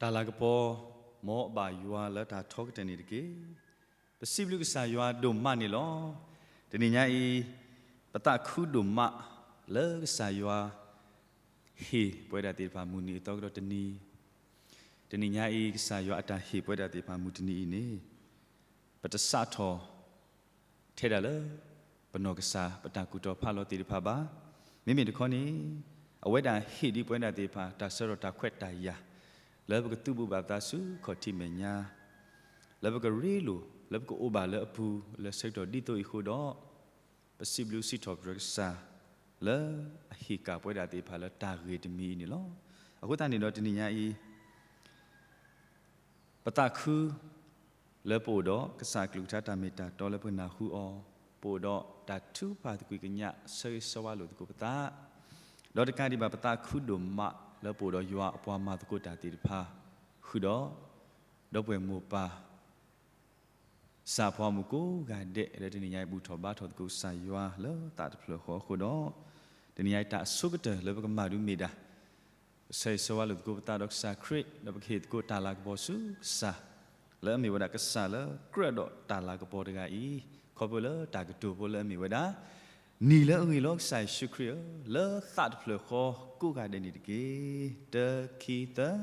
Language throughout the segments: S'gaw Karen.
တၢ်လၤကပီၤ မ်အဘၣ်ယွၤလၢတၢ်ထီကတၢၢ်န့ၣ်တက့ၢ်. ပစံးဘျုးကစၢ်ယွၤဒိၣ်မးန့ၣ်လီၤ. တနံၤညါအံၤ ပသးခုဒိၣ်မး လၢကစၢ်ယွၤ ဟ့ၣ်ပဝဲဒၣ်သ့ၣ်တဖၣ်မုၢ်နံၤအသီကဒီးတနံၤ, တနံၤညါအံၤ ကစၢ်ယွၤအတၢ်ဟ့ၣ်ပဝဲဒၣ်သ့ၣ်တဖၣ်မုၢ်တနံၤအံၤန့ၣ် ပတစးထီၣ် ထဲဒၣ်လၢ ပနီၢ်ကစၢ် ပတၢ်ကူၣ်တီၤဖးလီၤသ့ၣ်တဖၣ်ဘၣ်. မ့မ့ၢ်တခီန့ၣ် အဝဲဒၣ်ဟ့ၣ်ဒံးပဝဲဒၣ်သ့ၣ်တဖၣ် တၢ်ဆၢထီၣ်တၢ်ခွဲးတၢ်ယာ် လၢပကသုးဘူးဘၣ်ပသးဆူခီၣ်ထံးမဲာ်ညါ လၢပကရ့လိာ် လၢပကအိၣ်ဘၣ်လၢအပူၤ လၢဆၢကတီၢ်ဒ်သိးအံၤအဃိဒီး ပစံးဘျုးစံးထီၣ်ပတြၢၤကစၢ် လၢအဟ့ၣ်ကၣ်ပဝဲဒၣ်သ့ၣ်တဖၣ်လၢတၢ်ဂ့ၢ်တမံၤအံၤန့ၣ်လီၤ. အဃိသတးန့ၣ်ဒီးတနံၤညါအံၤ ပသးခု လၢပအိၣ်ဒီးကစၢ်အကလုၢ်ကထါတၢ်မ့ၢ်တၢ်တီလၢပကနၢ်ဟူအီၤ, ပအိၣ်ဒီးတၢ်ထုကဖၣ်သကွံာ်ကညး ဆၢဂ့ၤဆၢဝါလိာ်သကိးပသး, ဒီးတကးဒံးဘၣ် ပသးခုဒိၣ်မးလၢပအိၣ်ဒီးယွၤအပှၤမၤသကိးတၢ်သ့ၣ်တဖၣ်, ဃုာ်ဒီး ဒီပုၢ်ဝဲၢ်မိၢ်ပၢ် ကစၢ်အပှၤမုၣ်ကိးဂၤဒဲး လၢတနံၤညါအံၤ ဘူၣ်ထီၣ်ဘါထီၣ်သကိးကစၢ်ယွၤလၢသးတဖျၢၣ်ဃီအဃိဒီး, တနံၤညါအံၤတၢ်အဆိကတၢၢ်လၢပကမၤဒုးမ့ၢ်ဒၣ် ပဆၢဂ့ၤဆၢဝါလိာ်သကိးပသးဒီးကစၢ်ခရံာ် ဒီးပကဟ့ၣ်သကိးတၢ်လၤကပီၤဆူကစၢ် လၢအမ့ၢ်ဝဲဒၣ်ကစၢ်လၢကြၢးဒီးတၢ်လၤကပီၤတဂၤအံၤ, ခီဖျိလၢတၢ်ကတိၤဖိလၢအမ့ၢ်ဝဲဒၣ် နံၤလၢအဂ့ၤလီၤကစၢ်ယ့ၣ်ၡူးခရံာ်ဧၢ, လၢသးတဖျၢၣ်ဃီကိးဂၤဒဲးန့ၣ်တက့ၢ်. တၢ ခံ သၢ,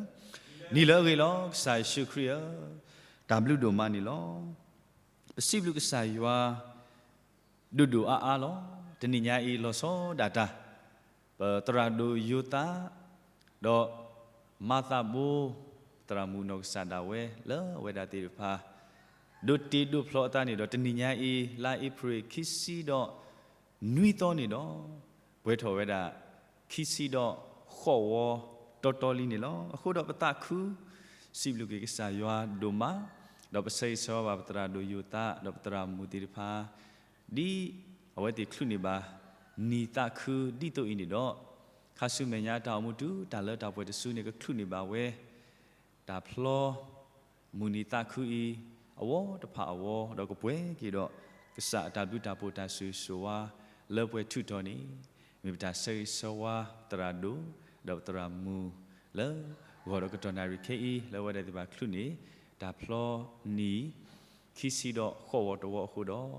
နံၤလၢအဂ့ၤလီၤကစၢ်ယ့ၣ်ၡူးခရံာ်ဧၢ, တၢ်ဘျုးဒိၣ်မးန့ၣ်လီၤ. ပစံးဘျုးကစၢ်ယွၤ ဒိၣ်ဒိၣ်အါအါလီၤ. တနံၤညါအံၤလီၤဆီဒၣ်တၢ် ပသရၣ်ဒိၣ်ယိၤသး ဒီးမၤသးဘိ သရၣ်မုၣ်နီၢ်ကစၢ်ဒၣ်ဝဲ လၢအဝဲဒၣ်သ့ၣ်တဖၣ် ဒိးတ့ဒိးဖျီအသးန့ၣ်ဒီး တနံၤညါအံၤ လါအ့ဖြ့ၣ်ခံဆံဒီးနွံသီန့ၣ်ဒီး ပှဲၤထီၣ်ဝဲဒၣ် ခံဆံဒီးဃိးဝီတီတီလံန့ၣ်လီၤ. အဃိဒီးပသးခု စံးဘျုးက့ၤကစၢ်ယွၤဒိၣ်မး, ဒီးပဆၢဂ့ၤဆၢဝါဘၣ်ပသရၣ်ဒိၣ်ယိၤသး ဒီးပသရၣ်မုၣ်သ့ၣ်တဖၣ် ဒ်အဝဲသ့ၣ်ချုးန့ၢ်ဘၣ် နံၤသးခုဒ်သိးအံၤန့ၣ်ဒီး, ခါဆူမဲာ်ညါတၢ်အိၣ်မူတုၤတၢ်လၢတၢ်ပှဲၤတစုန့ၣ် ကချုးန့ၢ်ဘၣ်ဝဲ တၢ်ဖျီ မုၢ်နံၤသးခုအံၤ အဝီတဖၣ်အဝီ, ဒီးကပှဲၤက့ၤဒီး ကစၢ်အတၢ်ဘျုးတၢ်ဖှိၣ်တၢ်ဆိၣ်ဂ့ၤဆိၣ်ဝါ လၢပှဲၤထုးထီၣ်န့ၣ်, မ့ၢ်ပတၢ်ဆၢဂ့ၤဆၢဝါသရၣ်ဒိၣ် ဒီးပသရၣ်မုၣ် လၢဂီၤဒီးကတီၢ်နၣ်ရံၣ်ခဲအံၤ လၢအဝဲဒၣ်သ့ၣ်တဖၣ်ချုးန့ၢ် တၢ်ဖျီနံၤ ခံဆံဒီးဃိးဝီတဝီအဃိဒီး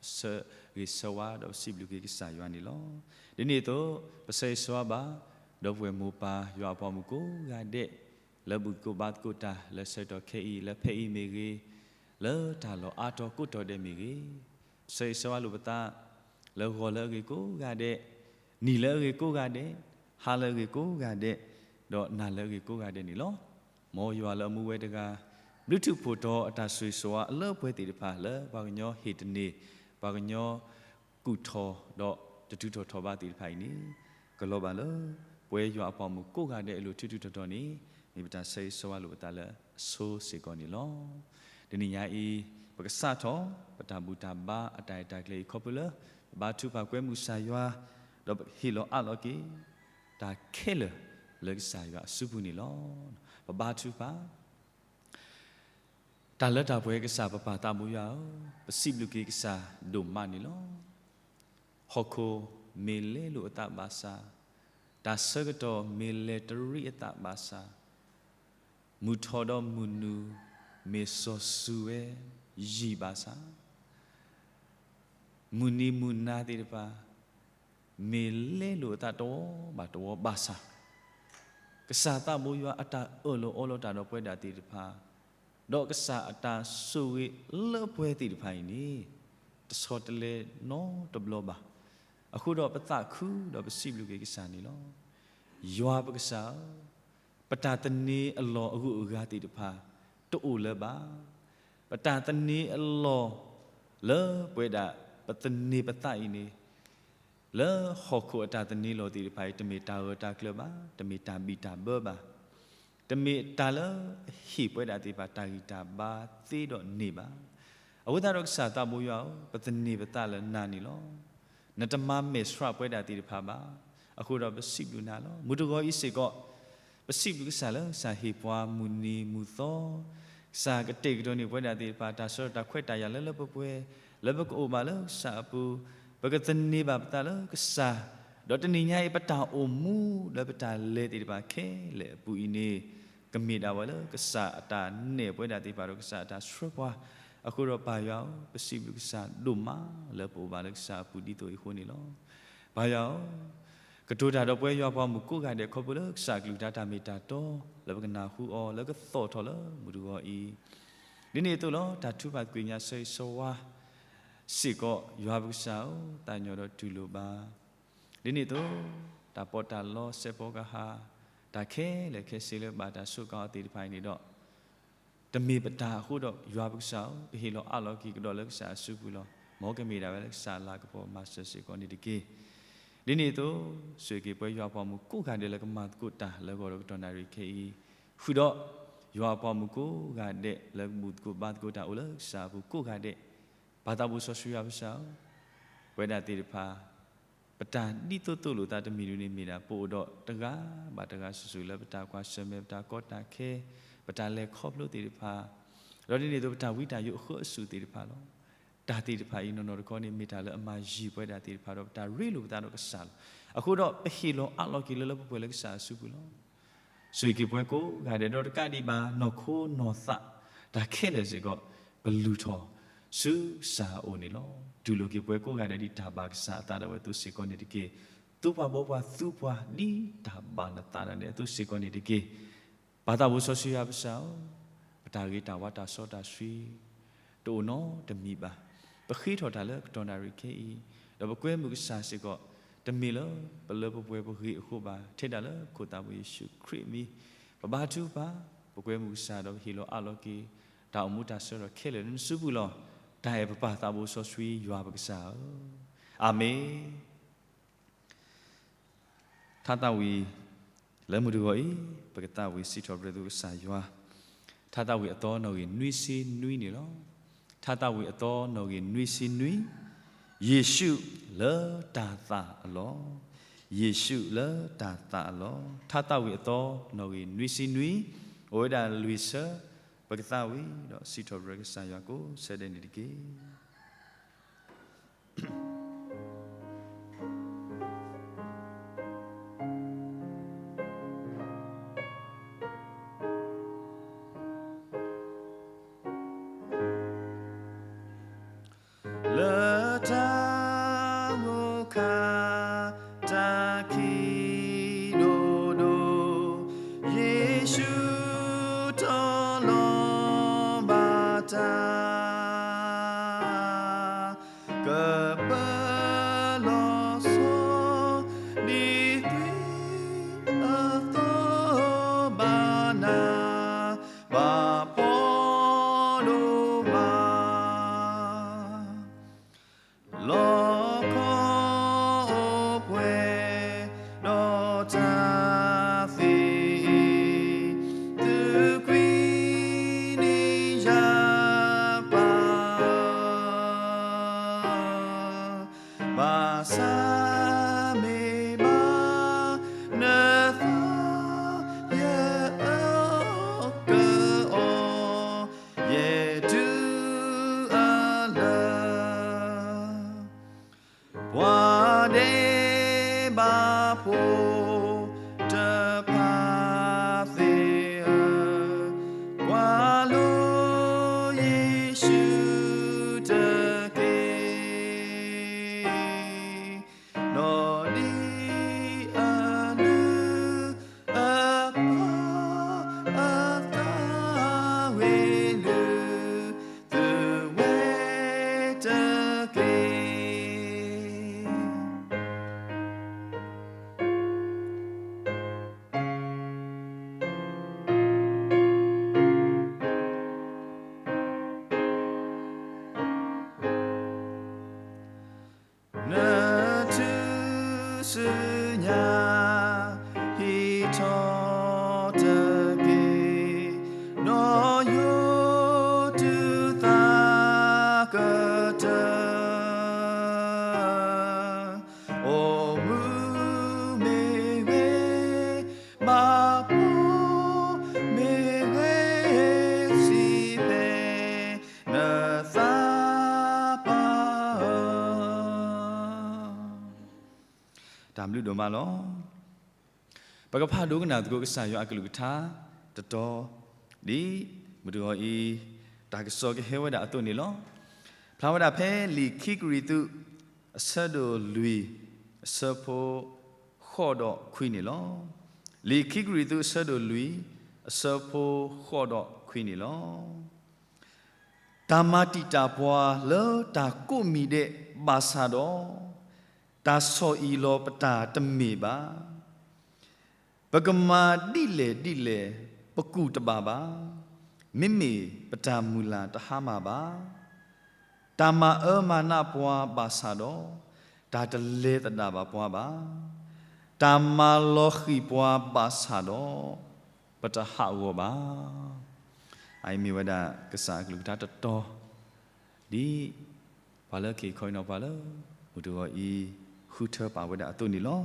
ဆၢဂ့ၤဆၢဝါဒီးပစံးဘျုးက့ၤကစၢ်ယွၤန့ၣ်လီၤ. ဒ်န့ၣ်အသိး ပဆၢဂ့ၤဆၢဝါဘၣ် ဒီပုၢ်ဝဲၢ်မိၢ်ပၢ်ယွၤအပှၤမုၣ်ကိးဂၤဒဲး လၢဘူၣ်သကိးဘါသကိးတၢ် လၢဆၢကတီၢ်ခဲအံၤ လၢဖဲအံၤမ့ၢ်ဂ့ၤ, လၢတၢ်လီၢ်အါတီၤကိးတီၤဒဲးမ့ၢ်ဂ့ၤ, ပဆၢဂ့ၤဆၢဝါလိာ်ပသး လၢဂီၤလၢအဂ့ၤကိးဂၤဒဲး, နံၤလၢအဂ့ၤကိးဂၤဒဲး, ဟါလၢအဂ့ၤကိးဂၤဒဲး, ဒီးနၤလၢအဂ့ၤကိးဂၤဒဲးန့ၣ်လီၤ. မ်ယွၤလၢအမူဝဲတဂၤ ဘျုးထူးဖှိၣ်ထီၣ်အတၢ်ဆိၣ်ဂ့ၤဆိၣ်ဝါအလၢပှဲၤသ့ၣ်တဖၣ် လၢပှၤကညီဟ့ၣ်တန့ၢ်, ပှၤကညီ ကူၣ်ထီၣ်ဒီးတတုၤထီၣ်ထီၣ်ဘးသ့ၣ်တဖၣ်အံၤန့ၣ်, ကလီၤဘၣ်လၢ ပဝဲယွၤအပှၤမုၣ်ကိးဂၤဒဲးအလိၤ ထူးထူးထီၣ်ထီၣ်န့ၣ် မ့ၢ်ပတၢ်ဆၢဂ့ၤဆၢဝါလိာ်ပသးလၢအဆိစ့ၢ်ကီးန့ၣ်လီၤ. တနံၤညါအံၤ ပကစးထီၣ် ပတၢ်ဘူၣ်တၢ်ဘါအတၢ်အဲၣ်တၢ်ကျဲၤအံၤ ခီဖျိလၢ ပဘါထုကဖၣ်ကွဲမုာ်ကစၢ်ယွၤ, ဒီးပဟ့ၣ်လီၤအးလီၤက့ၤ တၢ်ခဲလၢာ်လၢကစၢ်ယွၤအစုပူၤန့ၣ်လီၤ. ပဘါထုကဖၣ် တၢ်လၢတၢ်ပှဲၤကစၢ်ပပၢ်သးဘိယွၤဧၢ, ပစံးဘျုးက့ၤကစၢ်ဒိၣ်မးန့ၣ်လီၤ. ဟီၣ်ခိၣ်မ့ၢ်လဲလိာ်အသးဘၣ်ဆၣ်, တၢ်ဆၢကတီၢ်မ့ၢ်လဲၤတရံးအသးဘၣ်ဆၣ်, မုၢ်ထီၣ်ဒီးမုၢ်နုာ်မ့ၢ်စီၤစုၤဝဲယံာ်ဘၣ်ဆၣ်, မုၢ်နံၤမုၢ်နၤသ့ၣ်တဖၣ် မ့ၢ်လဲလိာ်အသးတဝီဘၣ်တဝီဘၣ်ဆၣ်, ကစၢ်သးဘိယွၤအတၢ်အၢၣ်လီၤအီလီၤတၢ်ဒီးပဝဲဒၣ်သ့ၣ်တဖၣ်, ဒီးကစၢ်အတၢ်ဆိၣ်ဂ့ၤလၢပှဲၤသ့ၣ်တဖၣ်အံၤန့ၣ် တဆီတလဲနီတဘျီဘၣ်. အဃိဒီးပသးခုဒီးပစံးဘျုးက့ၤကစၢ်န့ၣ်လီၤ. ယွၤပကစၢ်ဧၢ, ပတၢ်သန့ၤအလီၢ်အဂုၤအဂၤသ့ၣ်တဖၣ် တအိၣ်လၢၤဘၣ်. ပတၢ်သန့ၤအလီၢ် လၢပဝဲဒၣ်ပသန့ၤပသးအံၤန့ၣ် လၢဟီၣ်ခိၣ်အတၢ်သန့ၤလီၢ်သ့ၣ်တဖၣ်အံၤ တမ့ၢ်တၢ်ဂၢၢ်တၢ်ကျၢၤဘၣ်, တမ့ၢ်တၢ်ဘံၣ်တၢ်ဘၢဘၣ်, တမ့ၢ်တၢ်လၢအဟ့ၣ်ပဝဲဒၣ်သ့ၣ်တဖၣ်တၢ်ဂံၢ်တၢ်ဘါသ့ဒီးန့ၢ်ဘၣ်. အဃိသတးဒီးကစၢ်သးဘိယွၤဧၢ, ပသန့ၤပသးလၢနၤန့ၣ်လီၤ. နတမၤမဲာ်ဆှးပဝဲဒၣ်သ့ၣ်တဖၣ်ဘၣ်. အဃိဒီးပစံးဘျုးနၤလီၤ. မုၢ်တဂီၤအံၤစ့ၢ်ကီး ပစံးဘျုးကစၢ်လၢကစၢ်ဟ့ၣ်ပှၤမုၢ်နံၤမုၢ်သီ, ကစၢ်ကတဲာ်ကတီၤန့ၢ်ပဝဲဒၣ်သ့ၣ်တဖၣ် တၢ်ဆၢကတီၢ်တၢ်ခွဲးတၢ်ယာ်လၢလၢပှဲၤပှဲၤ လၢပကအိၣ်ဘၣ်လၢကစၢ်အပူၤ, ပကသန့ၤဘၣ်ပသးလၢကစၢ်, ဒီးတနံၤညါအံၤပတၢ်အိၣ်မူလၢပတၢ်လဲၤသ့ၣ်တဖၣ်ခဲလၢာ်အပူၤအံၤန့ၣ်, ကမ့ၢ်ဒၣ်ဝဲလၢကစၢ်အတၢ်နဲၣ်ပဝဲဒၣ်သ့ၣ်တဖၣ်ဒီးကစၢ်အတၢ်ဆှၢပှၤ, အဃိဒီးပၢ်ယွၤဧၢ, ပစံးဘျုးကစၢ်ဒိၣ်မးလၢပအိၣ်ဘၣ်လၢကစၢ်အပူၤဒ်သိးအံၤအဃိန့ၣ်လီၤ. ပၢ်ယွၤဧၢ, ကတိၤတၢ်ဒီးပဝဲယွၤပှၤမုၣ်ကိးဂၤဒဲးခီဖျိလၢကစၢ်အကလုၢ်ကထါတၢ်မ့ၢ်တၢ်တီ လၢပကနၢ်ဟူအီၤလၢကသီၣ်ထီၣ်လၢမုၢ်တဂီၤအံၤ, ဒ်န့ၣ်အသိးလီၤ တၢ်ထုကဖၣ်သ့ၣ်ညါဆၢဂ့ၤဆၢဝါ စ့ၢ်ကီး ယွၤပကစၢ်ဧၢ, သးကညီၤဒီးတူၢ်လိာ်ဘၣ် ဒ်န့ၣ်အသိး တၢ်ပီးတၢ်လီစဲးဖီကဟၣ် တၢ်ခဲလၢာ်ခဲဆ့လၢဘၣ်တၢ်ဆိးကါအီၤသ့ၣ်တဖၣ်အံၤန့ၣ်ဒီး တမ့ၢ်ပတၢ်အဃိဒီး ယွၤပကစၢ်ဧၢ, ပဟ့ၣ်လီၤအးလီၤက့ၤကဒီးလၢကစၢ်အစုပူၤလီၤ. မ်ကမ့ၢ်ဒၣ်ဝဲလၢကစၢ်အလၤကပီၤမၤစၢၤစ့ၢ်ကီးန့ၣ်တက့ၢ်. ဒ်န့ၣ်အသိး ဆိၣ်ဂ့ၤက့ၤပဝဲယွၤပှၤမုၣ်ကိးဂၤဒဲးလၢကမၤသကိးတၢ်လၢအဂီၢ်ဒီးကတီၢ်နၣ်ရံၣ်ခဲအံၤ, ဃုာ်ဒီး ယွၤအပှၤမုၣ်ကိးဂၤဒဲးလၢကဘူၣ်သကိးဘါသကိးတၢ်အိၣ်လၢကစၢ်အပူၤကိးဂၤဒဲး, ပၢ်သးဘိစီဆှံယွၤပကစၢ်ဧၢ, ပဝဲဒၣ်သ့ၣ်တဖၣ် ပတၢ်ဒ်သိးသိၣ်လိာ်သးတမံၤဒ်န့ၣ်မ့ၢ်ဒၣ် ပအိၣ်ဒီးတဂၤဘၣ်တဂၤစုာ်စုာ်လၢပတၢ်ကွၢ်ဆၢၣ်မဲာ် ပတၢ်ကီတၢ်ခဲ ပတၢ်လဲၤခီဖျိသ့ၣ်တဖၣ်, ဒီးဒ်န့ၣ်အသိးပတၢ်ဝံတၢ်ယိးအဃၢအစူၣ်သ့ၣ်တဖၣ်လီၤ. တၢ်သ့ၣ်တဖၣ်အံၤနီၢ်နီၢ်တခီန့ၣ် မ့ၢ်တၢ်လၢအမၤယံၤပဝဲဒၣ်သ့ၣ်တဖၣ်ဒီး ပတၢ်ရ့လိာ်ပသးဒီးကစၢ်လီၤ. အဃိဒီးပဟ့ၣ်လီၤအးလီၤက့ၤလၢလၢပှဲၤပှဲၤလၢကစၢ်အစုပူၤလီၤ. ဆိၣ်ဂ့ၤက့ၤပဝဲကိးဂၤဒဲးဒီးတကးဒံးဘၣ် နီၢ်ခိနီၢ်သး တၢ်ခဲလၢာ်စ့ၢ်ကီး ပလုၢ်ထီၣ် ဆူကစၢ်အအိၣ်န့ၣ်လီၤ. တူၢ်လိာ်က့ၤပဝဲကိးဂၤဒဲးဒ်တၢ်ဘၣ်ကစၢ်အသးဒၣ်ဝဲအသိးစ့ၢ်ကီးန့ၣ်တက့ၢ်. သူပှၤဘီပှၤသူပှၤဒ်တၢ်ဘၣ်နသးဒၣ်န့ၣ်အသိးစ့ၢ်ကီးန့ၣ်တက့ၢ်. ပၢ်သးဘိစီဆှံယွၤပကစၢ်ဧၢ, ပတၢ်ဂ့ၤတၢ်ဝါတၢ်စီတၢ်ဆှံ တအိၣ်နီတမံၤဘၣ်. ပဃ့ထီၣ်တၢ်လၢကတီၢ်နၣ်ရံၣ်ခဲအံၤ, ဒီးပကွဲမုာ်ကစၢ်စ့ၢ်ကီး, တမ့ၢ်လၢပလၢပပှဲၤပဂ့ၤအဃိဘၣ်, ထဲဒၣ်လၢပခိၣ်သးဘိယ့ၣ်ၡူးခရံာ်အမံၤ, ပဘါထုကဖၣ်, ပကွဲမုာ်ကစၢ်ဒီးပဟ့ၣ်လီၤအးလီၤက့ၤ တၢ်အိၣ်မူတၢ်ဆၢဒီးခဲလၢာ်လၢနစုပူၤလီၤ. တၢ်အဲၣ်ပပၢ်သးဘိစီဆှံယွၤပကစၢ်ဧၢ, အၤမ့ၣ်. ထါသးဝံၣ် လၢမုၢ်တဂီၤအံၤ ပကသးဝံၣ်စံးထီၣ်ပတြၢၤသုကစၢ်ယွၤ, ထါသးဝံၣ်အသီနီၣ်ဂံၢ်နွံဆံနွံန့ၣ်လီၤ. ထါသးဝံၣ်အသီနီၣ်ဂံၢ်နွံဆံနွံ, ယ့ၣ်ၡူးလၢတၢ်သးအလီၢ်, ယ့ၣ်ၡူးလၢတၢ်သးအလီၢ်, ထါသးဝံၣ်အသီနီၣ်ဂံၢ်နွံဆံနွံ, အိၣ်ဝဲဒၣ်လွံၢ်ဆၢ, ပကသးဝံၣ်ဒီးစံးထီၣ်ပတြၢၤကစၢ်ယွၤကိးဆၢဒဲးန့ၣ်တက့ၢ်. လၢတၢ်ဂိၢ်ခါ တၢ်ခံးဒိၣ်ဒိၣ်, ယ့ၣ်ၡူးတီၤလီၤဘၣ်တၢ် ကပၢလီၤဆီ ဒ်သွံၣ်အသိးဘၣ်နၤ, ဘၣ်ဖှီၣ်ဒိၣ်မး လီၢ်ခီအိၣ်ပှဲၤဒီးတၢ်သ့ၣ်, သုးကွံာ်န့ၢ်ယၤပၢ်, ဘၣ်ဆၣ်မ့ၢ်ဘၣ်နသး ယအၢၣ်ကအီၣ် ယဲၢ်တုၤအလၢာ်, ပှၤဒဲးဘးဖိတဖၣ်သ့ၣ်ဧၢ, ကွၢ်လိယ့ၣ်ၡူးတက့ၢ်, နီၢ်ဒံးအလုၢ်အပၢ် အသးဝ့ၤလုၢ်သုဝဲတက့ၢ်. နထူၣ်စုညါ ဟံးထီၣ်တက့ၢ်, နီၢ်ယိၤတုၤသးကတၢၢ်, အိၣ်မူမ့ၢ်ဂ့ၤ, ဘၣ်ဖှီၣ်မ့ၢ်ဂ့ၤ, စံးဖဲ နသးပှၢ်ဧၢ. တၢ်ဘျုးဒိၣ်မးလီၤ. ပကဖးဒိကနၣ်သကိးကစၢ်ယွၤအကလုၢ်ကထါ, တတီၤ ဒ်မုၢ်တဂီၤအံၤ တၢ်ကစီၣ်ကဟဲဝဲဒၣ်အသိးန့ၣ်လီၤ. ဖျါဝဲဒၣ်ဖဲလံာ်ခံကရံၣ်သူး အဆၢဒိၣ်လွံၢ် အဆၢဖိ ဃိးဒီးခွံန့ၣ်လီၤ. လံာ်ခံကရံၣ်သူးအဆၢဒိၣ်လွံၢ် အဆၢဖိဃိးဒီးခွံန့ၣ်လီၤ. တၢ်မၤတံာ်တာ်ပှၤလၢတၢ်ကိးမံၤဒဲးဘၣ်ဆၣ်ဒီး, တၢ်ဆီၣ်အံၣ်လီၤပတၢ်တမ့ၢ်ဘၣ်. ပကမၤဒ်လဲၣ်ဒ်လဲၣ် ပကူၣ်တဘၣ်ဘၣ်, မ့မ့ၢ်ပတၢ်မုၢ်လၢ်တဟါမၢ်ဘၣ်. တၢ်မၤအၢမၤနးပှၤဘၣ်ဆၣ်ဒီး, တၢ်တလဲၤသဒၣ်ဘၣ်ပှၤဘၣ်. တၢ်မၤလီၤဃံၤပှၤဘၣ်ဆၣ်ဒီး, ပတဟးဂီၤဘၣ်. အအံၤမ့ၢ်ဝဲဒၣ်ကစၢ်အကလုၢ်ကထါတတီၤ ဒ်ပှၤလၢက့ၤခီအံၤနီၤ ပှၤလၢမုၢ်တဂီၤအံၤ ဃုထၢပာ်ဝဲဒၣ်အသိးန့ၣ်လီၤ.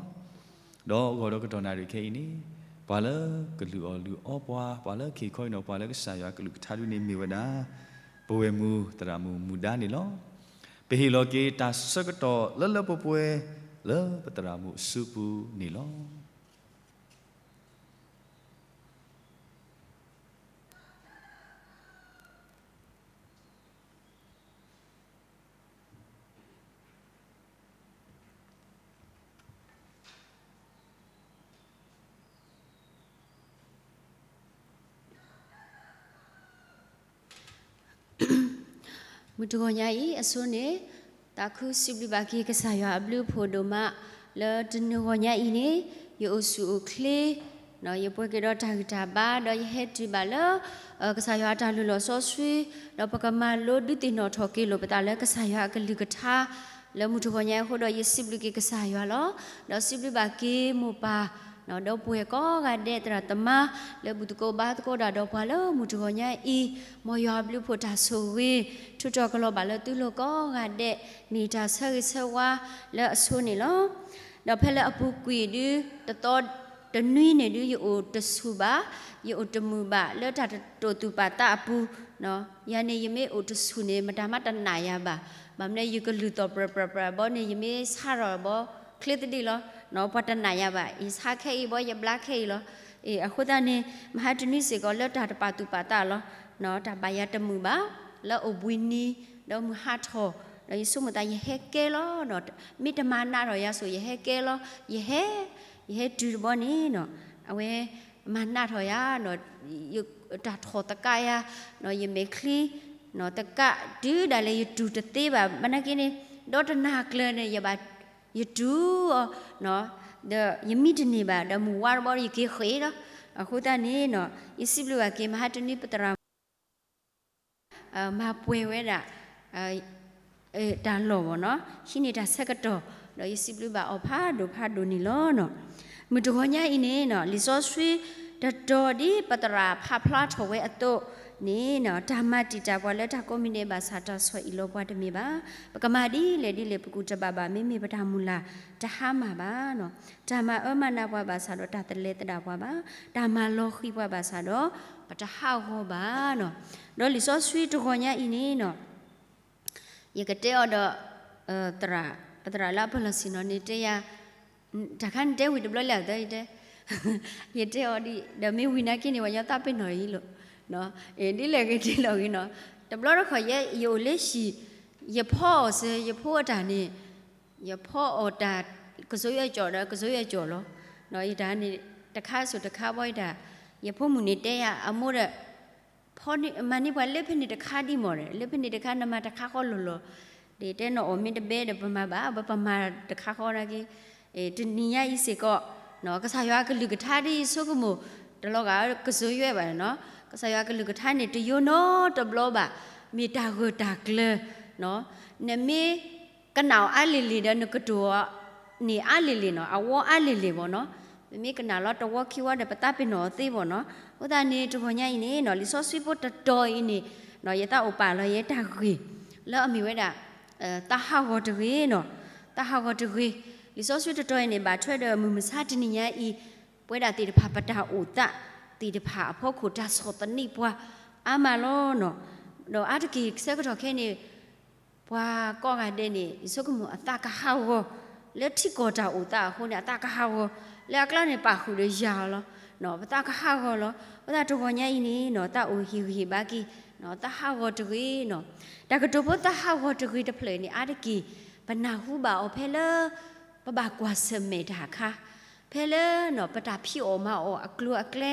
ဒီးဂီၤဒီးကတီၢ်နၣ်ရံၣ်ခဲအံၤန့ၣ်, ပှၤလၢကလုၢ်အီၣ်လုၢ်အီပှၤ, ပှၤလၢက့ၤခီအံၤနီၤ ပှၤလၢကစၢ်ယွၤအကလုၢ်ကထါဒုန့ၣ်မ့ၢ်ဝဲဒၣ် ပဝဲၢ်မုၢ်သရၣ်မုၣ်မူဒါန့ၣ်လီၤ. ပဟ့ၣ်လီၤက့ၤတၢ်ဆၢကတီၢ်လၢလၢပှဲၤပှဲၤ လၢပသရၣ်မုၣ်အစုပူၤန့ၣ်လီၤ. မုၢ်တဂီၤညါအံၤအဆိန့ၣ်, သးခုစံးဘျုးဘၣ်က့ၤကစၢ်ယွၤအဘျုးအဖှိၣ်ဒိၣ်မး, လၢတနံၤဂီၤညါအံၤန့ၣ်, ယအိၣ်ဆူၣ်အိၣ်ချ့, ယပှဲၤက့ၤဒီးတၢ်ဂံၢ်တၢ်ဘါ, ဒီးယဟဲတုၤဘၣ်လၢ ကစၢ်ယွၤအတၢ်လုၢ်လီၢ်စီဆှံ, ဒီးပကမၤလိဒုးသ့ၣ်နီၣ်ထီၣ်က့ၤလိာ်ပသးလၢကစၢ်ယွၤအကလုၢ်ကထါ, လၢမုၢ်တဂီၤညါအံၤအဃိဒီး ယစံးဘျုးက့ၤကစၢ်ယွၤလီၤ. ဒီးစံးဘျုးဘၣ်က့ၤမိၢ်ပၢ်, ဒီးပှဲၤကိးဂၤဒဲးသရၣ်သမါ, လၢဘူၣ်သကိးဘါသကိးတၢ်ဒီးပှၤလၢမုၢ်တဂီၤညါအံၤ, မ်ယွၤအဘျုးအဖှိၣ်တၢ်ဆိၣ်ဂ့ၤ, ထုးထီၣ်ကလီၤဘၣ်လၢသုလိၤကိးဂၤဒဲး, မ့ၢ်တၢ်ဆၢဂ့ၤဆၢဝါလၢအဆိန့ၣ်လီၤ. ဒီးဖဲလၢအပူၤကွံာ်ဒု တသီတနွံန့ၣ်ဒု ယအိၣ်တဆူၣ်ဘၣ်, ယအိၣ်တမုာ်ဘၣ် လၢတၢ်တတိာ်သူၣ်ပာ်သးအပူၤ, ယၤန့ၣ်ယမ့ၢ်အိၣ်တဆူၣ်န့ၣ် မတၤမးတနာ်ယၤဘၣ်. ဘၣ်မနုၤလဲၣ် ယကလုၢ်သီၣ်ပြၢပြၢပြၢဘီန့ၣ် ယမ့ၢ်ဆါထီၣ်ဘီ ချ့သဒံးလီၤ. ပှၤတနာ်ယၤဘၣ်, ယဆါခဲအံၤဘီ ယဘျါခဲအံၤလီၤ. အဃိသတးန့ၣ် မဟါတနွံစ့ၢ်ကီးလၢတၢ်တပာ်သူၣ်ပာ်သးလီၤ. တၢ်ဘၣ်ယၤတမုာ်ဘၣ်, လၢအိၣ်ဘှံးနံၤ, ဒီးမုၢ်ဟါထီၣ်, ဒီးယဆိကမိၣ်သးယဟဲကဲလီၤ. မ့ၢ်တမၤနးထီၣ်ယၤဆိ ယဟဲကဲလီၤ. ယဟဲ, ယဟဲတုၤတဘီန့ၣ်, အဝဲမၤနးထီၣ်ယၤ, တၢ်ထီၣ်သကးယၤ, ယမဲာ်ချံ, သကးတုၤဒၣ်လဲာ်ယတူၢ်တသ့ဘၣ်. ဘၣ်နာ်က့န့ၣ်, ဒီးတနၤကျၢၤန့ၣ် ယဘၣ်, ယတူၢ်အီၤ, ဒီးယမံတန့ၢ်ဘၣ်, ဒီးမုၢ်ဝါတဘီဒီးယက့ၤဃ့ၢ်လီၤ. အဃိသတးန့ၣ်, ယစံးဘျုးဘၣ်က့ၤ မဟါတနွံပသရၣ် မၤပှဲၤဝဲဒၣ် တၢ်လီၢ်ဘီနီၤ, ဟံးန့ၢ်တၢ်ဆၢကတီၢ်, ဒီးယစံးဘျုးဘၣ်အီၤဖးဒိၣ်ဖးဒိၣ်န့ၣ်လီၤ. မုၢ်တဂီၤညါအံၤန့ၣ်, လံာ်စီဆှံတတီၤဒ်ပသရၣ်ဖးဖျါထီၣ်ဝဲအသိးန့ၣ်, တၢ်မၤတံာ်တာ်ပှၤလၢတၢ်ကိးမံၤဒဲးဘၣ်ဆၣ် တၢ်ဆီၣ်အံၣ်လီၤပှၤတမ့ၢ်ဘၣ်. ပကမၤဒ်လဲၣ်ဒ်လဲၣ် ပကူၣ်တဘၣ်ဘၣ်, မ့မ့ၢ်ပတၢ်မုၢ်လၢ်တဟါမၢ်ဘၣ်. တၢ်မၤအၢမၤနးပှၤဘၣ်ဆၣ်ဒီး တၢ်တလဲၤသဒၣ်ပှၤဘၣ်. တၢ်မၤလီၤဃံၤပှၤဘၣ်ဆၣ်ဒီး ပတဟးဂီၤဘၣ်. ဒီးလံာ်စီဆှံတဂီၤညါအံၤန့ၣ်, ယကတဲအီၤဒီး သရၣ်, ပသရၣ်လၢအပၢၢ်လီၢ်ဆ့ၣ်နီၤန့ၣ်တဲယၤ, တၢ်ခါန့ၣ်တဲဝံၤတဘျီလၢအသၢယတဲ, ယတဲအီၤဒ်ဒီးမ့ၢ်ဝံၤနာ်က့န့ၣ် ပှၤညီသးပ့ၤနီၣ်အံၤလီၤ. ဒ်လဲၣ်ဂ့ၤဒ်လဲၣ်ဂ့ၤနီၤ, တဘျီတခီၣ်ယဲ ယအိၣ်လၢဟံၣ်, ယဖီအီၣ်စ့ၢ် ယဖိအတၢ်န့ၣ်, ယဖီအီၣ်တၢ် ကစိယဲၢ်ကၠီၣ်ဒီးကစိယဲၢ်ကၠီၣ်လီၤ. ယတၢ်န့ၣ် တခါစိၤတခါဘီယတၢ်, ယဖိမုၣ်န့ၣ်တဲယၤ အမိၢ်ဒီး ဖီန့ၢ် မၤန့ၢ်ပှၤလၢဖဲန့ၣ်တခါဒံးမးဒီး လၢဖဲန့ၣ်တခါ နမၤတခါဃီလီၢ်လီၢ်, ဒ်တဲနအီၣ်မ့ၢ်တဘဲဒီးပမၤဘၣ် ပပမၤတခါဃီနာ်က့, တနံၤညါအံၤစ့ၢ်ကီး, ကစၢ်ယွၤကလုၢ်ကထါဒ်ယဆိကမိၣ်, တလီၤဂာ်ကစိယဲၢ်ဘၣ်နီၤ, ကစၢ်ယွၤကလုၢ်ကထါန့ၣ် တယိနီတဘျီဘၣ်, မ့ၢ်တၢ်ဂၢၢ်တၢ်ကျၢၤ, နမ့ၢ် ကနၣ်အီၤအါလံၤလံၤဒီးနကတိၤအီၤန့ၣ်အါလံၤလံၤနီၤ, အဝီအါလံၤလံၤဘီနီၤ, ပမ့ၢ်ကနၣ်လီၤတဝီခံဝီဒီးပသးပ့ၤနီၣ်အီၤသ့ဘီနီၤ, အဃိသတးန့ၣ် တဂီၤညါအံၤန့ၣ်နီၤ လံာ်စီဆှံဖိတတီၤအံၤန့ၣ်, ယသးအိၣ်ပာ်လီၤယဲတၢ်ဂ့ၢ်, လၢအမ့ၢ်ဝဲဒၣ်, သးဟးဂီၤတဂ့ၤနီၤ, သးဟးဂီၤတဂ့ၤ, လံာ်စီဆှံတတီၤအံၤန့ၣ် ဘၣ်ထွဲဒီးမုၢ်မဆါတနံၤညါအံၤ, ပဝဲဒၣ်သ့ၣ်တဖၣ်ပတၢ်အိၣ်သး, သ့ၣ်တဖၣ်အဖီခိၣ်တၢ်ဆီၣ်သနံးပှၤ, အါမးလီၤနီၤ, ဒီးအါတက့ၢ်ဆၢကတီၢ်ခဲအံၤန့ၣ် ပှၤကိးဂၤဒဲးန့ၣ် ယဆိကမိၣ်အသးကဟးဂီၤ, လၢထံကီၢ်တၢ်အိၣ်သးအဃိန့ၣ် အသးကဟးဂီၤ, လၢအကျါန့ၣ်ပာ်ဃုာ်ဒီးယၤလီၤ, ပသးကဟးဂီၤလီၤ. အဃိသတးတဂီၤညါအံၤန့ၣ် တၢ်အိၣ်ဟ့ၣ်ဂံၢ်ဟ့ၣ်ဘါက့ၤ သးဟးဂီၤတဂ့ၤ. တၢ်ကတိၤဖိသးဟးဂီၤတဂ့ၤတဖျၢၣ်န့ၣ် အါတက့ၢ် ပနၢ်ဟူဘၣ်အီၤဖဲလၢ ပဘၣ်ကွၢ်ဆၢၣ်မဲာ်တၢ်အခါ, ဖဲလၢ ပတၢ်ဖံးအီၣ်မၤအီၣ်အကျိၤအကျဲ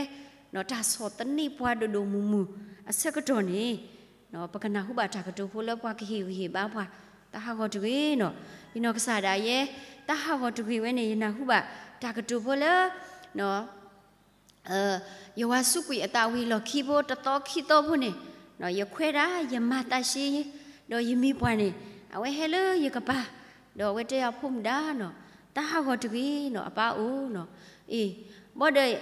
တၢ်ဆီၣ်သနံးပှၤဒိၣ်ဒိၣ်မုၢ်မုၢ်အဆၢကတီၢ်န့ၣ် ပကနၢ်ဟူဘၣ်တၢ်ကတိၤဖိလၢပှၤကဟ့ၣ်ဂံၢ်ဟ့ၣ်ဘါပှၤ, သးဟးဂီၤတဂ့ၤနီၤ. ယနီၢ်ကစၢ်ဒၣ်ယဲ သးဟးဂီၤတဂ့ၤဝဲန့ၣ် ယနၢ်ဟူဘၣ်တၢ်ကတိၤဖိလၢ ယွၤစူးကွံာ်အသးဝံၤလီၢ်ခံဖိတသီခံသီဖိန့ၣ်, ယခွဲးဒၣ် ယမၤသးရှဲ, ဒီးယမံၤပှၢ်န့ၣ် အဝဲဟဲလၢယကပၤ, ဒီးအဝဲတဲယၤ ဖိမုၣ်ဒါနီၤ, သးဟးဂီၤတဂ့ၤနီၤ, အပၢ်အိၣ်နီၤ, အ့ၣ်, ဘၣ်ဒီး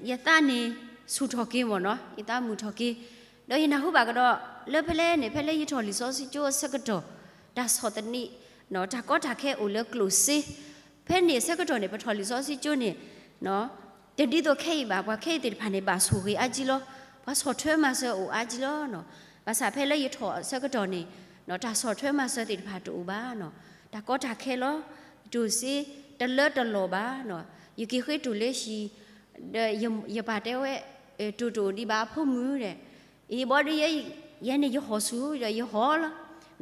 ယသးန့ၣ်ဆူၣ်ထီၣ်က့ၤမ့ၢ်နီၤ, ယသးမုာ်ထီၣ်က့ၤ, ဒီးယနၢ်ဟူဘၣ်ကဒီး လၢဖဲလဲၣ်န့ၣ် ဖဲလၢယထီၣ်လံာ်စီဆှံကၠိအဆၢကတီၢ်, တၢ်ဆီၣ်သနံး တၢ်ကီတၢ်ခဲအိၣ်လၢကျိၣ်စ့, ဖဲန့ၣ်အဆၢကတီၢ်န့ၣ် ပထီၣ်လံာ်စီဆှံကၠိန့ၣ် တဒ်သိးခဲအံၤဘၣ်, ပှၤခဲအံၤသ့ၣ်တဖၣ်န့ၣ် ဘၣ်ဆိၣ်ဂ့ၤအါကံလီၤ, ပှၤဆီၣ်ထွဲမၤစၢၤအိၣ်အါကံလီၤနီၤ. ဘၣ်ဆၣ်ဖဲလၢယထီၣ်အဆၢကတီၢ်န့ၣ် တၢ်ဆီၣ်ထွဲမၤစၢၤသ့ၣ်တဖၣ်တအိၣ်ဘၣ်နီၤ, တၢ်ကီတၢ်ခဲလီၤ, ကျိၣ်စ့တလၢတလီၢ်ဘၣ်နီၤ, ယက့ၤဃ့တိၢ်လၢဟံၣ်, ဒီးယပၢ်တဲဝဲ တိၢ်တအိၣ်ဒံးဘၣ်အဖိမုၣ်ဒီး, အ့ၣ် ဘၣ်ဒီး ယဲန့ၣ်ယဟီၣ်ဆူၣ်ဒီးယဟီၣ်လီ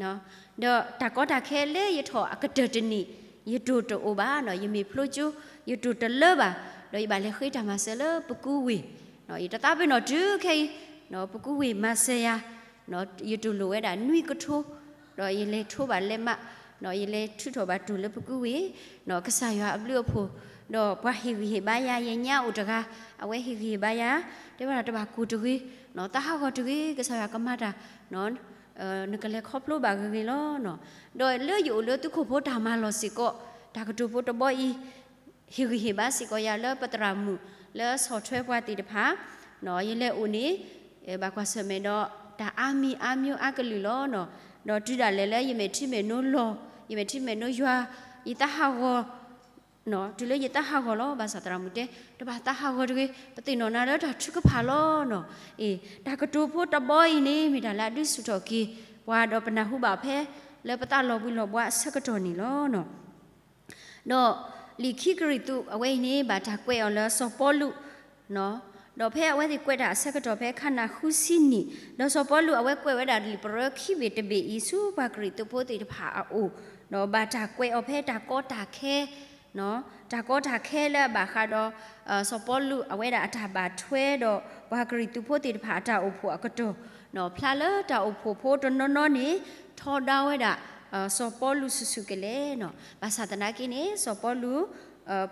ၤ. ဒီးတၢ်ကီတၢ်ခဲလၢယထီၣ်အကတၢၢ်တနံၣ်, ယတိၢ်တအိၣ်ဘၣ်နီၤ, ယမ့ၢ်ဖျိကၠိ ယတိၢ်တလၢဘၣ်, ဒီးယဘၣ်လဲၤဃ့တၢ်မၤစၢၤလၢပကူဝ့ၢ်, ယတသးပ့ၤနီၣ်တုၤခဲအံၤ, ပကူဝ့ၢ်မၤစၢၤယၤ, ယတိၢ်လိာ်ဝဲဒၣ်နွံကထိ, ဒီးယလဲၤထိဘၣ်လဲၤမး, ယလဲၤထုးထီၣ်ဘၣ်တိၢ်လၢပကူဝ့ၢ်, ကစၢ်ယွၤအဘျုးအဖှိၣ်, ဒီးပှၤဟ့ၣ်ဂံၢ်ဟ့ၣ်ဘါယၤ ယညါအိၣ်တဂၤ, အဝဲဟ့ၣ်ဂံၢ်ဟ့ၣ်ဘါယၤ, တဲဝဲဒၣ်တဘၣ်ကိၢ်တဂ့ၤ, သးဟးဂီၤတဂ့ၤ, ကစၢ်ယွၤကမၤတၢ် နကလဲၤခီဖျိဘၣ်ဂ့ၤဂ့ၤလီၤ. ဒီးလၢယအိၣ်လၢသုးခိၣ်ဖိတၢ်မၤလီၢ်စ့ၢ်ကီး, တၢ်ကတိၤဖိတဘီအံၤ, ဟ့ၣ်ဂံၢ်ဟ့ၣ်ဘါစ့ၢ်ကီးယၤလၢပသရၣ်မုၣ်လၢဆီၣ်ထွဲပှၤသ့ၣ်တဖၣ်, ယလဲၤအိၣ်န့ၣ်, ဘၣ်ကွၢ်ဆၢၣ်မဲာ်ဒီးတၢ်အါမံၤအါမံၤအါကလုာ်လီၤ. ဒီးတုၤဒၣ်လဲာ်လၢယမဲာ်ထံမဲာ်နိလီၤ, ယမဲာ်ထံမဲာ်နိယွၤ, ယသးဟးဂီၤ တုၤလၢယသးဟးဂီၤလီၤ. ဘၣ်ဆၣ်သရၣ်မုၣ်တဲ, တဘၣ်သးဟးဂီၤတဂ့ၤ, ပသ့ၣ်နီၣ်နၤလၢတၢ်ထုကဖၣ်လီၤနီၤ. အ့ၣ်, တၢ်ကတိၤဖိတဘီအံၤန့ၣ် မ့ၢ်တၢ်လၢအဒုးဆူၣ်ထီၣ်က့ၤပှၤ, ဒီးပနၢ်ဟူဘၣ်ဖဲလၢပသးလီၤဘှံးလီၤဘှါအဆၢကတီၢ်န့ၣ်လီၤ. ဒီးလံာ်ခံကရံၣ်သူးအဝဲအံၤန့ၣ် ဘၣ်တၢ်ကွဲးအီၤလၢစီၤပီလူး, ဒီးဖဲအဝဲသ့ၣ်ကွဲးတၢ်အဆၢကတီၢ်ဖဲခါနၤဃုဆံနံၣ်, ဒီးစီၤပီလူးအဝဲကွဲးဝဲဒၣ်လံာ်ပရၢခံဘ့ၣ်တဘ့ၣ်အံၤ ဆူပှၤကရံၣ်သူးဖိသ့ၣ်တဖၣ်အအိၣ်, ဒီးဘၣ်တၢ်ကွဲးအီၤဖဲတၢ်ကီတၢ်ခဲ တၢ်ကီတၢ်ခဲလၢအဘၣ်ဃးဒီး စီၤပီလူးအဝဲဒၣ်အတၢ်ဘၣ်ထွဲဒီးပှၤကရံၣ်သူးဖိသ့ၣ်တဖၣ်အတၢ်အိၣ်ဖှိၣ်အကတီၢ်, ဖျါလၢတၢ်အိၣ်ဖှိၣ်ဖိတနီၤနီၤန့ၣ် ထီဒါဝဲဒၣ် စီၤပီလူးစုာ်စုာ်ကလဲာ်နီၤ. ဘၣ်ဆၣ်သနာ်က့န့ၣ် စီၤပီလူး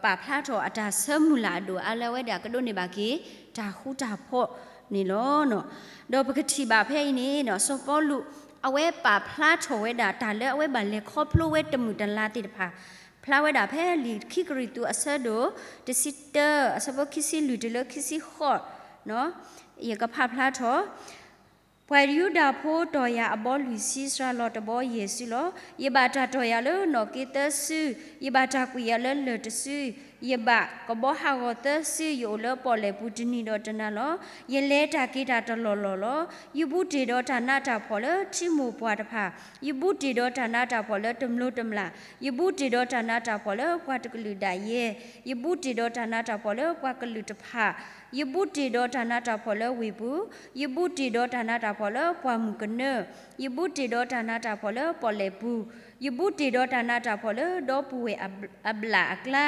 ပာ်ဖျါထီၣ်အတၢ်ဆၢမုၢ်လၢ်အဒိၣ်အါလၢအဝဲဒၣ်ကဒိးန့ၢ်ဘၣ်က့ၤ တၢ်ဃူတၢ်ဖိးန့ၣ်လီၤ. ဒီးပကထံၣ်ဘၣ်ဖဲအံၤန့ၣ် စီၤပီလူး အဝဲပာ်ဖျါထီၣ်ဝဲဒၣ်တၢ်လၢအဝဲဘၣ်လဲၤခီဖျိဝဲတမုာ်တလၤသ့ၣ်တဖၣ်, ဖျါဝဲဒၣ်ဖဲလံာ်ခံကရံၣ်သူးအဆၢဒိၣ် တဆံတၢ အဆၢဖိခံဆံလွံၢ်တုၤလၢခံဆံဃိး, ယကဖးဖျါထီၣ် ပှၤယူဒၤဖိတီၢ်ယၤအဘီလွံၢ်ဆံ စှၤလီၤတဘီယဲၢ်စုလီၤ. ယဘၣ်တၢ်တီၢ်ယၤလၢနီၣ်က့သၢစု, ယဘၣ်တၢ်ကွံာ်ယၤလၢလၢၢ်တစု, ယဘၣ်ကဘီဟးဂီၤသၢစု, ယအိၣ်လၢပီၣ်လဲၣ်ပူၤတနံၤဒီးတနၤလီၤ. ယလဲၤတၢ်က့ၤတၢ်တလီၢ်လီၢ်လီၤ. ယဘူးတ့ၢ်ဒီးတၢ်နးတၢ်ဖှီၣ်လၢထံမိၢ်ပှၢ်တဖၣ်, ယဘူးတ့ၢ်ဒီးတၢ်နးတၢ်ဖှီၣ်လၢတမျိးတမျာ်, ယဘူးတ့ၢ်ဒီးတၢ်နးတၢ်ဖှီၣ်လၢပှၤတကလုာ်ဒၣ်ယဲ, ယဘူးတ့ၢ်ဒီးတၢ်နးတၢ်ဖှီၣ်လၢပှၤကလုာ်တဖၣ်, ယဘူးတ့ၢ်ဒီးတၢ်နးတၢ်ဖှီၣ်လၢဝ့ၢ်ပူၤ, ယဘူးတ့ၢ်ဒီးတၢ်နးတၢ်ဖှီၣ်လၢပှၢ်မုၢ်ကနၢ, ယဘူးတ့ၢ်ဒီးတၢ်နးတၢ်ဖှီၣ်လၢပီၣ်လဲၣ်ပူၤ, ယဘူးတ့ၢ်ဒီးတၢ်နးတၢ်ဖှီၣ်လၢဒီပုၢ်ဝဲၢ်အဘျၣ်အကျါ,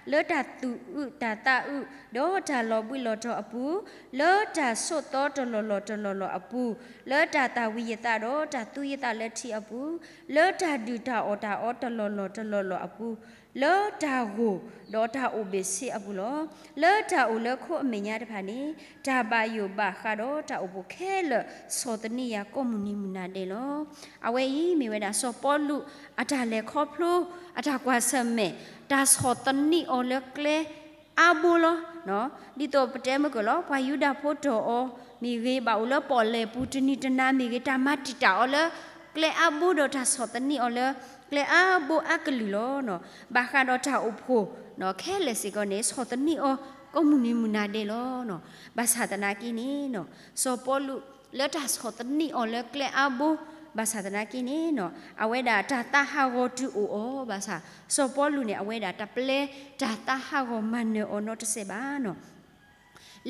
လၢတၢ်သူၣ်အုးတၢ်သးအုး, ဒီးတၢ်လီၤဘှံးလီၤတီၤအပူၤ, လၢတၢ်ဆိးသီတလီၢ်လီၢ်တလီၢ်လီၢ်အပူၤ, လၢတၢ်သၣ်ဝံၤယသးဒီးတၢ်သူယသးလၢထံအပူၤ, လၢတၢ်ဒုၣ်တၢ်အီၣ်တၢ်အီတလီၢ်လီၢ်တလီၢ်လီၢ်အပူၤ, လၢတၢ်ဂိၢ်ဒီးတၢ်အိၣ်ဘ့ၣ်ဆ့အပူၤလီၤ. လၢတၢ်အိၣ်လၢခိအမဲာ်ညါတဖၣ်န့ၣ်, တၢ်ဘၣ်ယိၣ်ဘၣ်ဃးဒီးတၢ်အိၣ်ဖှိၣ်ခဲလၢာ် ဆီၣ်သနံးယၤကိးမုၢ်နံၤမုၢ်နၤဒဲးလီၤ. အဝဲအံၤမ့ၢ်ဝဲဒၣ်စီၤပီလူးအတၢ်လဲၤခီဖျိ, အတၢ်ကွၢ်ဆၢၣ်မဲာ်, တၢ်ဆီၣ်သနံးအီၤလၢကျဲအါဘိလီၤ. ဒ်သိးပတဲမုၢ်ကၢၢ်လီၤ, ပှၤယူဒၤဖိတီၢ်အီၤမ့ၢ်ဂ့ၤ, ဘၣ်အိၣ်လၢပီၣ်လဲၣ်ပူၤတနံၤတနၤမ့ၢ်ဂ့ၤ, တၢ်မၤတံာ်တာ်အီၤလၢကျဲအါဘိဒီးတၢ်ဆီၣ်သနံးအီၤလၢ ကျဲအါဘိအါကလုာ်လီၤ. ဘၣ်ဃးဒီးတၢ်အိၣ်ဖှိၣ်ခဲလၢာ်စ့ၢ်ကီးန့ၣ် ဆီၣ်သနံးအီၤကိးမုၢ်နံၤမုၢ်နၤဒဲးလီၤ. ဘၣ်ဆၣ်သနာ်က့န့ၣ် စီၤပီလူးလၢတၢ်ဆီၣ်သနံးအီၤလၢကျဲအါဘိ, ဘၣ်ဆၣ်သနာ်က့န့ၣ် အဝဲဒၣ်တၢ်သးဟးဂီၤတုၤအိၣ်အီၤဘၣ်ဆၣ်, စီၤပီလူးန့ၣ် အဝဲဒၣ်တပျဲတၢ်သးဟးဂီၤမၤနၢၤအီၤနီတစဲးဘၣ်နီၤ.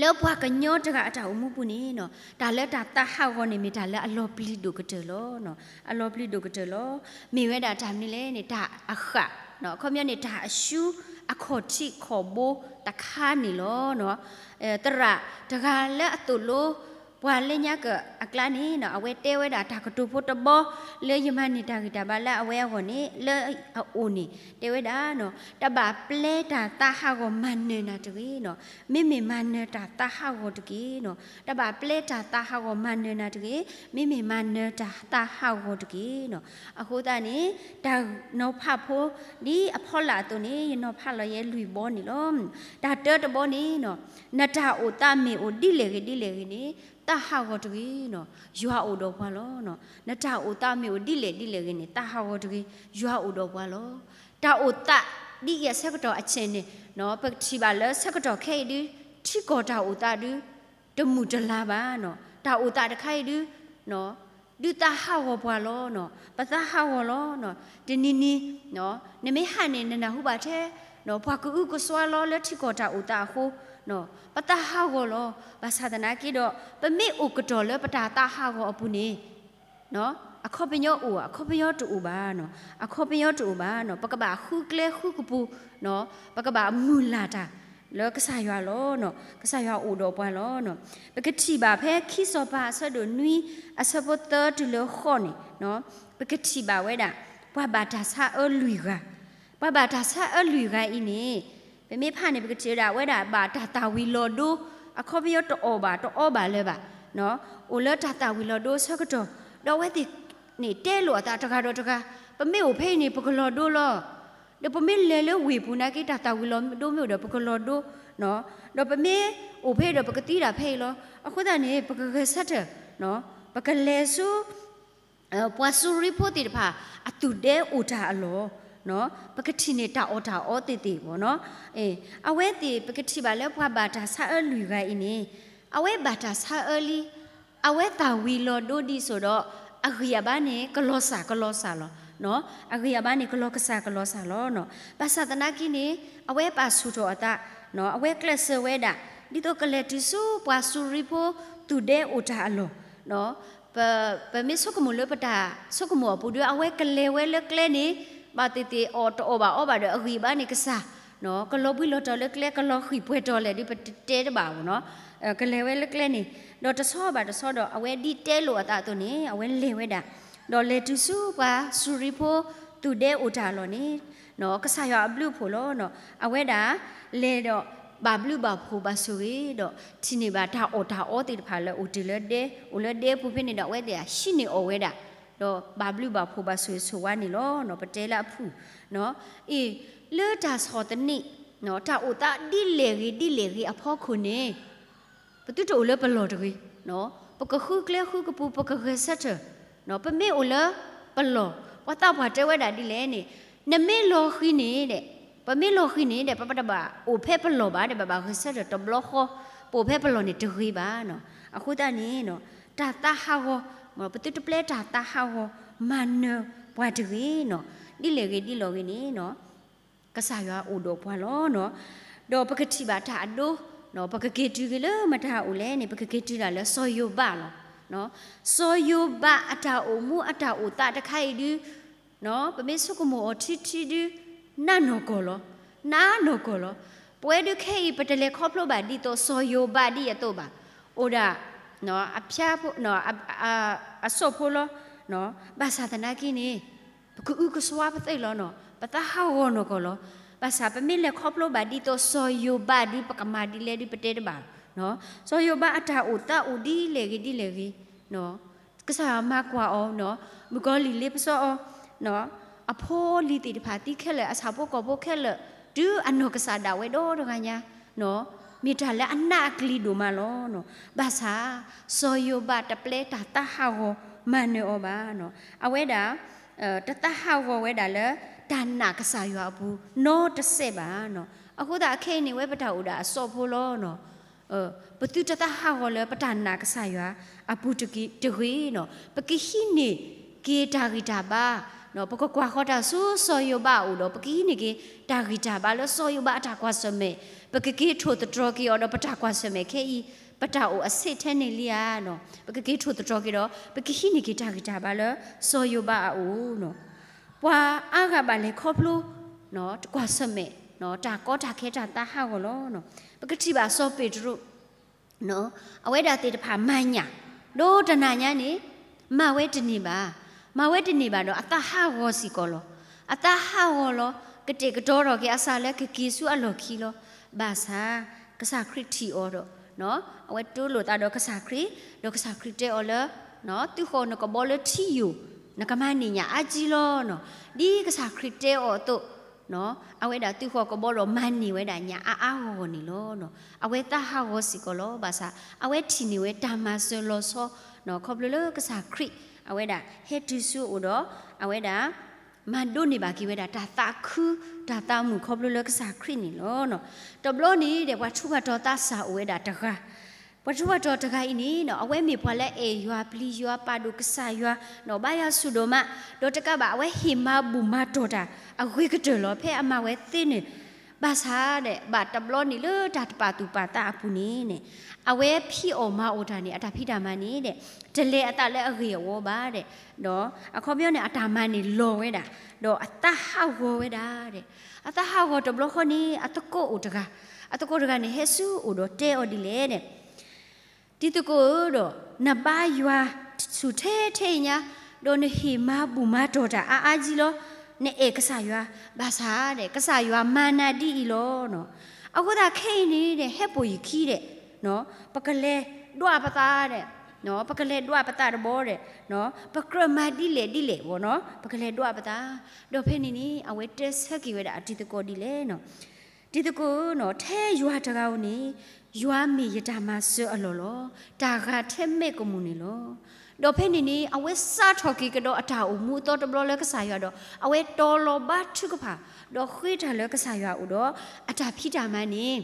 လၢပှၤကညီတဂၤအတၢ်အိၣ်မူပူၤန့ၣ်နီၤ, တၢ်လၢတၢ်သးဟးဂီၤန့ၣ် မ့ၢ်တၢ်လၢအလီၤပျံၤဒိၣ်ကတၢၢ်လီၤ. အလီၤပျံၤဒိၣ်ကတၢၢ်လီၤ. မ့ၢ်ဝဲဒၣ်တၢ်မနုၤလဲၣ်န့ၣ် တၢ်အဃၣ်, အခီပညီန့ၣ် တၢ်အရှုံးအခီၣ်ထံးခီၣ်ဘိတခါန့ၣ်လီၤ. သရၣ်တဂၤလၢအသိၣ်လိ ပှၤလၢညါကအကျါန့ၣ်နီၤ, အဝဲတဲဝဲဒၣ်တၢ်ကတိၤဖိတဘီ လၢယမၤန့ၢ်တၢ်ဂံၢ်တၢ်ဘါလၢအဝဲအဂီၢ်န့ၣ်, လၢအအိၣ်န့ၣ် တဲဝဲဒၣ်နီၤ, တဘၣ်ပျဲတၢ်သးဟးဂီၤမၤနၢၤနၤတဂ့ၤနီၤ. မ့မ့ၢ်မၤနၢၤတၢ်သးဟးဂီၤတက့ၢ်နီၤ. တဘၣ်ပျဲတၢ်သးဟးဂီၤမၤနၢၤနၤတဂ့ၤ, မ့မ့ၢ်မၤနၢၤတၢ်သးဟးဂီၤတက့ၢ်နီၤ. အဃိသတးန့ၣ် တၢ်နီၤဖးဖိ ဒ်အဖီလာ်အသိးန့ၣ် ယနီၤဖးလီၤယဲလွံၢ်ဘီန့ၣ်လီၤ. တၢ်တၢတဘီန့ၣ်နီၤ, နတၢ်အိၣ်သးမ့ၢ်အိၣ်ဒ်လဲၣ်ဂ့ၤဒ်လဲၣ်ဂ့ၤန့ၣ် သးဟးဂီၤတဂ့ၤနီၤ, ယွၤအိၣ်ဒီးပှၤလီၤ. နတၢ်အိၣ်သးမ့ၢ်အိၣ်ဒ်လဲၣ်ဒ်လဲၣ်ဂ့ၤန့ၣ် သးဟးဂီၤတဂ့ၤ, ယွၤအိၣ်ဒီးပှၤလီၤ. တၢ်အိၣ်သးဒ်အံၤအဆၢကတီၢ်အဆဲးန့ၣ်နီၤ, ပကထံၣ်ဘၣ်လၢဆၢကတီၢ်ခဲအံၤဒု ထံကီၢ်တၢ်အိၣ်သးဒု တမုာ်တလၤဘၣ်နီၤ. တၢ်အိၣ်သးတခါအံၤဒု ဒုးသးဟးဂီၤပှၤလီၤနီၤ, ပသးဟးဂီၤလီၤနီၤ. တနံၤနံၤ နမ့ၢ်ဟးန့ၣ် နနၢ်ဟူဘၣ်ထဲ ပှၤကအုကစွါလီၤလၢထံကီၢ်တၢ်အိၣ်သးအဃိ, ပသးဟးဂီၤလီၤ. ဘၣ်ဆၣ်သနာ်က့ဒီး ပမ့ၢ်အိၣ်ကတီၢ်လၢပတၢ်သးဟးဂီၤအပူၤန့ၣ် အခီပညီအိၣ်ဧါ, အခီပညီတအိၣ်ဘၣ်နီၤ, အခီပညီတအိၣ်ဘၣ်နီၤ. ပကဘၣ်ဃုကျဲဃုကပူၤနီၤ, ပကဘၣ်မုၢ်လၢ်တၢ်လၢကစၢ်ယွၤလီၤနီၤ, ကစၢ်ယွၤအိၣ်ဒီးပှၤလီၤနီၤ. ပကထံၣ်ဘၣ်ဖဲခံစီၤပၤအဆၢဒိၣ်နွံ အဆၢဖိသၢတုၤလၢဃိးန့ၣ်နီၤ, ပကထံၣ်ဘၣ်ဝဲဒၣ် ပှၤဘၣ်တၢ်ဆါအၢလွံၢ်ဂၤ, ပှၤဘၣ်တၢ်ဆါအၢလွံၢ်ဂၤအံၤန့ၣ် ပမ့ၢ်ဖးန့ၣ် ပကထံၣ်ဝဲဒၣ် အဝဲဒၣ်ဘၣ်တၢ်သၣ်ဝံၤလီၤဒိ, အခီပညီတအီၣ်ဘၣ်တအီဘၣ်လၢၤဘၣ်, အိၣ်လၢတၢ်သၣ်ဝံၤလီၤဒိအဆၢကတီၢ်, ဒီးအဝဲသ့ၣ်န့ၣ်တဲလိာ်အသးတဂၤဒီးတဂၤ, ပမ့ၢ်အိၣ်ဖဲအံၤန့ၣ် ပကလီၤဒိလီၤ. ဒီးပမ့ၢ်လဲၤလၢဝ့ၢ်ပူၤနာ်က့ တၢ်သၣ်ဝံၤလီၤဒိမ့ၢ်အိၣ်ဒီး ပကလီၤဒိ, ဒီးပမ့ၢ်အိၣ်ဖဲအံၤဒီး ပကသံဒၣ်ဖဲအံၤလီၤ. အဃိသတးန့ၣ် ပကဂဲၤဆၢထၢၣ်, ပကလဲၤဆူ ပှၤစူၤရံဖိသ့ၣ်တဖၣ် အသူၣ်ဒဲအိၣ်တၢ်အလီၢ်, ပကထံၣ်န့ၢ်တၢ်အီၣ်တၢ်အီသ့ၣ်သ့ၣ်ဘၣ်နီၤ. အဝဲသ့ၣ် ပကထံၣ်ဘၣ်လၢပှၤဘၣ်တၢ်ဆါအၢလွံၢ်ဂၤအံၤန့ၣ်, အဝဲဘၣ်တၢ်ဆါအၢလံ, အဝဲသၣ်ဝံၤလီၤဒိဒ်သိးဒီး အဂံၢ်အဘါန့ၣ် ကလီၤစၢ်ကလီၤစၢ်လီၤ. အဂံၢ်အဘါန့ၣ် ကလီၤကစၢ်ကလီၤစၢ်လီၤ. ဘၣ်ဆၣ်သနာ်က့န့ၣ် အဝဲပာ်ဆူၣ်ထီၣ်အသး, အဝဲကျဲးစၢးဝဲဒၣ် ဒ်သိးကလဲၤတုၤဆူပှၤစူၤရံဖိ သူၣ်ဒဲအိၣ်တၢ်အလီၢ် ပ, ပမ့ၢ်ဆိကမိၣ်လၢပတၢ်ဆိကမိၣ်အပူၤဒီး အဝဲကလဲၤဝဲလၢကျဲန့ၣ် ဘၣ်သ့ၣ်သ့ၣ်အီၣ်တအီၣ်ဘၣ်အီဘၣ်ဒီး အဂံၢ်အဘါန့ၣ်ကစၢ်, ကလီၤဘှံးလီၤတီၤလၢကျဲ ကလီၤဃံၢ်ပှဲၤတီၤလဲၣ်ဒုး ပတတဲတဘၣ်ဘၣ်နီၤ. ကလဲၤဝဲလၢကျဲန့ၣ်, ဒီးတဆီဘၣ်တဆီဒီး အဝဲဒ်တဲလိာ်အသးအသိးန့ၣ် အဝဲလဲၤဝဲဒၣ်, ဒီးလဲၤတုၤဆူပှၤစူၤရံဖိ သူၣ်ဒဲအိၣ်တၢ်အလီၢ်န့ၣ် ကစၢ်ယွၤအဘျုးအဖှိၣ်လီၤ. အဝဲဒၣ်လဲၤဒီး ဘၣ်ဘျုးဘၣ်ဖှိၣ်ဘၣ်ဆိၣ်ဂ့ၤဒီး ထံၣ်န့ၢ်ဘၣ်တၢ်အီၣ်တၢ်အီသ့ၣ်တဖၣ်လၢအိၣ်တ့ၢ်လၢဒဲ, အိၣ်လၢဒဲပူၤဖဲန့ၣ်ဒီး အဝဲသ့ၣ်ဟံးန့ၢ်အီၣ်ဝဲဒၣ်, ဒီးဘၣ်ဘျုးဘၣ်ဖှိၣ်ဘၣ်ဆိၣ်ဂ့ၤဆိၣ်ဝါန့ၣ်လီၤ. ပတဲလၢအဖုၣ်, အ့ၣ်, လၢတၢ်ဆီၣ်သနံး, တၢ်အိၣ်သးဒ်လဲၣ်ဂ့ၤဒ်လဲၣ်ဂ့ၤအဖီခိၣ်န့ၣ် ပသုတအိၣ်လၢပလီၢ်တဂ့ၤ, ပကဃုကျဲဃုကပူၤ ပကဂဲၤဆၢထၢၣ်, ပမ့ၢ်အိၣ်လၢပလီၢ်, ပှၤသးပှၢ်တဲဝဲဒၣ်ဒ်လဲၣ်န့ၣ်, နမ့ၢ်လီၤဃံၤန့ၣ်ဒီး, ပမ့ၢ်လီၤဃံၤန့ၣ်ဒီး ပတဘၣ်အိၣ်ဖဲပလီၢ်ဘၣ်ဒီး ပဘၣ်ဂဲၤဆၢထၢၣ်တဘျီဃီ, ပအိၣ်ဖဲပလီၢ်န့ၣ်တဂ့ၤဘၣ်နီၤ. အဃိသတးန့ၣ်, တၢ်သးဟးဂီၤ, ပသုတပျဲတၢ်သးဟးဂီၤ မၤနၢၤပှၤတဂ့ၤနီၤ. ဒ်လဲၣ်ဂ့ၤဒ်လဲၣ်ဂ့ၤန့ၣ် ကစၢ်ယွၤအိၣ်ဒီးပှၤလီၤနီၤ. ဒီးပကထံၣ်ဘၣ်တၢ်အဒိ, ပကက့ၤတုၤက့ၤလၢမတၤအိၣ်လဲၣ်န့ၣ် ပကက့ၤတုၤဒၣ်လၢစီၤယိၤဘးလီၤ. စီၤယိၤဘးအတၢ်အိၣ်မူအတၢ်အိၣ်သးတခါအံၤဒု, ပမ့ၢ်ဆိကမိၣ်အီၤထံထံဒု, နးနီၢ်ကီၢ်လီၤ, နးနီၢ်ကီၢ်လီၤ. ပဝဲဒုးခဲအံၤပတလဲၤခီဖျိဘၣ်ဒ်သိးစီၤယိၤဘးဒ်အသိးဘၣ်, အိၣ်ဒၣ် အဖျါ အစိၣ်ဖိလီၤ. ဘၣ်ဆၣ်သနာ်က့န့ၣ် ပကအုကစွါပသ့ၣ်လီၤနီၤ, ပသးဟးဂီၤနီၢ်ကီၢ်လီၤ. ဘၣ်ဆၣ်ပမ့ၢ်လဲၤခီဖျိဘၣ်ဒ်သိးစီၤယိၤဘးဒုး ပကမၤဒ်လဲၣ်ဒုးပတဲတဘၣ်. စီၤယိၤဘးအတၢ်အိၣ်သးအိၣ်ဒ်လဲၣ်ဂ့ၤဒ်လဲၣ်ဂ့ၤ, ကစၢ်ယွၤမၤကွၢ်အီၤ, မုၣ်ကီၤလံၢ်လ့ပစီအီၤ, အဖိအလံၤသ့ၣ်တဖၣ်သံခဲလၢာ်, အဆၣ်ဖိကီၢ်ဖိခဲလၢာ်, တုၤအနီၢ်ကစၢ်ဒၣ်ဝဲဒီတဂၤညါ, မ့ၢ်တၢ်လၢအနးအကလံၤဒိၣ်မးလီၤ. ဘၣ်ဆၣ် စီၤယိၤဘးတပျဲတၢ်သးဟးဂီၤမၤနၢၤအီၤဘၣ်. အဝဲဒၣ် တသးဟးဂီၤဝဲဒၣ်လၢ တၢ်နာ်ကစၢ်ယွၤအပူၤ နီတစဲးဘၣ်. အဃိသတးခဲအံၤန့ၣ် ဝဲပတၢ်အိၣ်ဒၣ်အစီဖိလီၤ. ပသုတသးဟးဂီၤလၢပတၢ်နာ်ကစၢ်ယွၤအပူၤတဂ့ၤနီၤ. ပကဟံးန့ၢ်က့ၤတၢ်ဂံၢ်တၢ်ဘါ ပကကွၢ်ဃီၤတၢ်ဆူစီၤယိၤဘးအအိၣ်ဒီး ပကဟံးန့ၢ်က့ၤတၢ်ဂံၢ်တၢ်ဘါလၢစီၤယိၤဘးအတၢ်ကွၢ်ဆၢၣ်မဲာ်, ပကက့ၤထိၣ်သတြီၤက့ၤအီၤဒီးပတၢ်ကွၢ်ဆၢၣ်မဲာ်ခဲအံၤ ပတၢ်အိၣ်အဆံးထဲန့ၣ်လံဧါ. ပကက့ၤထိၣ်သတြီၤက့ၤဒီး ပကဟံးန့ၢ်က့ၤတၢ်ဂံၢ်တၢ်ဘါလၢစီၤယိၤဘးအအိၣ် ပှၤအါဂၤဘၣ်လဲၤခီဖျိ တကွၢ်ဆၢၣ်မဲာ် တၢ်ကီတၢ်ခဲတၢ်သးဟးဂီၤလီၤ. ပကထံၣ်ဘၣ်စီၤပ့းတရူး အဝဲဒၣ်သ့ၣ်တဖၣ်မၤညၣ်, ဒီးတနၤညါန့ၣ် မၤဝဲတန့ၢ်ဘၣ်, မၤဝဲတန့ၢ်ဘၣ်ဒီး အသးဟးဂီၤစ့ၢ်ကီးလီၤ. အသးဟးဂီၤလီၤ, ကတဲာ်ကတီၤထီၣ်က့ၤအသးလၢကက့ၤဆူအလီၢ်ခံလီၤ. ဘၣ်ဆၣ် ကစၢ်ခရံာ်ထံၣ်အီၤဒီး အဝဲတိလိာ်သးဒီးကစၢ်ခရံာ်, ဒီးကစၢ်ခရံာ်တဲအီၤလၢ သုဃီၤနကဘီလၢထံယိာ်, နကမၤန့ၢ်ညၣ်အါကံလီၤ. ဒ်ကစၢ်ခရံာ်တဲအီၤအသိး အဝဲဒၣ်သုဃီၤကဘီဒီးမၤန့ၢ်ဝဲဒၣ်ညၣ်အါအါဂီၢ်ဂီၢ်န့ၣ်လီၤ. အဝဲသးဟးဂီၤစ့ၢ်ကီးလီၤ. ဘၣ်ဆၣ် အဝဲထံၣ်န့ၢ်ဝဲတၢ်မၤစၢၤလီၤဆီ ခီဖျိလၢကစၢ်ခရံာ် အဝဲဒၣ်ဟဲတုၤဆူအအိၣ်ဒီး အဝဲဒၣ် မၤဒိးန့ၢ်ဘၣ်က့ၤဝဲဒၣ်တၢ်သးခု တၢ်သးမုာ်ခီဖျိလၢကစၢ်ခရံာ်န့ၣ်လီၤ. တဘျီန့ၣ်ဒီး ပှၤထူးပှၤတီၤသးစၢ်အိၣ်ဝဲဒၣ်တဂၤ, ပှၤထူးပှၤတီၤတဂၤအံၤန့ၣ် အဝဲမ့ၢ်ပှၤလၢအအဲၣ်ယွၤပျံၤယွၤပာ်ဒိၣ်ကစၢ်ယွၤ ဘါယွၤဆူၣ်ဒိၣ်မး, ဒီးတကးဘၣ် အဝဲဟ့ၣ်မၤဘူၣ်မၤတီၢ်တၢ်အဂ့ၤကတၢၢ်လီၤ. ဖဲအမၤဝဲသ့န့ၣ် ဘၣ်ဆၣ်ဒီး ဘၣ်တဘျီန့ၣ်လၢတၢ်တပာ်သူၣ်ပာ်သးအပူၤန့ၣ်န့ၣ် အဝဲဖံးအီၣ်မၤအီၣ်တၢ်န့ၣ် အတၢ်ဖံးတၢ်မၤန့ၣ်ဒီး တလဲၤအသးလၢအဂ့ၤအဝီဘၣ်ဒီး ဒီးအခီပညီန့ၣ် အတၢ်မၤန့ၣ်လီၤဝဲဒၣ်, ဒီးအသးဟးဂီၤဝဲဒၣ်ဒီး အသးဟးဂီၤတဘျီဃီန့ၣ် အသကိးအိၣ်တဂၤ, အသကိးတဂၤန့ၣ် ဟဲဆူအအိၣ်ဒီးတဲအီၤဒ်လဲၣ်ဒီး တံၤသကိးဧၢဒီး နဘါယွၤဆူၣ်ထဲထဲအံၤညါ, ဒီးနဟ့ၣ်မၤဘူၣ်မၤတီၢ်တၢ်အါအါကံလီၤ. နအဲၣ်ကစၢ်ယွၤ, ဘၣ်ဆၣ်ဒီး ကစၢ်ယွၤမၤနၤဒ်အံၤလီၤ. အဃိသတးခဲအံၤန့ၣ်ဒီး ဟဲပိာ်ယခံဒီး ပကလဲၤဒွးပသးဒီး ပကလဲၤဒွးပသးတဘီဒီး ပကြၢးမၤဒ်လဲၣ်ဒ်လဲၣ်ဝီနီၤ ပကလဲၤဒွးပသး. ဒီးဖဲန့ၣ်န့ၣ် အဝဲတဲဆၢက့ၤဝဲဒၣ်အတံၤသကိးဒ်လဲၣ်နီၤ, တံၤသကိးဧၢ, ထဲယွၤတဂၤဧိၤန့ၣ် ယွၤမ့ၢ်ယတၢ်မၤစၢၤအလီၢ်လီၤ. တၢ်ဂၤထဲမဲာ်ကမူၣ်န့ၣ်လီၤ. ဒီးဖဲန့ၣ်န့ၣ် အဝဲစးထီၣ်က့ၤကဒီးအတၢ်အိၣ်မူအသီတဘျီလၢကစၢ်ယွၤဒီး အဝဲတီၤလီၤဘါထုကဖၣ် ဒီးဃ့တၢ်လၢကစၢ်ယွၤအအိၣ်ဒီး အတၢ်ဖံးတၢ်မၤန့ၣ်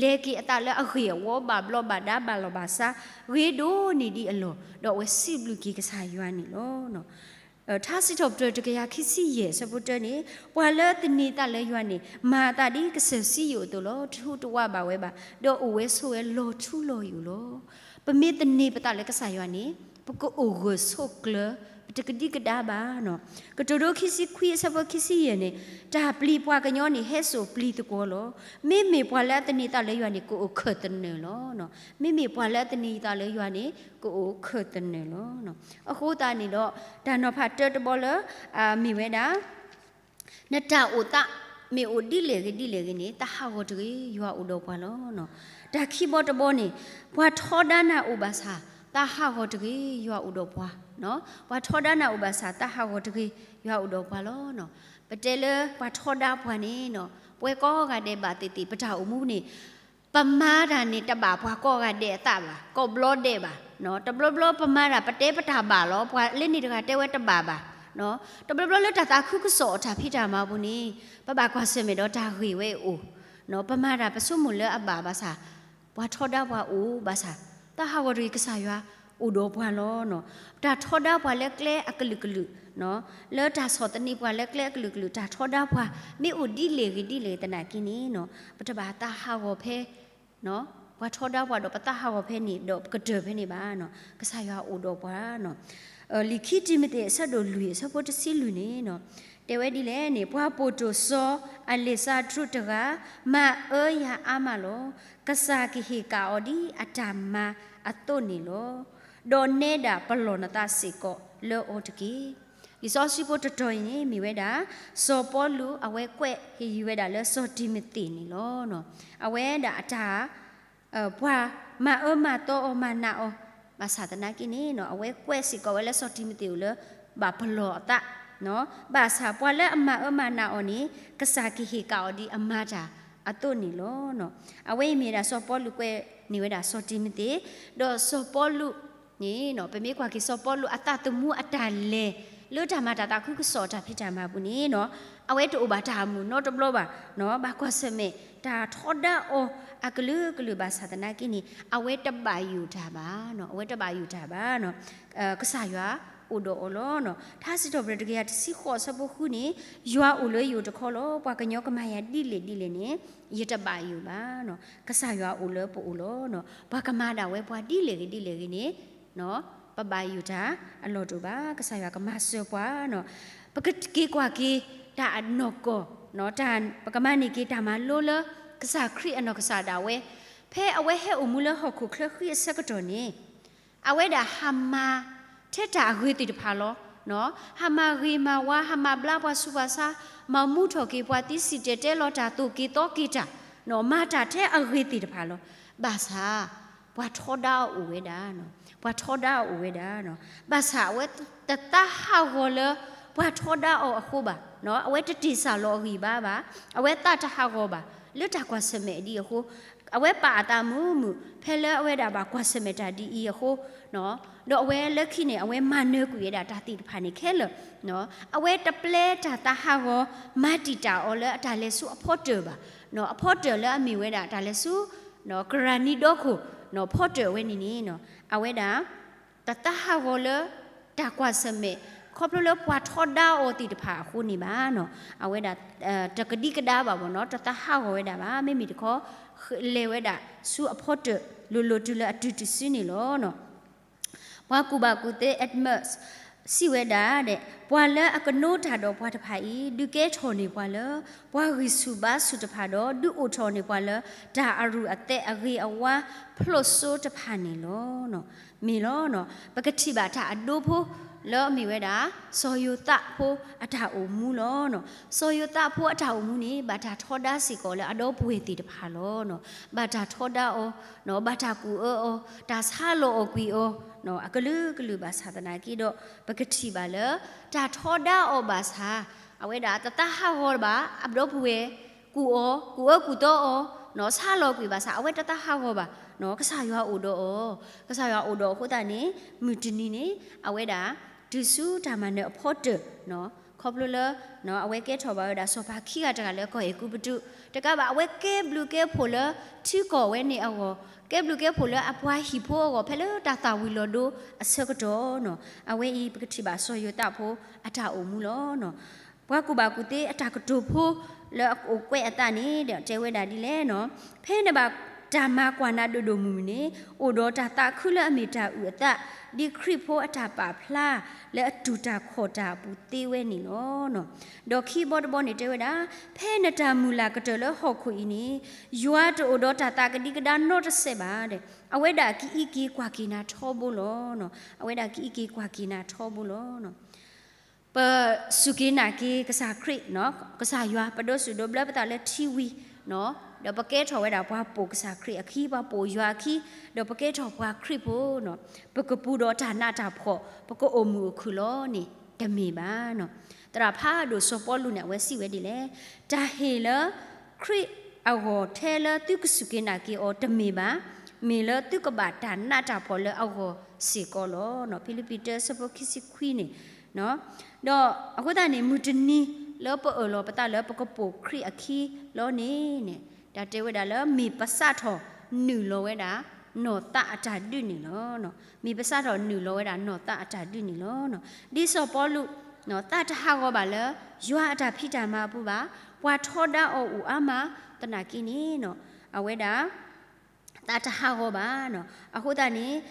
လဲၤက့ၤအသးလၢအဂ့ၤအဝီဘၣ်ဘျီးဘၣ်ဒါဘၣ်လီၢ်ဘၣ်စး ဂ့ၤဒိၣ်န့ၢ်ဒံးအလီၢ် ဒီးအဝဲစံးဘျုးက့ၤကစၢ်ယွၤန့ၣ်လီၤ. ထါစံးထီၣ်ပတြၢၤတကယၤခံဆံယဲၢ်အဆၢဖိတၢန့ၣ် ပှၤလၢအသန့ၤသးလၢယွၤန့ၣ် မၤအသးဒ်ကစၢၢ်စံယိၣ်အသိးလီၤ. တဟူးတဝးဘၣ်ဝဲဘၣ် ဒီးအိၣ်ဝဲဆိးဝဲလီၤထူလီၤယိာ်လီၤ. ပမ့ၢ်သန့ၤပသးလၢကစၢ်ယွၤန့ၣ် ပကအိၣ်ဂၢၢ်ဆိးကျၢၤ ပတကဒံကဒါဘၣ်နီၤ. ကတိၤဒိခံဆံခွံအဆၢဖိခံဆံယဲၢ်န့ၣ် တၢ်ပျံၤပှၤကညီန့ၣ် ဟဲစိာ်ပျံၤသကွီၤလီၤ. မ့မ့ၢ်ပှၤလၢအသန့ၤသးလၢယွၤန့ၣ် ကအိၣ်ခၢၣ်သနၢၣ်လီၤ. မ့မ့ၢ်ပှၤလၢအသန့ၤသးလၢယွၤန့ၣ် ကအိၣ်ခၢၣ်သနၢၣ်လီၤ. အဃိသတးန့ၣ်ဒီး တၢ်နီၤဖးတၢတဘီလၢ မ့ၢ်ဝဲဒၣ် နတၢ်အိၣ်သး မ့ၢ်အိၣ်ဒ်လဲၣ်ဂ့ၤဒ်လဲၣ်ဂ့ၤန့ၣ် သးဟးဂီၤတဂ့ၤ ယွၤအိၣ်ဒီးပှၤလီၤ. တၢ်ခံဘီတဘီန့ၣ် ပှၤထီဒါနၤအိၣ်ဘၣ်ဆၣ် သးဟးဂီၤတဂ့ၤ ယွၤအိၣ်ဒီးပှၤ, ပှၤထီဒါနၤအိၣ်ဘၣ်ဆၣ် သးဟးဂီၤတဂ့ၤ ယွၤအိၣ်ဒီးပှၤလီၤ. ပတဲလၢပှၤထီဒါပှၤန့ၣ် ပဝဲကိးဂၤဒဲးဘၣ်သ့ၣ်သ့ၣ် ပတၢ်အိၣ်မူန့ၣ် ပမၤတၢ်န့ၣ်တဘၣ်ပှၤကိးဂၤဒဲးအသးဘၣ် ကိးဘျီဒဲးဘၣ်. တဘျီဘျီပမၤတၢ် ပတဲပတၢ်ဘၣ်လီၤ ပှၤလၢန့ၣ်တဂၤတဲဝဲတဘၣ်ဘၣ်. တဘျီဘျီလၢတၢ်သးခုကစီၣ်အတၢ်ဖံးတၢ်မၤပူၤန့ၣ် ပဘၣ်ကွၢ်ဆၢၣ်မဲာ်ဒီးတၢ်ဂ့ၢ်ဝဲအအိၣ်, ပမၤတၢ်ပဆိကမိၣ်လၢအဘၣ်ဘၣ်ဆၣ် ပှၤထီဒါပှၤအိၣ်ဘၣ်ဆၣ် သးဟးဂီၤတဂ့ၤ ကစၢ်ယွၤအိၣ်ဒီးပှၤလီၤ. တၢ်ထီဒါပှၤလၢကျဲအကလုာ်ကလုာ် လၢတၢ်ဆီၣ်သနံးပှၤလၢကျဲအကလုာ်ကလုာ် တၢ်ထီဒါပှၤ မ့ၢ်အိၣ်ဒ်လဲၣ်ဂ့ၤဒ်လဲၣ်သနာ်က့န့ၣ် ပတဘၣ်သးဟးဂီၤဖဲ ပှၤထီဒါပှၤဒီးပသးဟးဂီၤဖဲန့ၣ် ဒီးပကတၢၢ်ဖဲန့ၣ်ဘၣ်. ကစၢ်ယွၤအိၣ်ဒီးပှၤ လံာ်ခံတံၤမသ့း အဆၢဒိၣ်လွံၢ် အဆၢဖိတဆံလွံၢ်န့ၣ် တဲဝဲဒ်လဲၣ်န့ၣ် ပှၤပိာ်တိာ်စီၤအလ့းစးတြူးတဂၤ မၤအၢယၤအါမးလီၤ. ကစၢ်ကဟ့ၣ်ကၣ်အီၤဒ်အတၢ်မၤအသိးန့ၣ်လီၤ. ဒီးနဲဒၣ်ပလီၢ်နသးစ့ၢ်ကီးလၢအီၤတက့ၢ်. လံာ်စီဆှံဖိတတီၤအံၤန့ၣ် မ့ၢ်ဝဲဒၣ် စီၤပီလူးအဝဲကွဲးဟ့ၣ်ယုၤဝဲဒၣ်လၢစီၤတံၤမသ့းန့ၣ်လီၤ. အဝဲဒၣ်အတၢ် ပှၤမၤအၢမၤသီအီၤမၤနးအီၤ ဘၣ်ဆၣ်သနာ်က့န့ၣ် အဝဲကွဲးစ့ၢ်ကီးဝဲလၢစီၤတံၤမသ့းအိၣ်လၢ ဘၣ်ပလီၢ်အသး ဘၣ်ဆၣ်ပှၤလၢအမၤအၢမၤနးအီၤန့ၣ် ကစၢ်ကဟ့ၣ်ကၣ်အီၤဒ်အမၤတၢ်အသိးန့ၣ်လီၤ. အဝဲအံၤမ့ၢ်ဒၣ်စီၤပီလူးကွဲးန့ၢ်ဝဲဒၣ်စီၤတံၤမသ့း, ဒီးစီၤပီလူးန့ၣ် ပမ့ၢ်ကွၢ်က့ၤစီၤပီလူးအသးသမူအတၢ်လဲၤ လၢတၢ်မၤတၢ်သးခုကစီၣ်အတၢ်ဖံးတၢ်မၤပူၤန့ၣ် အဝဲတအိၣ်ဘၣ်တၢ်အမုာ်နီတဘျီဘၣ်, ဘၣ်ကွၢ်ဆၢၣ်မဲာ် တၢ်ထီဒါအီၤအကလုာ်ကလုာ်ဘၣ်ဆၣ်သနာ်က့န့ၣ် အဝဲတဘၣ်ယိၣ်တၢ်ဘၣ်, အဝဲတဘၣ်ယိၣ်တၢ်ဘၣ်. ကစၢ်ယွၤ အိၣ်ဒီးအီၤလီၤ. ထါစံးထီၣ်ပတြၢၤတကယၤတဆံဃိးအဆၢဖိဃုန့ၣ်, ယွၤအိၣ်လၢယအိၣ်တခီလီၤ. ပှၤကညီကမၤယၤဒ်လဲၣ်ဒ်လဲၣ်န့ၣ်, ယတဘၣ်ယိၣ်ဘၣ်. ကစၢ်ယွၤအိၣ်လၢပအိၣ်လီၤ. ပှၤကမၤဒၣ်ဝဲပှၤဒ်လဲၣ်ဂ့ၤဒ်လဲၣ်ဂ့ၤန့ၣ်, ပဘၣ်ယိၣ်တၢ်အလီၢ်တအိၣ်ဘၣ်. ကစၢ်ယွၤကမၤစၢၤပှၤ, ပကက့ၤကွၢ်က့ၤတၢ်အနီၢ်ကီၢ်, ပကမၤန့ၢ်က့ၤတၢ်မၤလိလၢ ကစၢ်ခရံာ်အနီၢ်ကစၢ်ဒၣ်ဝဲ, ဖဲအဝဲဟဲအိၣ်မူလၢဟီၣ်ခိၣ်ချၢဃံအဆၢကတီၢ်န့ၣ်, အဝဲဒၣ်ဟးမၤထဲတၢ်အဂ့ၤသ့ၣ်တဖၣ်လီၤ. ဟးမၤဂ့ၤမၤဝါ, ဟးမၤဘျါပှၤဆူးပှၤဆါ, မၤမူထီၣ်က့ၤပှၤသံစံၣ်တဲၤတဲလီၤတၢ်, သိၣ်က့ၤသီက့ၤတၢ်, မၤတၢ်ထဲအဂ့ၤသ့ၣ်တဖၣ်လီၤ. ဘၣ်ဆၣ် ပှၤထီဒါအီၤအိၣ်ဝဲဒၣ်, ပှၤထီဒါအီၤအိၣ်ဝဲဒၣ်, ဘၣ်ဆၣ်အဝဲတသးဟးဂီၤလၢ ပှၤထီဒါအီၤအဃိဘၣ်, အဝဲတတ့ၢ်စၢ်လီၤအဂံၢ်ဘါဘၣ်, အဝဲသးတဟးဂီၤဘၣ် လၢတၢ်ကွၢ်ဆၢၣ်မဲာ်ဒ်အံၤအဃိ, အဝဲပာ်အသးမုာ်မုာ် ဖဲလၢအဝဲဒၣ်ဘၣ်ကွၢ်ဆၢၣ်မဲာ်တၢ်ဒ်အံၤအဃိ, ဒီးအဝဲလၢခံန့ၣ် အဝဲမၤနၢၤကွံာ်ဝဲဒၣ်တၢ်သ့ၣ်တဖၣ်န့ၣ်ခဲလၢာ်, အဝဲတပျဲတၢ်သးဟးဂီၤ မၤတံာ်တာ်အီၤလၢအတၢ်လဲၤဆူအဖီတၢၣ်ဘၣ်, အဖီတၢၣ်လၢအမ့ၢ်ဝဲဒၣ်တၢ်လဲၤဆူ ကရၢနံဒီခိၣ် ဖီတၢၣ်ဝဲန့ၣ်န့ၣ်, အဝဲဒၣ် တသးဟးဂီၤလၢ တၢ်ကွၢ်ဆၢၣ်မဲာ် ခီဖျိလၢပှၤထီဒါအီၤသ့ၣ်တဖၣ်အဃိန့ၣ်ဘၣ်, အဝဲဒၣ် တကဒံကဒါဘၣ်ဘၣ်နီၤ, တသးဟးဂီၤဝဲဒၣ်ဘၣ်, မ့မ့ၢ်တခီ လဲၤဝဲဒၣ်ဆူအဖီတၢၣ် လိၤလိၤတုၤလၢအတုၤတစုန့ၣ်လီၤ. ပှၤကူၣ်ဘၣ်ကူၣ်သ့ Edmund စံးဝဲဒၣ်, ပှၤလၢအကနိတၢ်ဒီးပှၤတဖၣ်အံၤ ဒုးကဲထီၣ်န့ၢ်ပှၤလၢ ပှၤဂံၢ်ဆူၣ်ဘါဆူၣ်တဖၣ်ဒီး ဒုးအိၣ်ထီၣ်န့ၢ်ပှၤလၢ တၢ်အရူၢ်အသဲးအဂ့ၤအဝါဖျိးစိတဖၣ်န့ၣ်လီၤ. မ့ၢ်လီၤ, ပကထံၣ်ဘၣ်တၢ်အဒိဖိ လၢအမ့ၢ်ဝဲဒၣ် စီၤယိၤသးဖိအတၢ်အိၣ်မူလီၤ. စီၤယိၤသးဖိအတၢ်အိၣ်မူန့ၣ် ဘၣ်တၢ်ထီဒါစ့ၢ်ကီးလၢအဒီပုၢ်ဝဲၢ်သ့ၣ်တဖၣ်လီၤ. ဘၣ်တၢ်ထီဒါအီၤ, ဘၣ်တၢ်ကူၣ်အၢအီၤ, တၢ်ဆါလီၤအီၤကွံာ်အီၤ, အကလုာ်ကလုာ်ဘၣ်ဆၣ်သနာ်က့ဒီး ပကထံၣ်ဘၣ်လၢ တၢ်ထီဒါအီၤဘၣ်ဆၣ် အဝဲဒၣ်တသးဟးဂီၤဘၣ်, အဒီပုၢ်ဝဲၢ် ကူၣ်အီၤ, ကူၣ်အၢကူၣ်သီအီၤ, ဆါလီၤကွံာ်ဘၣ်ဆၣ် အဝဲတသးဟးဂီၤဘၣ်, ကစၢ်ယွၤအိၣ်ဒီးအီၤ, ကစၢ်ယွၤအိၣ်ဒီးအဃိသတးန့ၣ် မုၢ်တနံၤန့ၣ် အဝဲဒၣ် တုၤဆူတၢ်မၤနၢၤအဖီတၢၣ်, ခီဖျိလၢ အဝဲကဲထီၣ်ဘၣ်ဝဲဒၣ်စီၤပၤခံဂၤတဂၤလၢကီၢ်အဲၤကူပတူး, တကးဘၣ် အဝဲကဲဘျုးကဲဖှိၣ်လၢထံကီၢ်ဝဲန့ၣ်အဂီၢ်, ကဲဘျုးကဲဖှိၣ်လၢအပှၤဟံၣ်ဖိအဂီၢ် ဖဲလၢတၢ်သၣ်ဝံၤလီၤဒိအဆၢကတီၢ်, အဝဲအံၤ ပကထံၣ်ဘၣ်စီၤယိၤသးဖိအတၢ်အိၣ်မူလီၤ. ပှၤကူၣ်ဘၣ်ကူၣ်သ့အတၢ်ကတိၤဖိလၢအအိၣ်ကွဲးအသးန့ၣ် တဲဝဲဒၣ်ဒ်လဲၣ်, ဖဲနဘၣ်တၢ်မၤကွၢ်နၤဒိၣ်ဒိၣ်မုၢ်မုၢ်န့ၣ် အိၣ်ဒီးတၢ်သးခုလၢအမ့ၢ်တၢ်အုၣ်အသး ဒ်ခရံာ်ဖိအတၢ်ပာ်ဖျါလၢအတူၢ်တၢ်ခီၣ်တၢ်အပူၤသ့ဝဲန့ၣ်လီၤ. ဒီးခံဘီတဘီန့ၣ်တဲဝဲဒၣ်, ဖဲနတၢ်မုၢ်လၢ်ကတၢၢ်လၢဟီၣ်ခိၣ်အံၤန့ၣ် ယွၤတအိၣ်ဒီးတၢ်သးကဒံကဒါနီတစဲးဘၣ်, အဝဲဒၣ်ကအံးက့ၤကွၢ်က့ၤနၤထီဘိလီၤ. အဝဲဒၣ်ကအံးက့ၤကွၢ်က့ၤနၤထီဘိလီၤ. ပစူၢ်က့ၤနာ်က့ၤကစၢ်ခရံာ်, ကစၢ်ယွၤ ပဒိးစူၣ်ဒိးဘျၢပသးလၢထံဝံၤ, ဒီးပကဲထီၣ်ဝဲဒၣ်ပှၤပိာ်ကစၢ်ခရံာ်အခံ, ပှၤပိာ်ယွၤအခံ, ဒီးပကဲထီၣ်ပှၤခရံာ်ဖိ, ပကပူၤဒီးတၢ်နးတၢ်ဖှီၣ် ပကအိၣ်မုာ်အိၣ်ခုၣ်လီၤန့ၣ် တမ့ၢ်ဘၣ်. သရၣ်ဖးဒိၣ်စီၤပီလူးန့ၣ် အဝဲစံးဝဲဒ်လဲၣ်, တၢ်ဟ့ၣ်လၢ ခရံာ်အဂီၢ်ထဲလၢသုကစူၢ်က့ၤနာ်က့ၤအီၤတမ့ၢ်ဘၣ်, မ့ၢ်လၢသုကဘၣ်တၢ်နးတၢ်ဖှီၣ်လၢအဂီၢ်စ့ၢ်ကီးလီၤ. ဖံလံးပံးတၢအဆၢဖိခံဆံခွံန့ၣ်, ဒီးအဃိသတးန့ၣ် မုၢ်တနံၤလၢပအၢၣ်လီၤပသးလၢပကပိာ်ခရံာ်အခံလီၤန့ၣ်န့ၣ်, တၢ်တဲဝဲဒၣ်လၢမ့ၢ်ပစးထီၣ်နုာ်လီၤဝဲဒၣ် နီၢ်သးအတၢ်ဒုးန့ၣ်လီၤ. မ့ၢ်ပစးထီၣ်နုာ်လီၤဝဲဒၣ်နီၢ်သးအတၢ်ဒုးန့ၣ်လီၤ. ဒ်စီၤပီလူး သးတဟးဂီၤဘၣ်လၢ ယွၤအတၢ်ဖံးတၢ်မၤအပူၤဘၣ်, ပှၤထီဒါအီၤအိၣ်အါမးသနာ်က့န့ၣ်, အဝဲဒၣ် သးတဟးဂီၤဘၣ်. အဃိသတးန့ၣ်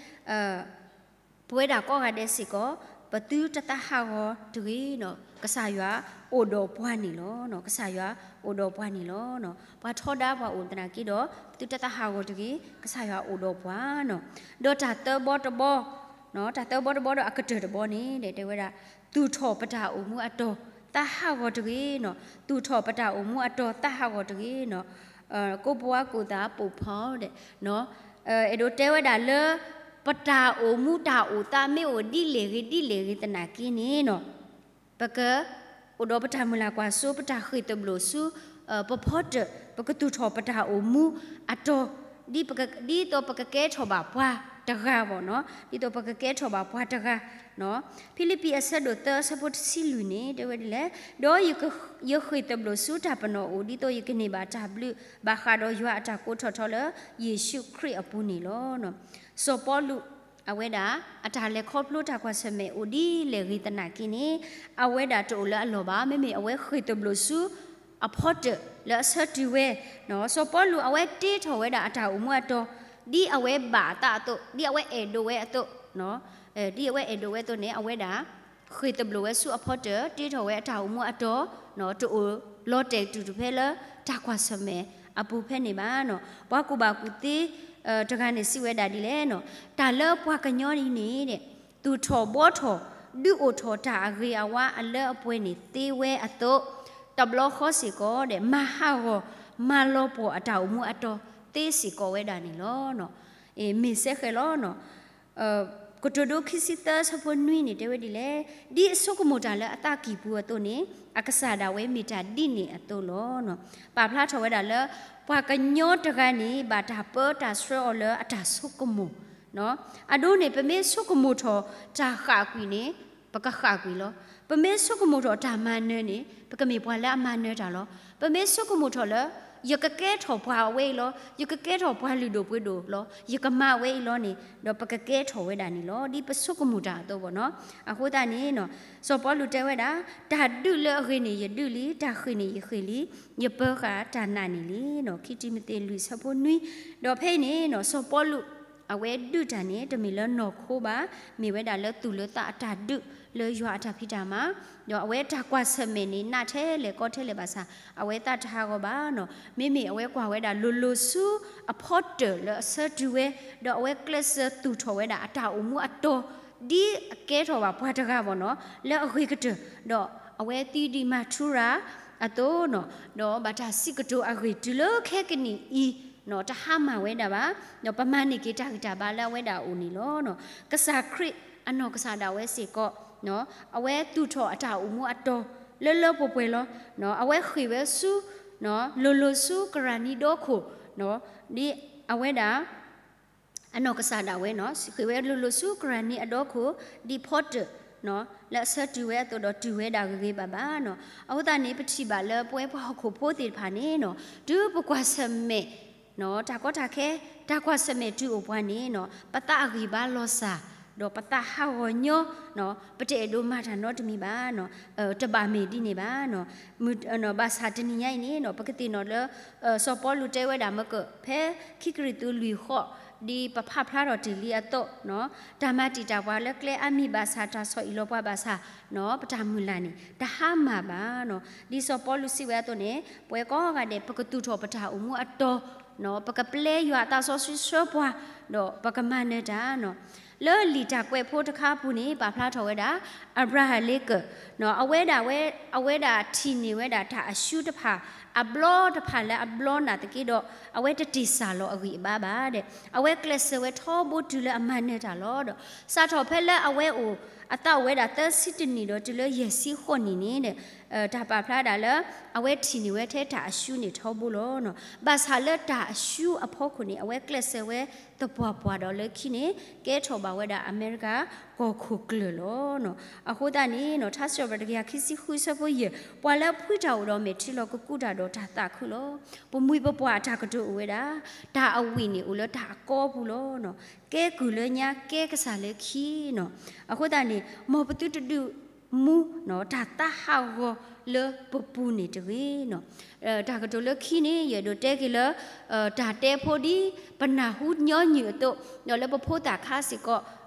ပဝဲဒၣ်ကိးဂၤဒဲးစ့ၢ်ကီး ပသုတသးဟးဂီၤတဂ့ၤ, ကစၢ်ယွၤအိၣ်ဒီးပှၤန့ၣ်လီၤ. ကစၢ်ယွၤအိၣ်ဒီးပှၤန့ၣ်လီၤ. ပှၤထီဒါပှၤအိၣ်သနာ်က့ဒီး ပသုတသးဟးဂီၤတဂ့ၤ, ကစၢ်ယွၤအိၣ်ဒီးပှၤန့ၣ်. ဒီးတၢ်သၢဘီတဘီ, တၢ်သၢဘီတဘီဒီးအကတၢၢ်တဘီန့ၣ် တဲဝဲဒၣ် သူၣ်ထီၣ်ပတၢ်အိၣ်မူအတီၤ သးဟးဂီၤတဂ့ၤန့ၣ်, သူၣ်ထီၣ်ပတၢ်အိၣ်မူအတီၤ သးဟးဂီၤတဂ့ၤန့ၣ်, ကိးပဝါကိးသးပိာ်ဖီဒဲး အဲၣ်ဒိးတဲဝဲဒၣ်လၢ ပတၢ်အိၣ်မူတၢ်အိၣ်သးမ့ၢ်အိၣ်ဒ်လဲၣ်ဂ့ၤဒ်လဲၣ်ဂ့ၤသနာ်က့န့ၣ်, ပကအိၣ်ဒီးပတၢ်မုၢ်လၢ်ကွၢ်စိ ပတၢ်ဃ့ၢ်သဘျိၣ်ဆူ ပဖီတၢၣ် ပကသူၣ်ထီၣ်ပတၢ်အိၣ်မူအတီၤ ဒ်သိးပကကဲထီၣ်ဘၣ်ပှၤတဂၤဘၣ်န့ၣ်, ဒ်သိးပကကဲထီၣ်ဘၣ်ပှၤတဂၤန့ၣ်. ဖံလံးပံးအဆၢဒိၣ်သၢအဆၢဖိတဆံလွံၢ်န့ၣ် တဲဝဲဒ်လဲၣ်, ဒီးယဃ့ၢ်သဘျိၣ်ဆူတၢ်ပနီၣ်အိၣ် ဒ်သိးယကန့ၢ်ဘၣ်တၢ်ဘျုး ဘၣ်ဃးဒီးယွၤအတၢ်ကိးထီၣ်ထီလၢ ယ့ၣ်ၡူးခရံာ်အပူၤန့ၣ်လီၤ. စီၤပီလူး အဝဲဒၣ်အတၢ်လဲၤခီဖျိတၢ်ကွၢ်ဆၢၣ်မဲာ်အိၣ်ဒ်လဲၣ်ဂ့ၤသနာ်က့န့ၣ်, အဝဲဒၣ်တအိၣ်လၢအလီၢ်ဘၣ်. မ့မ့ၢ်အဝဲဃ့ၢ်သဘျိးဆူအဖီတၢၣ်လၢအဆၢတုၤဝဲ, စီၤပီလူးအဝဲတ့ထီၣ်ဝဲဒၣ်အတၢ်အိၣ်မူအတီၤ, ဒ်အဝဲဘၣ်အသးအသိး, ဒ်အဝဲအဲၣ်ဒိးဝဲအသိး, ဒ်အဝဲအဲၣ်ဒိးဝဲအသိးန့ၣ် အဝဲဒၣ် ဃ့ၢ်သဘျိးဝဲဆူအဖီတၢၣ်, တ့ထီၣ်ဝဲအတၢ်အိၣ်မူအတီၤ, တအိၣ်လီၤတဲာ်တုၤတဖဲလၢတၢ်ကွၢ်ဆၢၣ်မဲာ်အပူၤဖဲန့ၣ်ဘၣ်. ပှၤကူၣ်ဘၣ်ကူၣ်သ့တဂၤန့ၣ်စံးဝဲဒၣ်ဒ်လဲၣ်, တၢ်လၢပှၤကညီအံၤန့ၣ် သူၣ်ထီၣ်ဘှီထီၣ် ဒုးအိၣ်ထီၣ်တၢ်အဂ့ၤအဝါအလၢအပှဲၤန့ၣ်သ့ဝဲအသိး, တဘျီဃီစ့ၢ်ကီး မၤဟးဂီၤ မၤလီၤပှီၢ်အတၢ်အိၣ်မူအတီၤသ့စ့ၢ်ကီးဝဲဒၣ်န့ၣ်လီၤ. မ့ၢ်စဲဃဲၤလီၤ. ကတိၤဒိခံဆံသၢဆၢဖိနွံန့ၣ်တဲဝဲဒ်လဲၣ်, ဒ်အဆိကမိၣ်တၢ်လၢအသးကံၢ်ပူၤအသိးန့ၣ် အကစၢ်ဒၣ်ဝဲမ့ၢ်တၢ်ဒ်န့ၣ်အသိးလီၤ. ပာ်ဖျါထီၣ်ဝဲဒၣ်လၢ ပှၤကညီတဂၤန့ၣ် ဘၣ်တၢ်ပၢတၢ်ဆှၢအီၤလၢအတၢ်ဆိကမိၣ်, အဒိန့ၣ် ပမ့ၢ်ဆိကမိၣ်ထီၣ်တၢ်ဃၣ်ကွံာ်န့ၣ် ပကဃၣ်ကွံာ်လီၤ. ပမ့ၢ်ဆိကမိၣ်ထီၣ်တၢ်မၤနၢၤန့ၣ် ပကမ့ၢ်ပှၤလၢအမၤနၢၤတၢ်လီၤ. ပမ့ၢ်ဆိကမိၣ်ထီၣ်လၢ ယကကဲထီၣ်ပှၤအဝဲအံၤလီၤ, ယကကဲထီၣ်ပှၤလုၢ်ဒိၣ်ပှ့ၤဒိၣ်လီၤ, ယကမၤအဝဲအံၤလီၤန့ၣ် ဒီးပကကဲထီၣ်ဝဲဒၣ်န့ၣ်လီၤ. ဒ်ပဆိကမိၣ်တၢ်အသိးဘၣ်နီၤ. အဃိသတးန့ၣ် စီၤပီလူးတဲဝဲဒၣ် တၢ်ဒုးလၢအဂ့ၤန့ၣ်ယဒုးလံ, တၢ်ဃ့ၢ်န့ၣ်ယဃ့ၢ်လံ, ယပၢဃာ်တၢ်နာ်န့ၣ်လံ. ခံတံၤမသ့းလွံၢ်ဆၢဖိနွံ, ဒီးဖဲအံၤန့ၣ် စီၤပီလူး အဝဲဒုးတၢ်န့ၣ် တမ့ၢ်လၢနီၢ်ခိဘၣ်, မ့ၢ်ဝဲဒၣ်လၢသူၣ်လၢသးအတၢ်ဒုးလၢယွၤအတၢ်ဖံးတၢ်မၤ, ဒီးအဝဲတၢ်ကွၢ်ဆၢၣ်မဲာ်န့ၣ် နးထဲလဲၣ်ကီထဲလဲၣ်ဘၣ်ဆၣ် အဝဲသးတဟးဂီၤဘၣ်နီၤ. မ့မ့ၢ်အဝဲကွၢ်ဝဲဒၣ်လိၤလိၤဆူအဖီတၢၣ်လၢအဆၢတုၤဝဲ, ဒီးအဝဲကျဲးစၢးသူၣ်ထီၣ်ဝဲဒၣ်အတၢ်အိၣ်မူအတီၤ ဒ်အကဲထီၣ်ဘၣ်ပှၤတဂၤဘၣ်နီၤ လၢအဂ့ၤကတၢၢ်, ဒီးအဝဲသံဒံးမၤထူရၤအသိးနီၤ, ဒီးဘၣ်တၢ်စံးကတိၤအဂ့ၢ်တုၤလၢခဲကနံၣ်အံၤ တဟါမၢ်ဝဲဒၣ်ဘၣ်, ဒီးပမၤန့ၢ်က့ၤတၢ်ဂံၢ်တၢ်ဘါလၢအဝဲဒၣ်အအိၣ်န့ၣ်လီၤ. ကစၢ်ခရံာ်အနီၢ်ကစၢ်ဒၣ်ဝဲစ့ၢ်ကီး အဝဲသူၣ်ထီၣ်အတၢ်အိၣ်မူအတီၤလၢလၢပှဲၤပှဲၤလီၤ. အဝဲဃ့ၢ်ဝဲဆူ လိၤလိၤဆူကရၢ်နံဒီခိၣ်, ဒ်အဝဲဒၣ် အနီၢ်ကစၢ်ဒၣ်ဝဲနီၤ ဃ့ၢ်ဝဲလိၤလိၤဆူကရၢ်နံအဒီခိၣ် ဒ်ဖီတၢၣ် လၢအဆၢတုၤဝဲအသိးဒီးတုၤဝဲဒၣ်ဂ့ၤဂ့ၤဘၣ်ဘၣ်နီၤ. အဃိသတးန့ၣ် ပထံၣ်ဘၣ်လၢပဝဲပှၤဟီၣ်ခိၣ်ဖိသ့ၣ်တဖၣ်န့ၣ်နီၤ တုၤပကွၢ်ဆၢၣ်မဲာ် တၢ်ကီတၢ်ခဲ တၢ်ကွၢ်ဆၢၣ်မဲာ်တုၤအိၣ်ပှၤန့ၣ်နီၤ ပသးအဂံၢ်ဘါလီၤစၢ် ဒီးပသးဟးဂီၤညီ ပတအဲၣ်ဒိးမၤတၢ်နီတမံၤဘၣ်နီၤ တဘၣ်မ့ၢ်ဒ်န့ၣ်ဘၣ်နီၤ. ဘၣ်ဆၣ်တနံၤညါအံၤန့ၣ်နီၤ ပကသ့ၣ်နီၣ်လၢ စီၤပီလူးတဲဝဲဒၣ်မ့ၢ်က ဖဲခံကရံၣ်သူးလွံၢ်ဃိး ဒ်ပဖးဖျါထီၣ်တ့ၢ်လံအသိးနီၤ တၢ်မၤတံာ်တာ်ပှၤလၢကျဲအါမံၤဘၣ်ဆၣ် တၢ်ဆီၣ်အံၣ်လီၤပှၤဘၣ်ဆၣ်နီၤ ပတၢ်မုၢ်လၢ်န့ၣ် တဟါမၢ်ဘၣ်နီၤ. ဒ်စီၤပီလူးစံးဝဲအသိးန့ၣ် ပဝဲကိးဂၤဒဲး ပကသူၣ်ထီၣ်ပတၢ်အိၣ်မူအတီၤနီၤ ပကပျဲယွၤအသးစီဆှံဆှၢပှၤ ဒီးပကမၤနၢၤတၢ်နီၤ လၢလံာ်တၢ်ကွဲးဖိတခါအပူၤန့ၣ် ပာ်ဖျါထီၣ်ဝဲဒၣ် အၤဘြၤဟၣ်လ့ကၢၢ် အဝဲဒၣ်ဝဲ အဝဲဒၣ်ထံၣ်န့ၢ်ဝဲဒၣ်တၢ်အၡူတဖၣ် အဘျီတဖၣ်လၢအဘျီနာ်သက့ဒီး အဝဲတတ့ၢ်စၢ်လီၤအဂံၢ်အဘါဘၣ်ဒီး အဝဲကျဲးစၢးဝဲထီဘိတုၤလၢအမၤနၢၤတၢ်လီၤဒီး စးထီၣ်ဖဲလၢအဝဲအိၣ် အသးအိၣ်ဝဲဒၣ်သၢဆံတနံၣ်ဒီးတုၤလၢယဲၢ်ဆံဃိးနံၣ်န့ၣ် တၢ်ပာ်ဖျါဒၣ်လၢ အဝဲထံၣ်န့ၢ်ဝဲထဲတၢ်အၡူန့ၣ်ထီဘိလီၤ. ဘၣ်ဆၣ်လၢတၢ်အၡူအဖီခိၣ်န့ၣ် အဝဲကျဲးစၢးဝဲသပှၢ်ပှၢ်ဒီးလၢခံန့ၣ် ကဲထီၣ်ဘၣ်ဝဲဒၣ်အမဲရကၤကီၢ်ခိၣ်ကျၢၢ်လီၤ. အဃိသတးန့ၣ်နီၤ ထါစံးထီၣ်ပတြၢၤတကယၤခံဆံဃုဆၢဖိယဲၢ် ပှၤလၢအဖှံတၢ်အိၣ်ဒီးမဲာ်ထံလီၤကကူးတၢ်ဒီးတၢ်သးခုလီၤ. ပမှံၤပပှၢ်အတၢ်ကတိၤအိၣ်ဝဲဒၣ် တၢ်အဝံၣ်န့ၣ်အိၣ်လၢတၢ်အကီပူၤလီၤ. ကဲကုၢ်လၢညါ ကဲကစၢ်လၢခံနီၤ. အဃိသတးန့ၣ် မ်ပသုတဒုးမူ တၢ်သးဟးဂီၤလၢပပူၤန့ၣ်တဂ့ၤနီၤ. တၢ်ကတိၤလၢခံန့ၣ် ယအဲၣ်ဒိးတဲက့ၤလၢ တၢ်တဲဖိဒ်ပနၢ်ဟူညီနုၢ်အသိး ဒီးလၢပဖိသၣ်ခါစ့ၢ်ကီး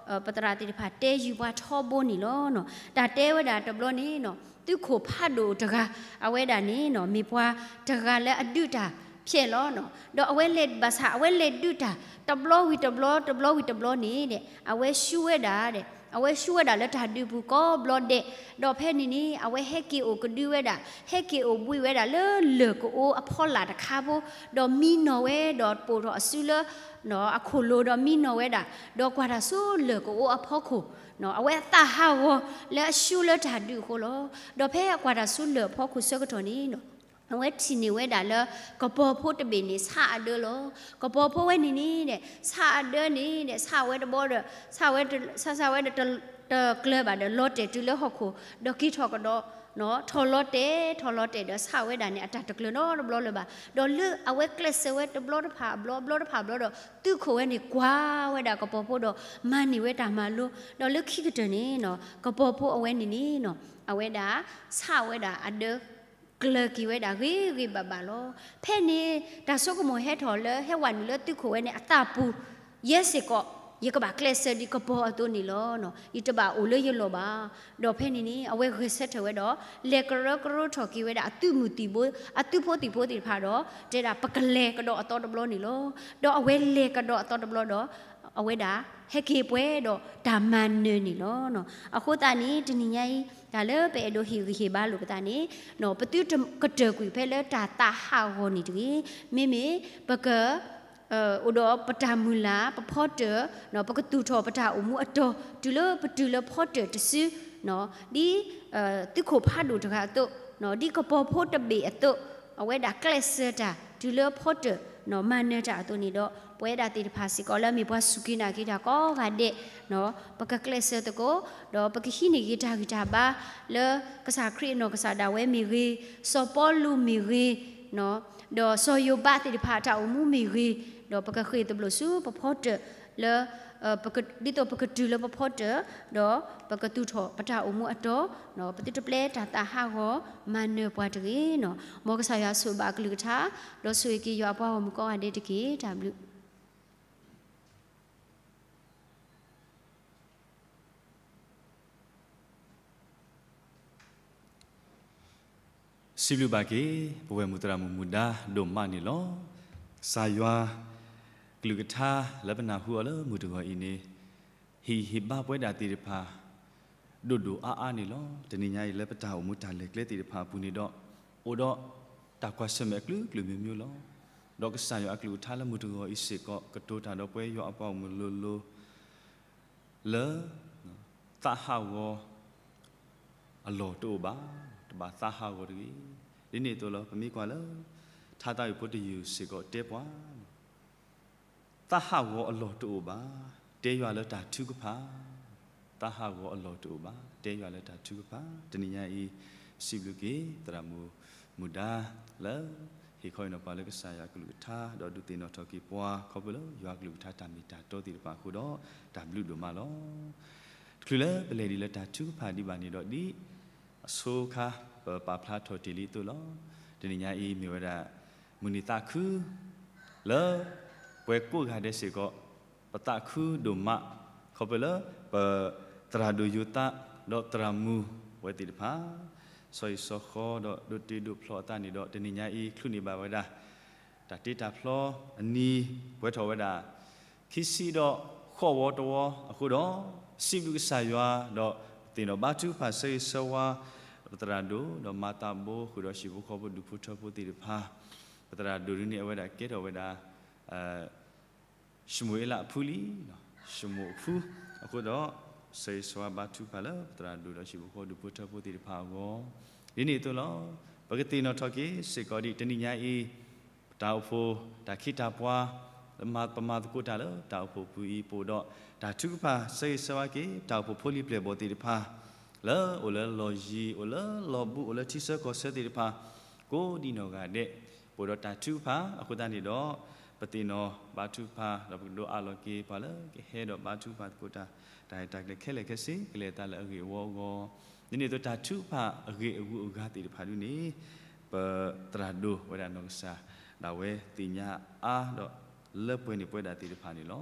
ပသရၣ်သ့ၣ်တဖၣ်တဲယုာ်ပှၤထီဘိန့ၣ်လီၤ. တၢ်တဲဝဲဒၣ်တဘျီန့ၣ်နီၤ သုးခိၣ်ဖးဒိၣ်တဂၤ အဝဲဒၣ်န့ၣ်နီၤ မ့ၢ်ပှၤတဂၤလၢအဒုးတၢ်ဖျဲးလီၤနီၤ. ဒီးအဝဲလဲၤဘၣ်ဆၣ် အဝဲလဲၤဒုးတၢ် တဘျီဝံၤတဘျီ တဘျီဝံၤတဘျီန့ၣ်ဒီး အဝဲဆူဝဲဒၣ်ဒီး အဝဲဆူဝဲဒၣ်လၢတၢ်ဒုးပူၤကိးဘျီဒဲး, ဒီးဖဲန့ၣ်န့ၣ် အဝဲဟဲက့ၤအိၣ်ကဒုဝဲဒၣ် ဟဲက့ၤအိၣ်ဘှံးဝဲဒၣ်လၢလၢၢ်ကအိအဖီလာ်တခါဖိ, ဒီးမံနီၤဝဲ ဒီးပိာ်ထီၣ်အစုလၢ အခိၣ်လိၤဒီးမံနီၤဝဲဒၣ်, ဒီးကွၢ်တၢ်ဆူလၢၢ်ကအိအဖီခိၣ်, အဝဲအသးဟးဂီၤလၢအဆူလၢတၢ်ဒုးအဃိလီၤ. ဒီးဖဲအကွၢ်တၢ်ဆူလၢၢ်အဖီခိၣ်ဆၢကတီၢ်န့ၣ် အဝဲထံၣ်န့ၢ်ဝဲဒၣ်လၢ ကပီၤဖိတဘ့ၣ်န့ၣ် ဆးအဒၢလီၤ. ကပီၤဖိဝဲန့ၣ်န့ၣ်ဒီး ဆးအဒၢန့ၣ်ဒီး ဆးဝဲတဘီဒီး ဆးဝဲတ ဆးဆးဝဲဒီးတ တကျၢၤဘၣ်ဒီး လီၤတဲာ်တုၤလၢဟီၣ်ခိၣ် ဒီးက့ၤထီၣ်ကဒီး ထီၣ်လီၤတဲာ် ထီၣ်လီၤတဲာ်ဒီးဆးဝဲဒၣ်န့ၣ် အတၢ်တကျၢၤနီတဘျီလၢၤဘၣ်. ဒီးလၢအဝဲကျဲးစၢးဝဲတဘျီတဖၣ်အဘျီ ဘျီတဖၣ်အဘျီဒီး သုးခိၣ်ဝဲန့ၣ်ကွၢ်ဝဲဒၣ်ကပီၤဖိဒီး မၤန့ၢ်ဝဲတၢ်မၤလိ, ဒီးလၢခံကတၢၢ်န့ၣ် ကပီၤဖိအဝဲန့ၣ်န့ၣ် အဝဲဒၣ်ဆးဝဲဒၣ်အဒၢ ကျၢၤက့ၤဝဲဒၣ်ဂ့ၤဂ့ၤဘၣ်ဘၣ်လီၤ. ဖဲန့ၣ် တၢ်ဆိကမိၣ်ဟဲထီၣ်လၢဟဲဝဲနုာ်လၢသုးခိၣ်ဝဲန့ၣ်အသးပူၤ, ယဲစ့ၢ်ကီး ယကဘၣ်ကျဲးစၢးဒ်ကပီၤအသိးန့ၣ်လီၤ. ယတဘၣ်အိၣ်လၢယလီၢ်ဘၣ်. ဒီးဖဲန့ၣ်န့ၣ် အဝဲဂဲၤဆၢထၢၣ်ဝဲဒီး လဲၤကရၢကရိထီၣ်က့ၤဝဲဒၣ်အသုးမုၢ်သံၣ်ဘိ အသုးဖိသံၣ်ဖိသ့ၣ်တဖၣ်ဒီး တဲဒၣ်ပကလဲၤကဒီးအသီတဘျီန့ၣ်လီၤ. ဒီးအဝဲလဲၤကဒီးအသီတဘျီဒီး အဝဲဒၣ်ဟဲက့ၤပှဲၤဒီးတၢ်မၤနၢၤန့ၣ်လီၤ. အဃိသတးန့ၣ် တနံၤညါအံၤ တၢ်လၢပအဲၣ်ဒိးဟ့ၣ်ဂံၢ်ဟ့ၣ်ဘါလိာ်ပသးန့ၣ် ပသုတကတၢၢ်ကွံာ်ဖဲလၢတၢ်သးဟးဂီၤန့ၣ်တဂ့ၤ. မ့မ့ၢ်ပက အိၣ်ဒီးပတၢ်မုၢ်လၢ် ပဖီတၢၣ် ပကသူၣ်ထီၣ်ပတၢ်အိၣ်မူအတီၤ တုၤလၢပတုၤလၢဖီတၢၣ်တစု ဒ် သုးခိၣ်ဖးဒိၣ်တဂၤအသိး ဒ်ကပီၤဖိတဘ့ၣ်အသိး အဝဲဒၣ်ကျဲးစၢးတၢ်တုၤလၢဖီတၢၣ် မၤနၢၤတၢ်အသိးန့ၣ်ဒီး ပဝဲဒၣ်သ့ၣ်တဖၣ်စ့ၢ်ကီးလၢအမ့ၢ်ပှၤစူၢ်က့ၤနာ်က့ၤတၢ်ကိးဂၤဒဲး ပကကျဲးစၢးသကိး ဒီးပကဟံးန့ၢ်က့ၤတၢ်ဂံၢ်တၢ်ဘါ လၢကစၢ်ခရံာ်အနီၢ်ကစၢ်ဒၣ်ဝဲမ့ၢ်ဂ့ၤ, စီၤပီလူးမ့ၢ်ဂ့ၤ, ဒီးစီၤယိၤဘးသ့ၣ်တဖၣ်အတၢ်အိၣ်မူမ့ၢ်ဂ့ၤ, ဒီးပကဃ့ၢ်သဘျိးဆူပဖီတၢၣ်လၢ ဒ်သိးပကတုၤလၢပဖီတၢၣ် ဒီးပကသူၣ်ထီၣ်ပတၢ်အိၣ်မူအတီၤ, ပသုတပျဲတၢ်သးဟးဂီၤမၤနၢၤပှၤတဂ့ၤန့ၣ်. မ်ကစၢ်ယွၤဆိၣ်ဂ့ၤဘၣ်အကလုၢ်ကထါ ဒီးဆိၣ်ဂ့ၤက့ၤယွၤအပှၤဂီၢ်မုၢ်ကိးဂၤဒဲးတက့ၢ်. တၢ်ဘျုး စံးဘျုးဘၣ်က့ၤ ပဝဲၢ်မုၢ်သရၣ်မုၣ်မူဒါဒိၣ်မးန့ၣ်လီၤ. ကစၢ်ယွၤကလုၢ်ကထါလၢပနၢ်ဟူအီၤလၢမုၢ်တဂီၤအံၤန့ၣ် ဟ့ၣ်ဂံၢ်ဟ့ၣ်ဘါပဝဲဒၣ်သ့ၣ်တဖၣ် ဒိၣ်ဒိၣ်အါအါန့ၣ်လီၤ. တနံၤညါအံၤလၢပတၢ်အိၣ်မူတၢ်လဲၤကျဲသ့ၣ်တဖၣ်အပူၤန့ၣ်ဒီး အိၣ်ဒီးတၢ်ကွၢ်ဆၢၣ်မဲာ်အကလုာ်ကလုာ်မျိုးမျိုးလီၤ. ဒီးကစၢ်ယွၤအကလုၢ်ကထါလၢမုၢ်တဂီၤအံၤစ့ၢ်ကီး ကတိၤတၢ်ဒီးပဝဲယွၤအပှၤဂီၢ်မုၢ်လိၤလိၤ လၢ သးဟးဂီၤအလီၢ်တအိၣ်ဘၣ်, တဘၣ်သးဟးဂီၤတဂ့ၤ. ဒ်န့ၣ်အသိးလီၤ ပမ့ၢ်ကွၢ်လၢ ထါသးဝံၣ်ဖိတယုၢ်စ့ၢ်ကီးတဲပှၤ သးဟးဂီၤအလီၢ်တအိၣ်ဘၣ်, တဲယွၤလၢတၢ်ထုကဖၣ်, သးဟးဂီၤအလီၢ်တအိၣ်ဘၣ်, တဲယွၤလၢတၢ်ထုကဖၣ်. တနံၤညါအံၤ စံးဘျုးက့ၤ သရၣ်မုၣ်မူဒါလၢ ဟ့ၣ်ခီဟ့ၣ်နီၤပှၤလၢကစၢ်ယွၤကလုၢ်ကထါ ဒီးဒုးသ့ၣ်နီၣ်ထီၣ်က့ၤပှၤ ခီဖျိလၢယွၤကလုၢ်ကထါတၢ်မ့ၢ်တၢ်တီသ့ၣ်တဖၣ်အဃိဒီး တၢ်ဘျုးဒိၣ်မးလီၤ. တချုးလၢပလဲၤဒံးလၢတၢ်ထုကဖၣ်ဒံးဘၣ်န့ၣ်ဒီး ဒ်အဆိခါ ပပာ်ဖျါထီၣ်တ့ၢ်လံအသိးလီၤ. တနံၤညါအံၤမ့ၢ်ဝဲဒၣ် မုၢ်နံၤသးခု လၢပှၤကိးဂၤဒဲးစ့ၢ်ကီး ပသးခုဒိၣ်မး ခီဖျိလၢပသရၣ်ဒိၣ်ယိၤသး ဒီးသရၣ်မုၣ်ဝဲသ့ၣ်တဖၣ် ဆီဟံၣ်ဆီဃီဒီးဒိးတ့ဒိးဖျီအသးန့ၣ်ဒီး တနံၤညါအံၤ ချုးန့ၢ်ဘၣ်ဝဲဒၣ် တၢ်တ့တၢ်ဖျီအနံၤ ပှဲၤထီၣ်ဝဲဒၣ် ခံဆံဒီးဃိးဝီတဝီအဃိဒီး စံးဘျုးကစၢ်ယွၤ ဒီးသ့ၣ်နီၣ်ဘါထုကဖၣ်ဆၢဂ့ၤဆၢဝါ ပသရၣ်ဒိၣ် ဒီးမၤသးဘိ ဃုာ်ဒီးဟံၣ်ဖိဃီဖိဒူၣ်ဖိထၢဖိသ့ၣ်တဖၣ် ပသရၣ်ဒိၣ်ဒ်န့ၣ် အဝဲဒၣ်ကဲထီၣ်ဝဲဒၣ် ၡမူၤအ့လးအဖုလံ, ၡမူၤအဖုအဃိဒီး ဆၢဂ့ၤဆၢဝါဘါထုကဖၣ်လၢပသရၣ်ဒိၣ်ဒီးဟံၣ်ဖိဃီဖိဒူၣ်ဖိထၢဖိသ့ၣ်တဖၣ်အဂီၢ်, ဒ်န့ၣ်အသိးလီၤ. ပကသ့ၣ်နီၣ်ထီၣ်က့ၤစ့ၢ်ကီးဒ်တနံၤညါအံၤ ပတၢ်အိၣ်ဖှိၣ်တၢ်ခ့တၢ်ပှၤ ပမၤသကိးတၢ်လၢတၢ်အိၣ်ဖှိၣ်ပူၤအံၤ ပအိၣ်ဒီးတၢ်ထုကဖၣ်ဆၢဂ့ၤဆၢဝါက့ၤ တၢ်အိၣ်ဖှိၣ်ဖိလံၤပျဲၢ်ဘီၣ်သ့ၣ်တဖၣ် လၢအိၣ်လၢလီၢ်ယံၤ အိၣ်လၢလီၢ်ဘူး အိၣ်လၢထံဆၢကီၢ်ဆၢသ့ၣ်တဖၣ် ကိးဒံနီၢ်ဂၤဒဲး ပအိၣ်ဒီးတၢ်ထုကဖၣ်အဃိသတးန့ၣ်ဒီး ပသ့ၣ်နီၣ်ဘါထုကဖၣ် ဒီးပကဒိးအးလီၤက့ၤပှၤလၢကဟဲဒီးဘါထုကဖၣ်သကိးတၢ် တၢ်အဲၣ်တၢ်ကျဲၤခဲလၢာ်ခဲဆ့ ကလဲၤအသးလၢအဂ့ၢ်အဝီအဂီၢ်, ဒ်န့ၣ်အသိးတၢ်ထုကဖၣ်အဂ့ၢ်အဂုၤအဂၤသ့ၣ်တဖၣ်ဒ်န့ၣ် ပသရၣ်ဒိၣ်ဝဲဒၣ်နီၢ်ကစၢ်ဒၣ်ဝဲသ့ၣ်ညါအါဒီးလၢပှဲၤန့ၢ်ပဝဲဒၣ်သ့ၣ်တဖၣ်န့ၣ်လီၤ.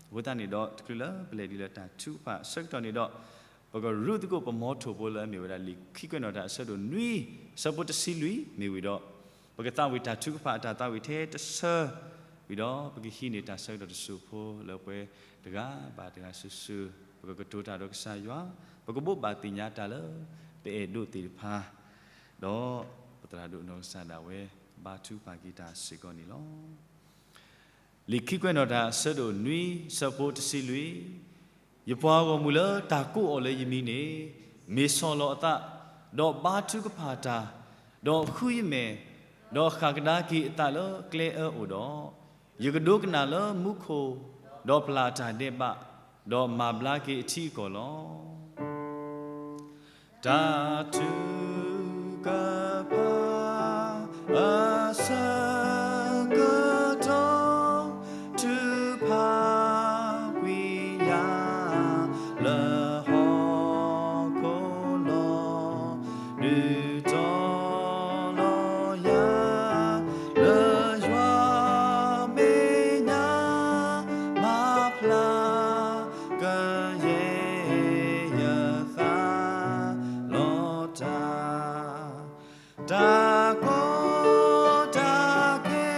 အဃိသတးန့ၣ်ဒီး တချုးလၢပလဲၤဒ်လၢတၢ်ထုကဖၣ်အဆၢကတီၢ်န့ၣ်ဒီး ပကရူးသကိးပမီထိၣ်ဖိလၢအမ့ၢ်ဝဲဒၣ်လံာ်ခံကွဲးနီၣ်တၢ်အဆၢဒိၣ်နွံ ဆၢဖိတဆံလွံၢ်မ့ၢ်ဝံၤဒီး ပကသးဝံၣ်တၢ်ထုကဖၣ်အတၢ်သးဝံၣ်ထဲတဆၢ ဝံၤဒီး ပကဟံးန့ၢ်တၢ်ဆၢကတီၢ်တစိၢ်ဖိလၢပှဲၤတဂၤဘၣ်တဂၤစုာ်စုာ်, ပကကတိၤတၢ်ဒီးကစၢ်ယွၤ, ပကဘိးဘၣ်သ့ၣ်ညါတၢ်လၢ ပအဲၣ်ဒိးသ့ၣ်တဖၣ်, ဒီးပသရၣ်ဒိၣ်နီၢ်ကစၢ်ဒၣ်ဝဲ ဘါထုကဖၣ်က့ၤတၢ်စ့ၢ်ကီးန့ၣ်လီၤ. လံာ်ခံကွဲးနီၣ်တၢ်အဆၢဒိၣ်နွံ ဆၢဖိတဆံလွံၢ်, ယပှၤဂီၢ်မုၢ်လၢတၢ်ကိးအီၤလၢယမံၤန့ၣ် မ့ၢ်ဆီၣ်လီၤအသး, ဒီးဘါထုကဖၣ်တၢ်, ဒီးဃုယမဲာ်, ဒီးဃၣ်ကဒါက့ၤအသးလၢကျဲအၢအိၣ်ဒီး, ယကဒိကနၣ်လၢမူခိၣ်, ဒီးပျၢ်တၢ်ဒဲးဘး, ဒီးမၤဘျါက့ၤအထံအကီၢ်လီၤ. တၢ်ထု ကဖးအဆၢကတီၢ် ထုကဖၣ်ကွံာ်ယၤ လၢဟီၣ်ခိၣ်လီၤ. ဒုးတီၤလီၤယၤ လၢယွၤမဲာ်ညါ မၤဖျါ ကယဲၢ်ယသးလီၤတၢ်. တၢ်ကီတၢ်ခဲ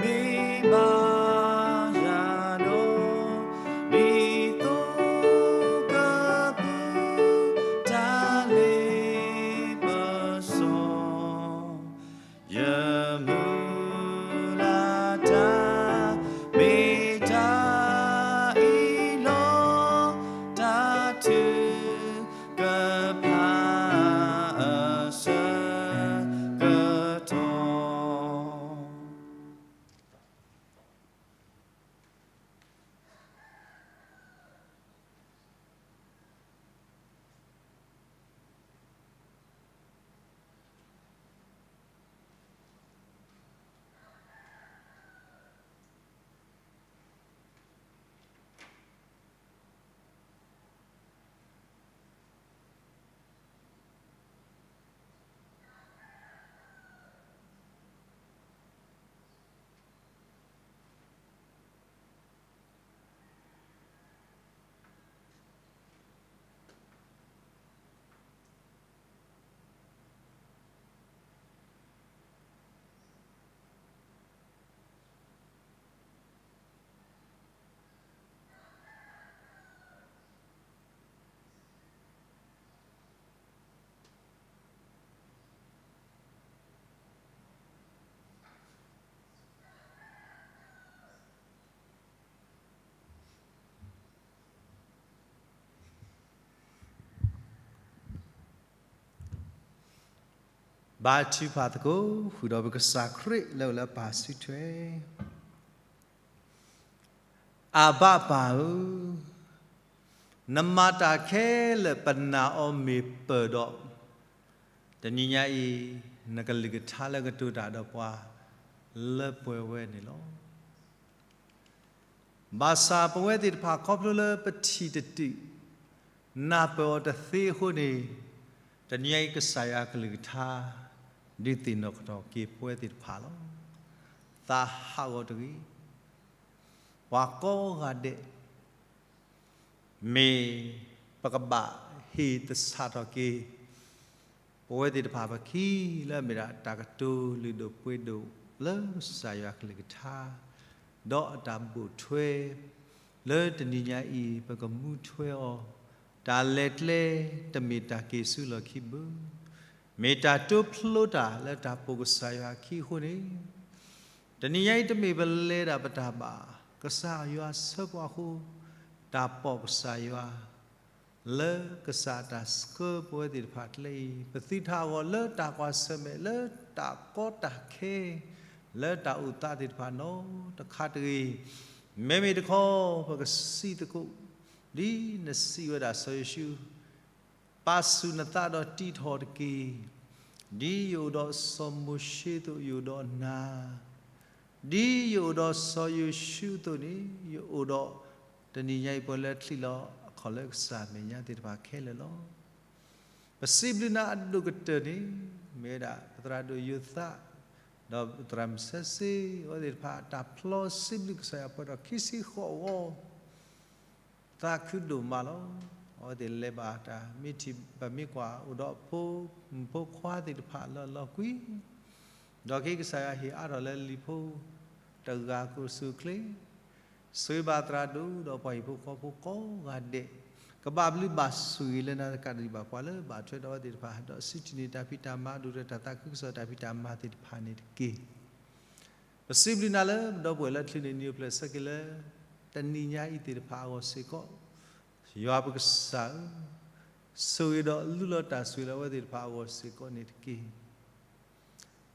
မ့ၢ်ဘၣ်ယၤဒီး ဒ်သိးကပူၤ တၢ်လ့ပစီ ယမုၢ်လၢ်တၢ် မ့ၢ်တၢ်အံၤလီၤ. တၢ်ထုကဖၣ်အဆၢကတီၢ်. ဘါထုကဖၣ်သကိး ဃုာ်ဒီးပကစၢ်ခရံာ်လၢအအိၣ်လၢပၢ်စုထွဲ. အဘၣ်ပၢ်ဧၢ, နမၤတၢ်ခဲလၢာ်ပနာ်အီၤမ့ၢ်ပၢၢ်ဒီး, တနံၤညါအံၤ နကလုၢ်ကထါလၢကတိၤတၢ်ဒီးပှၤ လၢပှဲၤဝဲန့ၣ်လီၤ. ဘၣ်ဆၣ်ပဝဲသ့ၣ်တဖၣ်ခီဖျိလၢပထံၣ်တတုာ် နၢ်ပၢၢ်အီၤတသ့အဃိန့ၣ်, တနံၤညါအံၤကစၢ်ယွၤကလုၢ်ကထါ ဒုးသ့ၣ်နီၣ်ထီၣ်က့ၤပဝဲသ့ၣ်တဖၣ်လီၤ. သးဟးဂီၤတဂ့ၤ. ပှၤကိးဂၤဒဲး မ့ၢ်ပကဘၣ်ဟ့ၣ်သဆၣ်ထီၣ်က့ၤ ပဝဲသ့ၣ်တဖၣ်ပခံ လၢအမ့ၢ်ဒၣ်တၢ်ကတိၤလုၢ်ဒိၣ်ပှ့ၤဒိၣ်လၢကစၢ်ယွၤကလုၢ်ကထါ, ဒီးအတၢ်ဘိၣ်ထွဲ လၢတနံၤညါအံၤ ပကမူထွဲအီၤ, တၢ်လဲၤကျဲ တမ့ၢ်တၢ်က့ၤဆူလီၢ်ခံဘၣ်, မ့ၢ်တၢ်တိဖျိတၢ်လၢတၢ်ပိာ်ကစၢ်ယွၤအခံအဃိန့ၣ်, တနံၤညါအံၤတမ့ၢ်ပလဲၤဒၣ်ပတၢ်ဘၣ်, ကစၢ်ယွၤဆှၢပှၤအဃိ, တၢ်ပိာ်ကစၢ်ယွၤ လၢကစၢ်အတၢ်ဆှၢပဝဲသ့ၣ်တဖၣ်ကျဲအံၤ ပသုတဟးဂီၤလၢတၢ်ကွၢ်ဆၢၣ်မဲာ် လၢတၢ်ကီတၢ်ခဲ လၢတၢ်အိၣ်သးသ့ၣ်တဖၣ်နီတခါတဂ့ၤ. မ့မ့ၢ်တခီ ပကစံးသကိး ဒ်နစံးဝဲဒၣ်စီၤယိၤၡူး, ပာ်ဆူၣ်နသးဒီးတံးထီၣ်တက့ၢ်. ဒ်ယအိၣ်ဒီးစီၤမိၤၡ့အသိး ယအိၣ်ဒီးနၤ, ဒ်ယအိၣ်ဒီးစီၤယိၤၡူအသိးန့ၣ် ယအိၣ်ဒီး တနံၤညါအံၤ ပှၤလၢအချံးလီၤအခီၣ်လၢကစၢ်အမဲာ်ညါသ့ၣ်တဖၣ်ခဲလၢာ်လီၤ. ပစံးဘျုးနၤအဒိၣ်ကတၢၢ်န့ၣ် မ့ၢ်ဝဲဒၣ်ပသရၣ်ဒိၣ်ယိၤသး ဒီးပသရၣ်မုၣ်စဲစ့ အဝဲသ့ၣ်တဖၣ် တၢ်ဖျီစံးဘျုးကစၢ်ယွၤပှဲၤဒီးခံဆံဃိးဝီ သးခုဒိၣ်မးလီၤ. အဝဲသ့ၣ်လဲၤဘၣ်တၢ် မ့ၢ်ထံၣ်ဘၣ်မ့ၢ်ကွၢ် အိၣ်ဒီးဖိမုၣ်ဖိခွါသ့ၣ်တဖၣ်လၢအလီၤကွံ, ဒီးက့ၤကစၢ်ယွၤဟ့ၣ်အါထီၣ်လၢလံၤဖိ တဂၤကိးဆူၣ်ချ့, ဆိၣ်ဂ့ၤဘၣ်သရၣ်ဒိၣ်ဒီးပှၤဟံၣ်ဖိဃီဖိကိးဂၤဒဲး, ကဘၣ်ဘျုးဘၣ်ဆိၣ်ဂ့ၤလၢနၤတကးဒံးဘၣ် ပှၤလၢဘၣ်ထွဲဒီးအဝဲသ့ၣ်တဖၣ် ဒီးစံးထံၣ်န့ၢ်တၢ်ဖံးတၢ်မၤ ဒိၣ်ဒီးတၢ်သးခုကစီၣ်တၢ်ဖံးတၢ်မၤသ့ၣ်တဖၣ်န့ၣ်တက့ၢ်. ပစံးဘျုးနၤလၢပဒီပုၢ်ဝဲၢ်လၢချုးန့ၣ် နံၤအိၣ်ဖျဲၣ်ဆၢက့ၤလၢ တနံၤညါအံၤသ့ၣ်တဖၣ်အဂီၢ်စ့ၢ်ကီး, ယွၤပကစၢ်ဧၢ, ဆိၣ်ဂ့ၤဒီးလူလီၤတၢ်ဆိၣ်ဂ့ၤလၢအဝဲသ့ၣ်တဖၣ်အဂီၢ်စ့ၢ်ကီးန့ၣ်တက့ၢ်.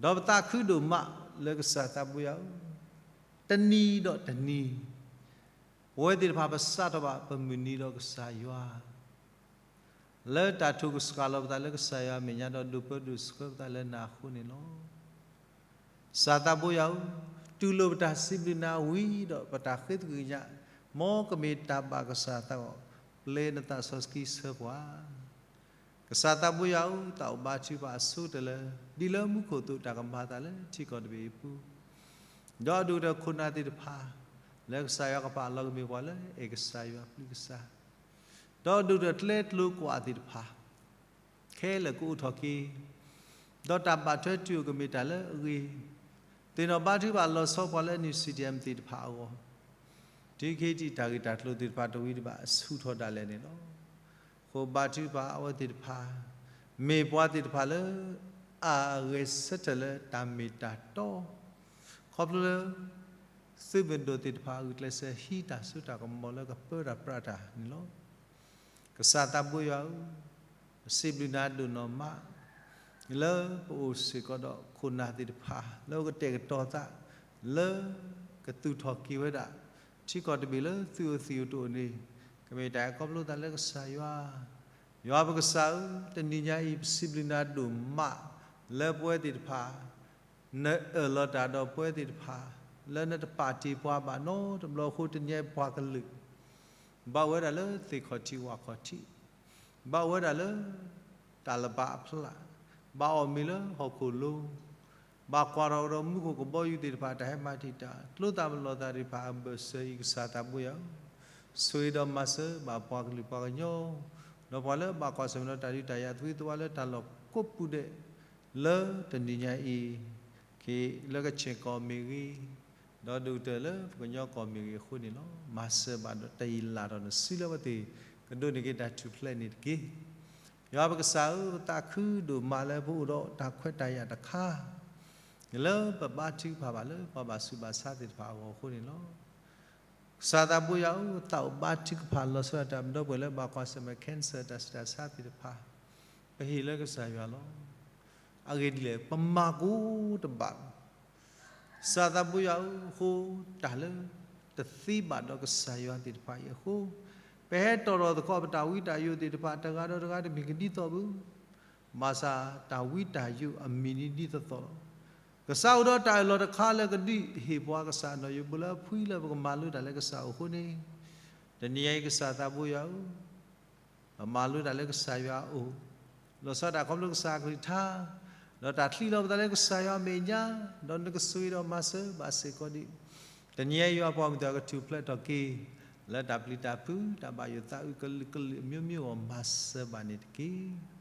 ဒီးပသးခုဒိၣ်မးလၢကစၢ်သးဘိယွၤဧၢ, တနံၤဒီးတနံၤ ပဝဲသ့ၣ်တဖၣ်ပစးထီၣ်ဘၣ်ပမုၢ်နံၤဒီးကစၢ်ယွၤ လၢတၢ်ထုးကဆှၣ်လီၤပသးလၢကစၢ်ယွၤအမဲာ်ညါဒီးဒိးပၢဒိးဆှၢပသးလၢနၤအဃိန့ၣ်လီၤ. ကစၢ်သးဘိယွၤဧၢ, တူၢ်လိာ်ပတၢ်စံးဘျုးနၤဝံၤဒီးပတၢ်ဃ့သကွံာ်ညါ, မ်ကမ့ၢ်တၢ်ဘၣ်ကစၢ်သးအဂီၢ်, ပျဲနသးစီဆှံဆှၢပှၤ ကစၢ်သးဘိယွၤဧၢ, သးအိၣ်ဘါထုကဖၣ်အဆိကတၢၢ်လၢ ဒ်လၢမူခိၣ်အသိးတၢ်ကမၤအသးလၢထံကီၢ်တဘ့ၣ်အံၤအပူၤ, ဒီးအဒိၣ်ကတၢၢ်ခိၣ်နၢ်သ့ၣ်တဖၣ်, လၢကစၢ်ယွၤကပာ်အလီၤကမ့ၢ်ပှၤလၢအဲၣ်ကစၢ်ယွၤပျုၤကစၢ်, ဒီးအဒိၣ်ကတၢၢ်ကျဲကျိၤကွာ်သ့ၣ်တဖၣ် ခဲလၢာ်ကအိၣ်ထီၣ်က့ၤ, ဒီးတၢ်ဘၣ်ထွဲတုၤအိၣ်ကမ့ၢ်တၢ်လၢအဂ့ၤ, သ့ၣ်နီၣ်ဘါထုကဖၣ်လီၤဆီပှၤလၢ နံၣ်စံၣ်တံၣ်ယၣ်မံၣ် သ့ၣ်တဖၣ်အဂီၢ်, ဒ်ခ့တံၢ်တၢ်ဂ့ၢ်တၢ်ကျိၤသ့ၣ်တဖၣ်တဝံၤတဘၣ်ဆူၣ်ထီၣ်ဒၣ်လဲာ်န့ၣ်လီၤ. အဃိဘါထုကဖၣ်အဝဲသ့ၣ်တဖၣ်, မ့ၢ်ပှၤသ့ၣ်တဖၣ်လၢ အဂဲၤဆၢထၢၣ်လၢတၢ်မ့ၢ်တၢ်တီ, ခီဖျိလၢ သုးမုၢ်ဒိၣ်သ့ၣ်တဖၣ်အဂုာ်ကျဲးစၢးဟံးတၢ်စိတၢ်ကမီၤလၢကပၢတၢ်ပြးတၢ်န့ၣ်လီၤ. ကစၢ်သးဘိယွၤဧၢ, ပစံးဘျုးနၤဒိၣ်နီၢ်မး, လၢပအိၣ်စ့ၢ်ကီးဒီးခိၣ်နၢ်သ့ၣ်တဖၣ် လၢအကတဲာ်ကတီၤသး, လၢကသူၣ်ထီၣ်က့ၤဝဲဒၣ် ထံကီၢ်တဘ့ၣ်လၢသုအိၣ်သံၣ်အိၣ်တအိၣ်န့ၣ်, ကမ့ၢ်တၢ်အဲၣ်ခီဖျိသးလၢကစၢ်ယွၤ, ယွၤပကစၢ်ဧၢ, တနံၤညါအံၤ ပစံးဘျုးနၤဒိၣ်မး, လၢပဝဲသ့ၣ်တဖၣ် နအၢၣ်လီၤတၢ်ဒီးပဝဲသ့ၣ်တဖၣ်, လၢနတပာ်တ့ၢ်ပှၤဘၣ်နီတဘျီအဃိ တနံၤညါအံၤပှၤကလုာ် ဘၣ်အိၣ်ဝဲဒၣ်လၢသ့ၣ်ခီၣ်ထံးဝၣ်ခီၣ်ထံး, ဘၣ်အိၣ်ဝဲဒၣ်လၢ တၢ်လၢဘၣ်အဖျး, ဘၣ်အီၣ်မ့ၤလၢဟီၣ်ခိၣ်လိၤ, ဘၣ်ကွၢ်ထီၣ်ကဒီးမူခိၣ်ကဘီယူၤသ့ၣ်တဖၣ် တၢ်ဟဲမၤတံာ်တာ် ကျိသးမုၢ်လီၤသးသ့ၣ်တဖၣ်အဘၢၣ်စၢၤအံၤ ကစၢ်သးဘိယွၤဧၢ, ဆိၣ်ဂ့ၤဒီးမၤစၢၤဘၣ်ပှၤကလုာ်ပှၤကညီ, ဒီးပှၤလၢအဘၣ်ကွၢ်ဆၢၣ်မဲာ်ဒီးတၢ်ဒုးတၢ်ယၤသဝံသဝါလၢတၢ်လီၢ်ကိးပူၤဒဲး လၢတနံၤညါအံၤ, က့ၤလၢကခ့ၣ်ကီၢ်မ့ၢ်ဂ့ၤ, ဒီးဒိၣ်ကတၢၢ်လၢပကညီကီၢ်မ့ၢ်ဂ့ၤအဃိန့ၣ်လီၤ. မၤစၢၤဘၣ်ဒီးတယံာ်လၢ်ဒီးနစုလၢအဝဲသ့ၣ်ကဒိးန့ၢ်က့ၤတၢ်ထူၣ်ဖျဲးန့ၣ်တက့ၢ်. ယွၤပကစၢ်ဧၢ, ပသးခုဒိၣ်မးလၢပအိၣ်ဒီးတၢ်ခွဲးတၢ်ယာ်တခါ လၢပဘါထုကဖၣ်ဘၣ်လၢပှၤဘၣ်ဆူးဘၣ်ဆါသ့ၣ်တဖၣ်အဂီၢ်အဃိန့ၣ်လီၤ. ကစၢ်သးဘိယွၤဧၢ, သးအိၣ်ဘါထုကဖၣ်လီၤဆီဒၣ်တၢ် ပဒီပုၢ်ဝဲၢ်လၢဘၣ်ကွၢ်ဆၢၣ်မဲာ် cancer တၢ်ဆူးတၢ်ဆါသ့ၣ်တဖၣ်, ပဟ့ၣ်လၢကစၢ်ယွၤလီၤ. အဂ့ၢ်ဒ်လဲၣ်, ပမၤကိးတဘၣ် ကစၢ်သးဘိယွၤဧၢ, အဃိတၢ်လၢတသ့ဘၣ်ဒီးကစၢ်ယွၤသ့ၣ်တဖၣ်အံၤအဃိ, ပဟဲတီၣ်ထီၣ်သကိးပတၢ်ဝံတၢ်ယိးသ့ၣ်တဖၣ် တဂၤဒီးတဂၤတမံၤကဒ်သိးဘၣ်, ဘၣ်ဆၣ်တၢ်ဝံတၢ်ယိးအမံၤန့ၣ်ဒ်သိးသိးလီၤ. ကစၢ်အိၣ်ဒီးတၢ်အၢၣ်လီၤတခါလၢကဒုးဟ့ၣ်ပှၤကစၢ်နီၣ်ယိၤဘိလၢအဖှံ လၢပကမၤလိတၢ်လၢကစၢ်အအိၣ်အဃိန့ၣ်, တနံၤညါအံၤကစၢ်သးဘိယွၤဧၢ, ပမၤလိတၢ်လၢကစၢ်ယွၤအအိၣ်, လီၤဆီဒၣ်တၢ်ခီဖျိကစၢ်အကလုၢ်ကထါ, ဒီးတၢ်ချံးလီၤပသးလၢကစၢ်ယွၤအမဲာ်ညါ, ဒီးနကဆိၣ်ဂ့ၤဒီးမၤစၢၤဘၣ်စ့ၢ်ကီးဒံး, တနံၤညါအံၤယွၤပှၤမုၢ်သ့ၣ်ကထူၣ်ဖျဲးထီၣ်က့ၤ, လၢတၢ်ပျံၤတၢ်ဖုး တၢ်ဘၣ်ယိၣ်သးအုးကလုာ်ကလုာ်အမျိုးမျိုးအဂီၢ် မၤစၢၤဘၣ်န့ၣ်တက့ၢ်.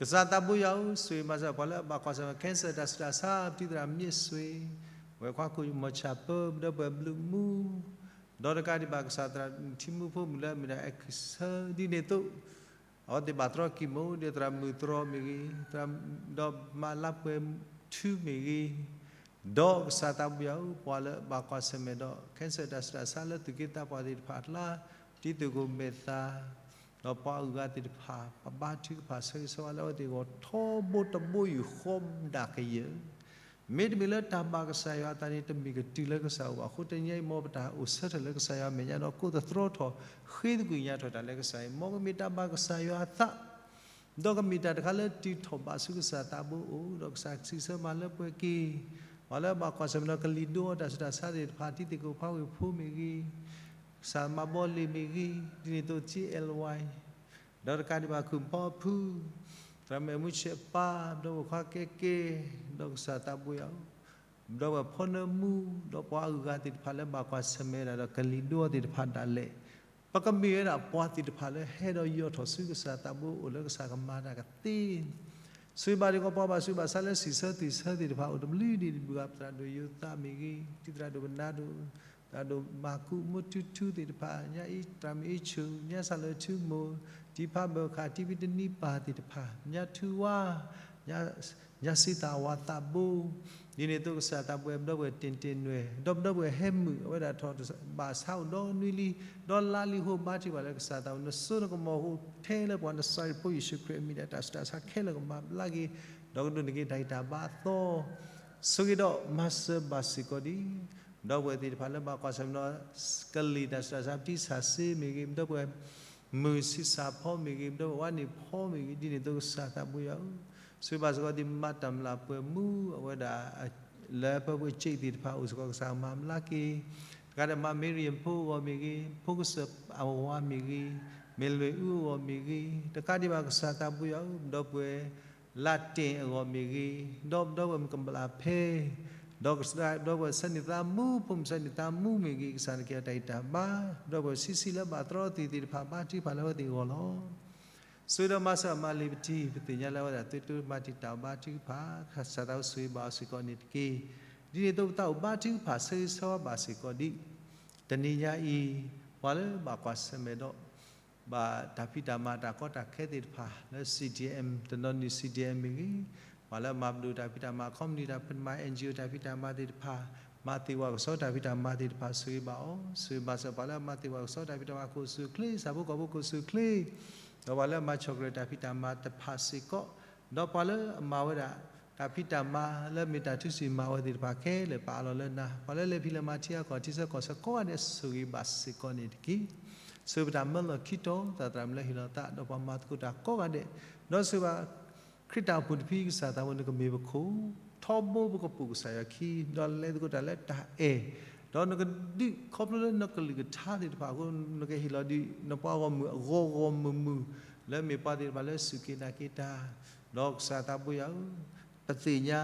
ကစၢ်သးဘိယွၤဧၢ, ဆိၣ်ဂ့ၤမၤစၢၤပှၤလၢအဘၣ်ကွၢ်ဆၢၣ်မဲာ် cancer တၢ်ဆူးတၢ်ဆါ ပတံၤသရၣ်မ့ၢ်ဆိၣ်ဂ့ၤ, ဝဲၢ်ခွါခိၣ်မီၤဆၣ်ပၢ ပဒီပုၢ်ဝဲၢ်ဘျုးမူ ဒီးတကးဒံးဘၣ်ကစၢ်သရၣ်ထံမူဖိမုၣ်လၢအမ့ၢ်ဒၣ် အဲၣ်ခၢၣ်စၢ ဒ်န့ၣ်အသိး, အဝဲသ့ၣ်ဘၣ်တြီကံၣ်မိၣ် ဒ်သရၣ်မုၣ်တြီမ့ၢ်ဂ့ၤ, ဒီးမၤလါပှဲၤထူမ့ၢ်ဂ့ၤ, ဒီးကစၢ်သးဘိယွၤဧၢ, ပှၤလၢအဘၣ်ကွၢ်ဆၢၣ်မဲာ်ဒီး cancer တၢ်ဆူးတၢ်ဆါလၢသူၣ်က့သးပှၢ်သ့ၣ်တဖၣ်အကျါ, တံၤသကိးမဲာ်သၣ် ဒီးပှၤအုၣ်ဂၤသ့ၣ်တဖၣ် ပဘါထုကဖၣ်ဆၢဂ့ၤဆၢဝါလၢအဝဲသ့ၣ်အဂီၢ် ထီဘိတဘိယူၢ်ဃီဒၣ်ကယၢၢ်, မ့တမ့ၢ်လၢတၢ်ဘၣ်ကစၢ်ယွၤအသးန့ၣ် တမ့ၢ်ကတုၤလၢကစၢ်အအိၣ်ဘၣ်အဃိ တနံၤညါအံၤ မ်ပတၢ်အိၣ်ဆၢထၢၣ်လၢကစၢ်ယွၤအမဲာ်ညါဒီး ကိးသတြီထီၣ် ဃ့သကွံာ်ညါထီၣ်တၢ်လၢကစၢ်အံၤ မ်ကမ့ၢ်တၢ်ဘၣ်ကစၢ်ယွၤအသး ဒီးကမ့ၢ်တၢ်တခါလၢတုၤထီၣ်ဘၣ်ဆူကစၢ်သးဘိအအိၣ် ဒီးကစၢ်စံးဆၢမၤလၢပှဲၤက့ၤ ပှၤလၢအဘၣ်ကွၢ်ဆၢၣ်မဲာ်ဒီးကလံၤဒိအီၤတၢ်ဆူးတၢ်ဆါသ့ၣ်တဖၣ် တံၤသကိးဖါဝ့ၢ်ဖိမ့ၢ်ဂ့ၤ, ကစၢ်မၤဘီလ့ၣ်မ့ၢ်ဂ့ၤ, ဒ်န့ၣ်အသိး ကၠ့အဲလဝါ ဒီးတကးဒံးဘၣ် ခုၣ်ဖီဖု, သရၣ်မုၣ်မူဆဲးပၢ်, ဒီးဝဲၢ်ခွါကဲက့, ဒီးကစၢ်သးဘိယွၤဧၢ, ဒီးဝဲၢ်ဖီနၢမူ, ဒီးပှၤအုၣ်ဂၤသ့ၣ်တဖၣ်လၢဘၣ်ကွၢ်ဆၢၣ်မဲာ်ဒၣ်ဒီးကလံၤဒိအီၤသ့ၣ်တဖၣ်ဒၣ်လဲာ်, ပကမ့ၢ်ဝဲဒၣ်ပှၤသ့ၣ်တဖၣ်လၢဟဲဒီးယိးထီၣ်ဆူကစၢ်သးဘိအအိၣ်လၢကစၢ်ကမၤတၢ်ကသ့ ဆိၣ်ဂ့ၤဘၣ်ဒံးကီးပှၤဘၣ်ဆူးဘၣ်ဆါလၢစံးဆၢသူၣ်ဆၢသ့ၣ်တဖၣ် အိၣ်တဘျုးဒံးတဘျုးဂၤ ပသရၣ်ဒိၣ်ယိၤသးမ့ၢ်ဂ့ၤ, တံၤသရၣ်ဒိၣ်ပနၢ်ဒိၣ်, သရၣ်ဒိၣ်မၤကူး မိၢ်ထူထူသ့ၣ်တဖၣ်, ညါအံၤ သရၣ်မုၣ်အ့ၣ်ဆူၣ်, ညါစၢ်လၢထူမိၢ်, တံၤဖးဘၢၣ်ဃာ် တံၤဖံးတနံၤပၢ်သ့ၣ်တဖၣ်, ညါထူဝါ, ညါစံးသးဝါသးဘိ, ဒ်န့ၣ်အသိးကစၢ်သးဘိယွၤ ပဒီပုၢ်ဝဲၢ်တ့ၢ်တ့ၢ်နွဲၣ်, ဒီးပဒီပုၢ်ဝဲၢ်ဟဲမုာ် အဝဲဒၣ်ထီၣ်ဘၣ်ဆါအိၣ်ဒီနွံလံ, ဒီးလါလံအဃိ ဘါထုကဖၣ်လၢကစၢ်သးဘိ နစိနကမီၤအဃိ ထဲလၢပှၤနစၢ်ဖိယ့ၣ်ၡူးခရံာ်အမံၤ တၢ်ဆူးတၢ်ဆါခဲလၢာ်ကမၤဘျါက့ၤ, ဒီးကဒိးန့ၢ်က့ၤတၢ်ဂံၢ်တၢ်ဘါအသီ, ဆိၣ်ဂ့ၤဒီးမၤစၢၤဘၣ်စ့ၢ်ကီးဒံး ပဒီပုၢ်ဝဲၢ်သ့ၣ်တဖၣ်လၢဘၣ်ကွၢ်ဆၢၣ်မဲာ်ဒီး ကလံၤတၢ်ဆူးတၢ်ဆါ ပတံၢ်ဆါစ့မ့ၢ်ဂ့ၤ, ပဒီပုၢ်ဝဲၢ် မုၢ်ဆံးစၢ်ဖီမ့ၢ်ဂ့ၤ, ဒီးဝါန့ၣ်ဖီမ့ၢ်ဂ့ၤ, ဒ်န့ၣ်အသိးကစၢ်သးဘိယွၤဧၢ, ဆိၣ်ဂ့ၤဘၣ်စ့ၢ်ကီးဒ်မၤတၢ်မျၢ်ပှဲၤမူအဝဲဒၣ် လၢပှဲၤပှဲၤစ့ၣ်သ့ၣ်တဖၣ် အိၣ်စ့ၢ်ကီးကစၢ်မၤမျၢ်က့ၤ, တကးဒံးမ့ၢ်မ့ၢ်ရံယဖိအဂီၢ်မ့ၢ်ဂ့ၤ, ဖိကစၢၢ်အဝၤမ့ၢ်ဂ့ၤ, မ့ၢ်လွေၢ်အူအဂီၢ်မ့ၢ်ဂ့ၤ, တကးဒံးဘၣ်ကစၢ်သးဘိယွၤဧၢ, ဒီပုၢ်ဝဲၢ် လၢတ့ၢ်အဂီၢ်မ့ၢ်ဂ့ၤ, ဒီးဒီပုၢ်ဝဲၢ်မုၣ်ကဘျၣ်ဖဲ, ဒီးကစၢ်ဒီပုၢ်ဝဲၢ်ဆၢန့ၢ်သးမူ, ဖိမုၣ်ဆၢန့ၢ်သးမူမ့ၢ်ဂ့ၤ, ကစၢ်နကဲတၢ်ဂံၢ်တၢ်ဘါ, ဒီပုၢ်ဝဲၢ်ဆံးဆံးလၢဘၣ်တြီသ့ၣ်သ့ၣ်တဖၣ် ဘါထုကဖၣ်လၢအဝဲသ့ၣ်အဂီၢ်လီၤ. ဆိၣ်ဂ့ၤဒီးမၤစၢၤအမၤလ့ၤပထံ, ပသ့ၣ်ညါလၢအဝဲဒၣ်သုတမၤတံာ်တာ်ဘါထုကဖၣ်, ကစၢ်သးဘိဆိၣ်ဂ့ၤဘၣ်အီၤစ့ၢ်ကီးန့ၣ်တက့ၢ်. ဒ်န့ၣ်အသိးပသးအိၣ်ဘါထုကဖၣ် ဆၢဂ့ၤဆၢဝါဘၣ်စ့ၢ်ကီးဒ် တနံၤညါအံၤ, ပှၤလၢဘၣ်ကွၢ်ဆၢၣ်မဲာ်ဒီး ဘၣ်တၢ်ဖံးတၢ်မၤတၢ်ကီတၢ်ခဲသ့ၣ်တဖၣ် လၢ C D M တနီၤန့ၣ် C D M မ့ၢ်ဂ့ၤ, ပှၤလၢမၤပဒိၣ်တၢ်ဖံးတၢ်မၤ ခီပနံၣ်တၢ်ဖံးတၢ်မၤ N G O တၢ်ဖံးတၢ်မၤသ့ၣ်တဖၣ်, မၤသ့ၣ်ဝဲကစီတၢ်ဖံးတၢ်မၤသ့ၣ်တဖၣ် ဆိၣ်ဂ့ၤဘၣ်အီၤ, ဆိၣ်ဂ့ၤဘၣ်စ့ၢ်ပှၤလၢမၤသ့ၣ်ဝဲကစီတၢ်ဖံးတၢ်မၤ ခိၣ်စူၣ်ချ့, ဆၣ်ဖိကီၢ်ဖိခိၣ်စူၣ်ချ့, ဒီးပှၤလၢအမၤဆီၣ်ကရၢၢ်တၢ်ဖံးတၢ်မၤတဖၣ်စ့ၢ်ကီး, ဒီးပှၤလၢအမၤဝဲဒၣ် တၢ်ဖံးတၢ်မၤလၢမ့ၢ်တၢ်ထုးစုမၤဝဲသ့ၣ်တဖၣ်ခဲလၢာ် ပအးလီၤလၢနၤ, ပှၤလၢလဲၤဖံးလဲၤမၤထံအကီၢ် ထံဆၢကီၢ်ဆၢကိးဂၤဒဲး ဆိၣ်ဂ့ၤဘၣ်စ့ၢ်ကီးန့ၣ်တက့ၢ်. ဆိၣ်ဂ့ၤပတၢ်မၢလီၢ်ခံတီၤ သရၣ်သရၣ်မုၣ်လၢဟ့ၣ်လီၤသး ဒီးပှၤမၤသကိးတၢ်ကိးဂၤဒဲး, ဒီးဆိၣ်ဂ့ၤဘၣ် ခရံာ်တၢ်အိၣ်ဖှိၣ်တဖု ကစၢ်သးဘိ နကမ့ၢ်ပခိၣ်, ထီဘိပကပိာ်ကစၢ်ယွၤခံ, ဒီးလဲၤသကိးတၢ်လၢတၢ်အဲၣ်, ဒီးနကဒုးခီဖျိလၢနကလုၢ်ကထါသ့ၣ်တဖၣ်အဃိ နကဟ့ၣ်လီၤဒုးနပှၤဂီၢ်မုၢ်အဂီၤဂီၢ်မုၢ်မုၢ်, လၢမ့ၢ်ပှၤသ့ၣ်တဖၣ်လၢစူၢ်က့ၤနာ်က့ၤတၢ်, ဒီးကစၢ်သးဘိယွၤဧၢ, ပသ့ၣ်ညါ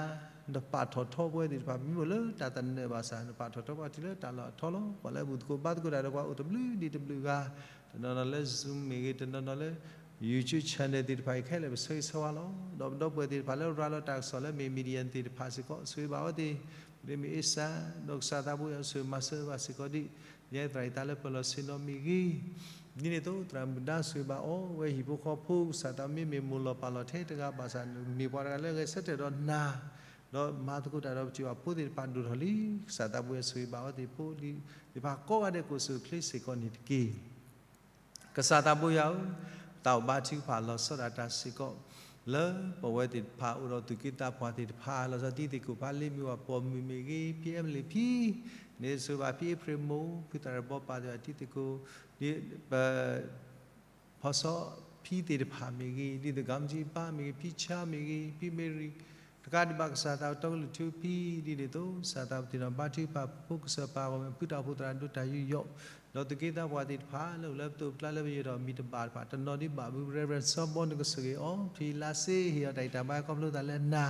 နပာ်ထီၣ်ထီပဝဲသ့ၣ်တဖၣ် မ့မ့ၢ်လၢတၢ်သနၢၣ်ဘၣ်ဆၣ် နပာ်ထီၣ်ထီပှၤတုၤလၢတၢ်လီၢ်အထီလီၤ. ပှၤလၢအဘူၣ်သကိးဘါသကိးတၢ်ဒီးပှၤအိၣ်တဘျုးဒံးတဘျုးဂၤ, တနီၤနီၤလၢ Zoom မ့ၢ်ဂ့ၤ, တနီၤနီၤလၢ YouTube channel သ့ၣ်တဖၣ်အံၤခဲလၢာ် ပဆၢဂ့ၤဆၢဝါလီၤ. ဒီးပဒီပုၢ်ဝဲၢ်သ့ၣ်တဖၣ်လၢရၤလီၤတၢ်ကစီၣ်လၢမ့ၢ် media သ့ၣ်တဖၣ်စ့ၢ်ကီး ဆိၣ်ဂ့ၤဘၣ်အဝဲသ့ၣ်, ဒ်မ့ၢ်အ့စၢ်, ဒီးကစၢ်သးဘိယွၤဆိၣ်ဂ့ၤမၤစၢၤဘၣ်စ့ၢ်ကီးဒ် ယဲသရၣ်အံၤတၢ်လၢပၢၤလီၢ်ဆ့ၣ်နီၤမ့ၢ်ဂ့ၤ, ဒ်န့ၣ်အသိး သရၣ်မုၣ်ဒါဆိၣ်ဂ့ၤဘၣ်အီၤ, ဝဲဟံၣ်ဖိဃီဖိ ကစၢ်သးမ့မ့ၢ်မိၢ်လီၤပၢ်လီၤထဲတဂၤဘၣ်ဆၣ် မ့ၢ်ပှၤတဂၤလၢဂဲၤဆၢထၢၣ်ဒီးနၤ, ဒီးမၤသကိးတၢ်ဒီးပထံၣ်ဘၣ်ဖိသ့ၣ်တဖၣ်ဒိၣ်ထီၣ်လံ, ကစၢ်သးဘိယွၤဆိၣ်ဂ့ၤဘၣ်အဝဲသ့ၣ်ဖိလံ, သ့ၣ်တဖၣ်ကိးဂၤဒဲးကိးဆူၣ်ချ့စ့ၢ်ကီးန့ၣ်တက့ၢ်. ကစၢ်သးဘိယွၤဧၢ, သးအိၣ်ဘါထုကဖၣ်လီၤဆီဒၣ်တၢ်စ့ၢ်ကီး, လၢပဝဲသ့ၣ်တဖၣ်အိၣ်ဒီးသူၣ်က့သးပှၢ်သ့ၣ်တဖၣ် လီၤဆီဒၣ်တံၤသကိးဖးလ့မ့ၢ်ဂ့ၤ, ပိာ်မုၣ်မ့ၢ်ဂ့ၤ, ဖံအဲမလ့ၣ်ဖံ, န့ၣ်ဆိၣ်ဂ့ၤဘၣ်ဖံအ့ဖြ့ၣ်မိၢ်, ဖုသရၣ်ဘီပၢ်သ့ၣ်တဖၣ်တံၤသကိး, ဒ်ပ ဖီစီဖံသ့ၣ်တဖၣ်မ့ၢ်ဂ့ၤ, ဒ်သိးကမ္မထံပၢ်မ့ၢ်ဂ့ၤ, ဖံဆါမ့ၢ်ဂ့ၤ, ဖံမ့ရံ, တကးဒံးဘၣ်ကစၢ်သးပတီၢ်ကလုၢ်ထူဖံ, ဒ်န့ၣ်အသိး ကစၢ်သးပတ့ၢ်နီၣ်ဘါထုကဖၣ်ဖိကစၢ်ပၢ်ဂီၢ်မုၢ် ဖုတၢ်အိၣ်ဖှိၣ်သရၣ်ဒိၣ်တၢ်ယူးယီၣ်, ဒီးသူၣ်က့သးပှၢ်သ့ၣ်တဖၣ် လၢအိၣ်လၢပသိးပကျါလၢပယဲၢ်ထီၣ်မံၤတဘၣ်တဖၣ် တနီၤဒံးဘၣ်မုၢ် Reverend စီၤဘီနကဆိၣ်ဂ့ၤအီၤ ဖံလါစ့ဟ့ၣ်အီၤတၢ်ဂံၢ်တၢ်ဘါခီဖျိသးလၢနၤ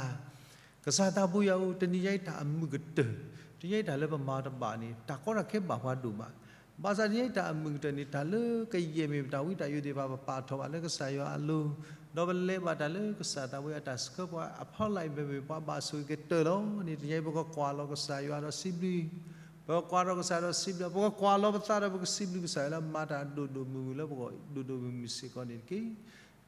ကစၢ်သးဘိယွၤဧၢ, တနံၤညါအံၤတၢ်အမုာ်ကတၢၢ်, တနံၤညါအံၤတၢ်လၢပမၤတဘၣ်န့ၣ် တၢ်ကီတၢ်ခဲဘၣ်ပှၤဒိၣ်မး, ဘၣ်ဆၣ်တနံၤညါအံၤတၢ်အမုာ်ကတၢၢ်န့ၣ် တၢ်လၢကယဲၢ်မ့ၢ်ပတၢ်ဝံတၢ်ယိာ်သ့ၣ်တဖၣ် ပပာ်ထီၣ်ဘၣ်လၢကစၢ်ယွၤအလိၤ, ဒီးပလဲၤဘၣ်တၢ်လၢကစၢ်သးဘိယွၤအတၢ်ဆှၢပှၤအဖီလာ်အံၤ ပမ့ၢ်ပှၤဘၣ်ဆိၣ်ဂ့ၤကတၢၢ်လီၤန့ၣ် တနံၤညါအံၤပကကွၢ်လီၤကစၢ်ယွၤဒီးစံးဘျုး ပကကွၢ်လီၤကစၢ်ဒီးစံးဘျုး, ပကကွၢ်လီၤပသးဒီးပကစံးဘျုးကစၢ်ယွၤလၢမၤတၢ်ဒိၣ်ဒိၣ်မုၢ်မုၢ်လၢပဂီၢ်ဒိၣ်ဒိၣ်မုၢ်မုၢ်စ့ၢ်ကီးန့ၣ်တက့ၢ်.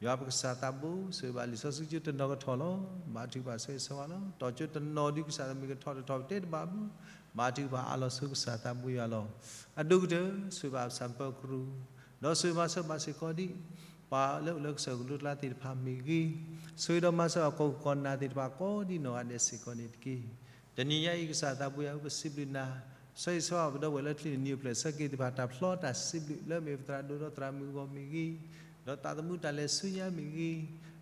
ယွၤပကစၢ်သးဘိ ဆိၣ်ဂ့ၤဘၣ်လံာ်စီဆှံကၠိတနီၤကထီၣ်လီၤ. ဘါထုကဖၣ်ဆိၣ်ဂ့ၤဆိၣ်ဝါလီၤ. တီၤကၠိတနီၤဒုးကစၢ်သးမ့ၢ်ကထီၣ်တထီၣ်ပတဲတဘၣ်ဘၣ်, ဘါထုကဖၣ်အးလီၤဆိကစၢ်သးဘိယွၤလီၤ. အဒိၣ်ကတၢၢ် ဆိၣ်ဂ့ၤဘၣ်ပဆၣ်ပၢၤကရူၢ်, ဒီးဆိၣ်ဂ့ၤမၤစၢၤဘၣ်စ့ၢ်ကီးဒ် ပှၤလၢအိၣ်လၢကစၢၢ်ကလိကျါသ့ၣ်တဖၣ်မ့ၢ်ဂ့ၤ, ဆိၣ်ဂ့ၤဒီးမၤစၢၤအကိးကီၢ်နၢ်သ့ၣ်တဖၣ်ကိးဒ်နီၢ်ဂၤဒဲးစ့ၢ်ကီးန့ၣ်တက့ၢ်. တနံၤညါအံၤ ကစၢ်သးဘိယွၤဧၢ ပစံးဘျုးနၤ, ဆိၣ်ဂ့ၤဆိၣ်ဝါပဒီပုၢ်ဝဲၢ်လၢချံၣ်နံၣ်အပျဲၢ်ဆၢက့ၤသ့ၣ်တဖၣ် တၢ်ဖျီတၢ်စံးဘျုးလၢမ့ၢ်ပသရၣ်ဒိၣ်ဒီးသရၣ်မုၣ်အဂီၢ်မ့ၢ်ဂ့ၤ, ဒီးသးသမူတၢ်လဲၤဆူညါမ့ၢ်ဂ့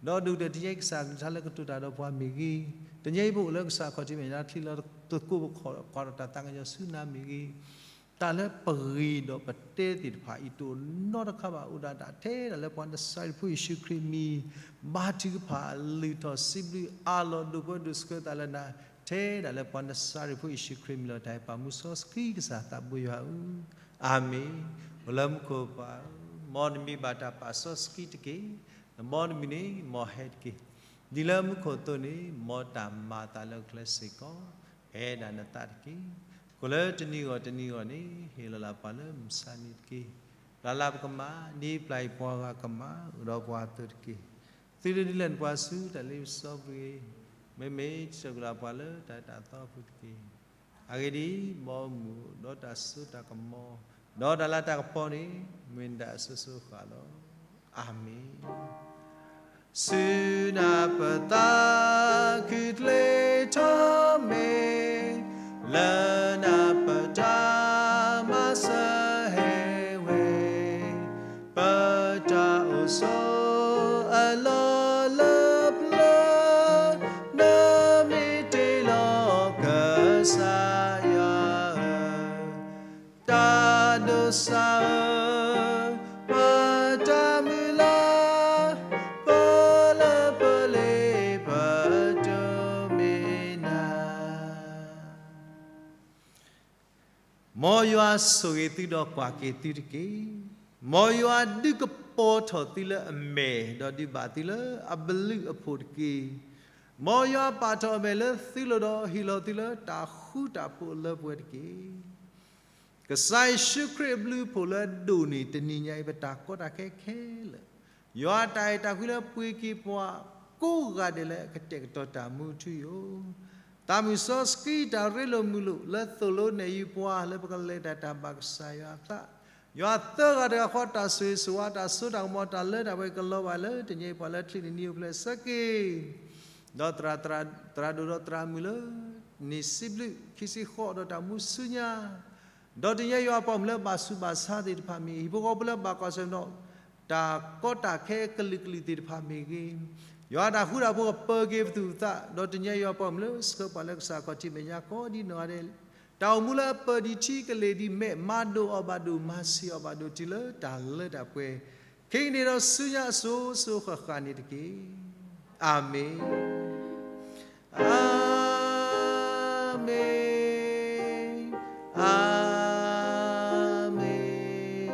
ၤ, ဒီးဒိၣ်ကတၢၢ်တနံၤညါအံၤကစၢ်ကလုၢ်ကထါလၢကတိၤတၢ်ဒီးပှၤမ့ၢ်ဂ့ၤ, တနံၤညါအံၤပအိၣ်လၢကစၢ်ခီၣ်ထံးမဲာ်ညါချံလီၤသကိးပခီၣ်ကွၢ်ဒီးတၢ်သးကညီၤဆူနၤမ့ၢ်ဂ့ၤ တၢ်လၢပဂ့ၤဒီးပတဲသ့ၣ်တဖၣ်အံၤ တအိၣ်နီတခါဘၣ် အိၣ်ဒၣ်ဒၣ်ထဲဒၣ်လၢပှၤနစၤရ့းဖိယ့ၣ်ၡူးခရံာ်မံၤ, ဘါထုကဖၣ်လုၢ်ထီၣ်စံးဘျုးအးလီၤဒိၣ်ပၢဒိၣ်ဆှၢသးလၢနၤ, ထဲဒၣ်လၢပှၤနစၤရ့းဖိယ့ၣ်ၡူးခရံာ်မံၤလီၤ. တၢ်အံၤပာ်မူစီဆှံကစၢ်သးဘိယွၤဧၢ, အၤမ့ၣ်. အိၣ်လၢမူခိၣ်ပၢ်ဧၢ, မ်နမံၤဘၣ်တၢ်ပာ်စီဆှံတက့ၢ်. နဘီနမုၢ်န့ၣ်မ်ဟဲတက့ၢ်. ဒ်လၢမူခိၣ်အသိးန့ၣ် မ်တၢ်မၤအသးလၢကျဲစ့ၢ်ကီး ကဟဲဒၣ်နသးတက့ၢ်. ကိၣ်လၢတနံၤဂီၢ်တနံၤဂီၢ်န့ၣ် ဟ့ၣ်လီၤလၢပှၤလၢမုၢ်ဆါနံၤတက့ၢ်. ပျၢ်လၢပကမၤ ဒ်ပျၢ်အံၤပှၤဂၤကမၤ အိၣ်ဒီးပှၤအသိးတက့ၢ်. သုတဒုးလဲၤနပှၤဆူတၢ်လ့ပစီပူၤတဂ့ၤ. မ့မ့ၢ်စၢၤက့ၤလီၤပှၤလၢတၢ်အၢတၢ်သီအပူၤတက့ၢ်. အဂ့ၢ်ဒ်အံၤ, မ်အမူးဒီးတၢ်စိတၢ်ကမီၤ ဒီးတၢ်လၤတၢ်ကပီၤန့ၣ် မ့ၢ်နဒၣ်အစိၤစိၤအဃၣ်လီၤ. အၤမ့ၣ်. ဆူနၢ်ပသး ခုၣ်ကျ့ထီၣ်မ့ၢ် လၢနၢ်ပတၢ်မၤစၢၤဟဲဝဲ ပ စီၤအလီၢ်လၢပျၢၤ, နမ့ၢ်တ့လီၤကစၢ်ယွၤဧၢ, တၢ်ဒိးစၢ်ဧၢ, ပတၢ်မုၢ်လၢ်, ပလၢပလ့ပတမ့ၢ်နၤ မ်ယွၤဆိၣ်ဂ့ၤသုဒီးကွၢ်က့ၤသုတက့ၢ်. မ်ယွၤဒုးကပီၤထီၣ်သုလၢအမဲာ်, ဒီးဒုးဘၣ်သုလၢအဘျုးအဖှိၣ်တက့ၢ်. မ်ယွၤပာ်ထီၣ်အမဲာ်လၢသုလိၤဒီးဟ့ၣ်လီၤသုလၢတၢ်ဃူတၢ်ဖိးလၢပှဲၤတက့ၢ်. ကစၢ်ယ့ၣ်ၡူးခရံာ်အဘျုးအဖှိၣ်လၢအဒိၣ်န့ၢ်တနံၤညါအံၤ ပတၢ်ကီတၢ်ခဲခဲလၢာ်, ယွၤအတၢ်အဲၣ်တၢ်ကွံလၢပှ့ၤက့ၤပှၤကိးဂၤဒဲးလၢအကတဲာ်ကတီၤတၢ်မူထူယိာ်, တၢ်မုၢ်စီဆှံတၢ်ရ့လိာ်မုာ်လိာ်လၢသိၣ်လိနဲၣ်ယုာ်ပှၤလၢပကလဲၤတၢ်တၢ်ဘၣ်ကစၢ်ယွၤအသး, ယွၤသၢဂၤတဂၤဃီတၢ်ဆိၣ်ဂ့ၤဆိၣ်ဝါ တၢ်စိတၢ်ကမီၤ တၢ်လၢတၢ်ပှဲၤကလီၤဘၣ်လၢတနံၤအံၤ ပှၤလၢချံးန့ၣ်နံၤအိၣ်ဖျဲၣ်ဆၢက့ၤ ဒီးသရၣ်ဒိၣ်ဒီးသရၣ်မုၣ်လၢ နံၣ်စံးဘျုးခံဆံဃိးဒီးတၢ်မူဆူညါ, ဒီးတနံၤအံၤယွၤပှၤမုၣ်လၢဘၣ်ဆူးဘၣ်ဆါသ့ၣ်တဖၣ်မ့ၢ်ဂ့ၤ, ဟံၣ်ဖိဃီဖိလၢဘၣ်ကွၢ်ဆၢၣ်မဲာ်ဒီး တၢ်ကီတၢ်ခဲကလုာ်ကလုာ်သ့ၣ်တဖၣ်မ့ၢ်ဂ့ၤ, ယွၤတၢ်ဃူတၢ်ဖိးကပၢၤက့ၤပသူၣ်ပသး, ဒီးတနံၤအံၤယွၤပှၤမုၣ်လၢဆှၢပှၤလၢကစၢ်ခီၣ်ထံးမဲာ်ညါကိးဒ်နီၢ်ဂၤဒဲး တၢ်အိၣ်မူလၢအပၢၢ်ဒံးထံကလ့ၢ်ဒံးမဲာ် မၤဒိၣ်အီၤဘၣ်ဒိၣ် မၤဆံးအီၤဘၣ်ဒိၣ်တုၤလၢတၢ်လၢတၢ်ပှဲၤ, ခဲကနံၣ်ဒီးဆူညါအစိၤစိၤဃၣ်ဃၣ်န့ၣ်တက့ၢ်. အၤမ့ၣ်, အၤမ့ၣ်, အၤမ့ၣ်,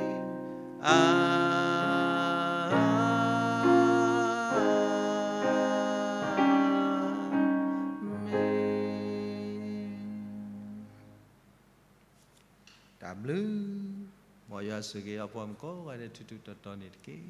အၤမ့ၣ်. တၢ်ဘျုး, မ်ယွၤဆိၣ်ဂ့ၤအပှၤမုၣ်ကိးဂၤဒဲးထူထူတီတီန့ၣ်တက့ၢ်.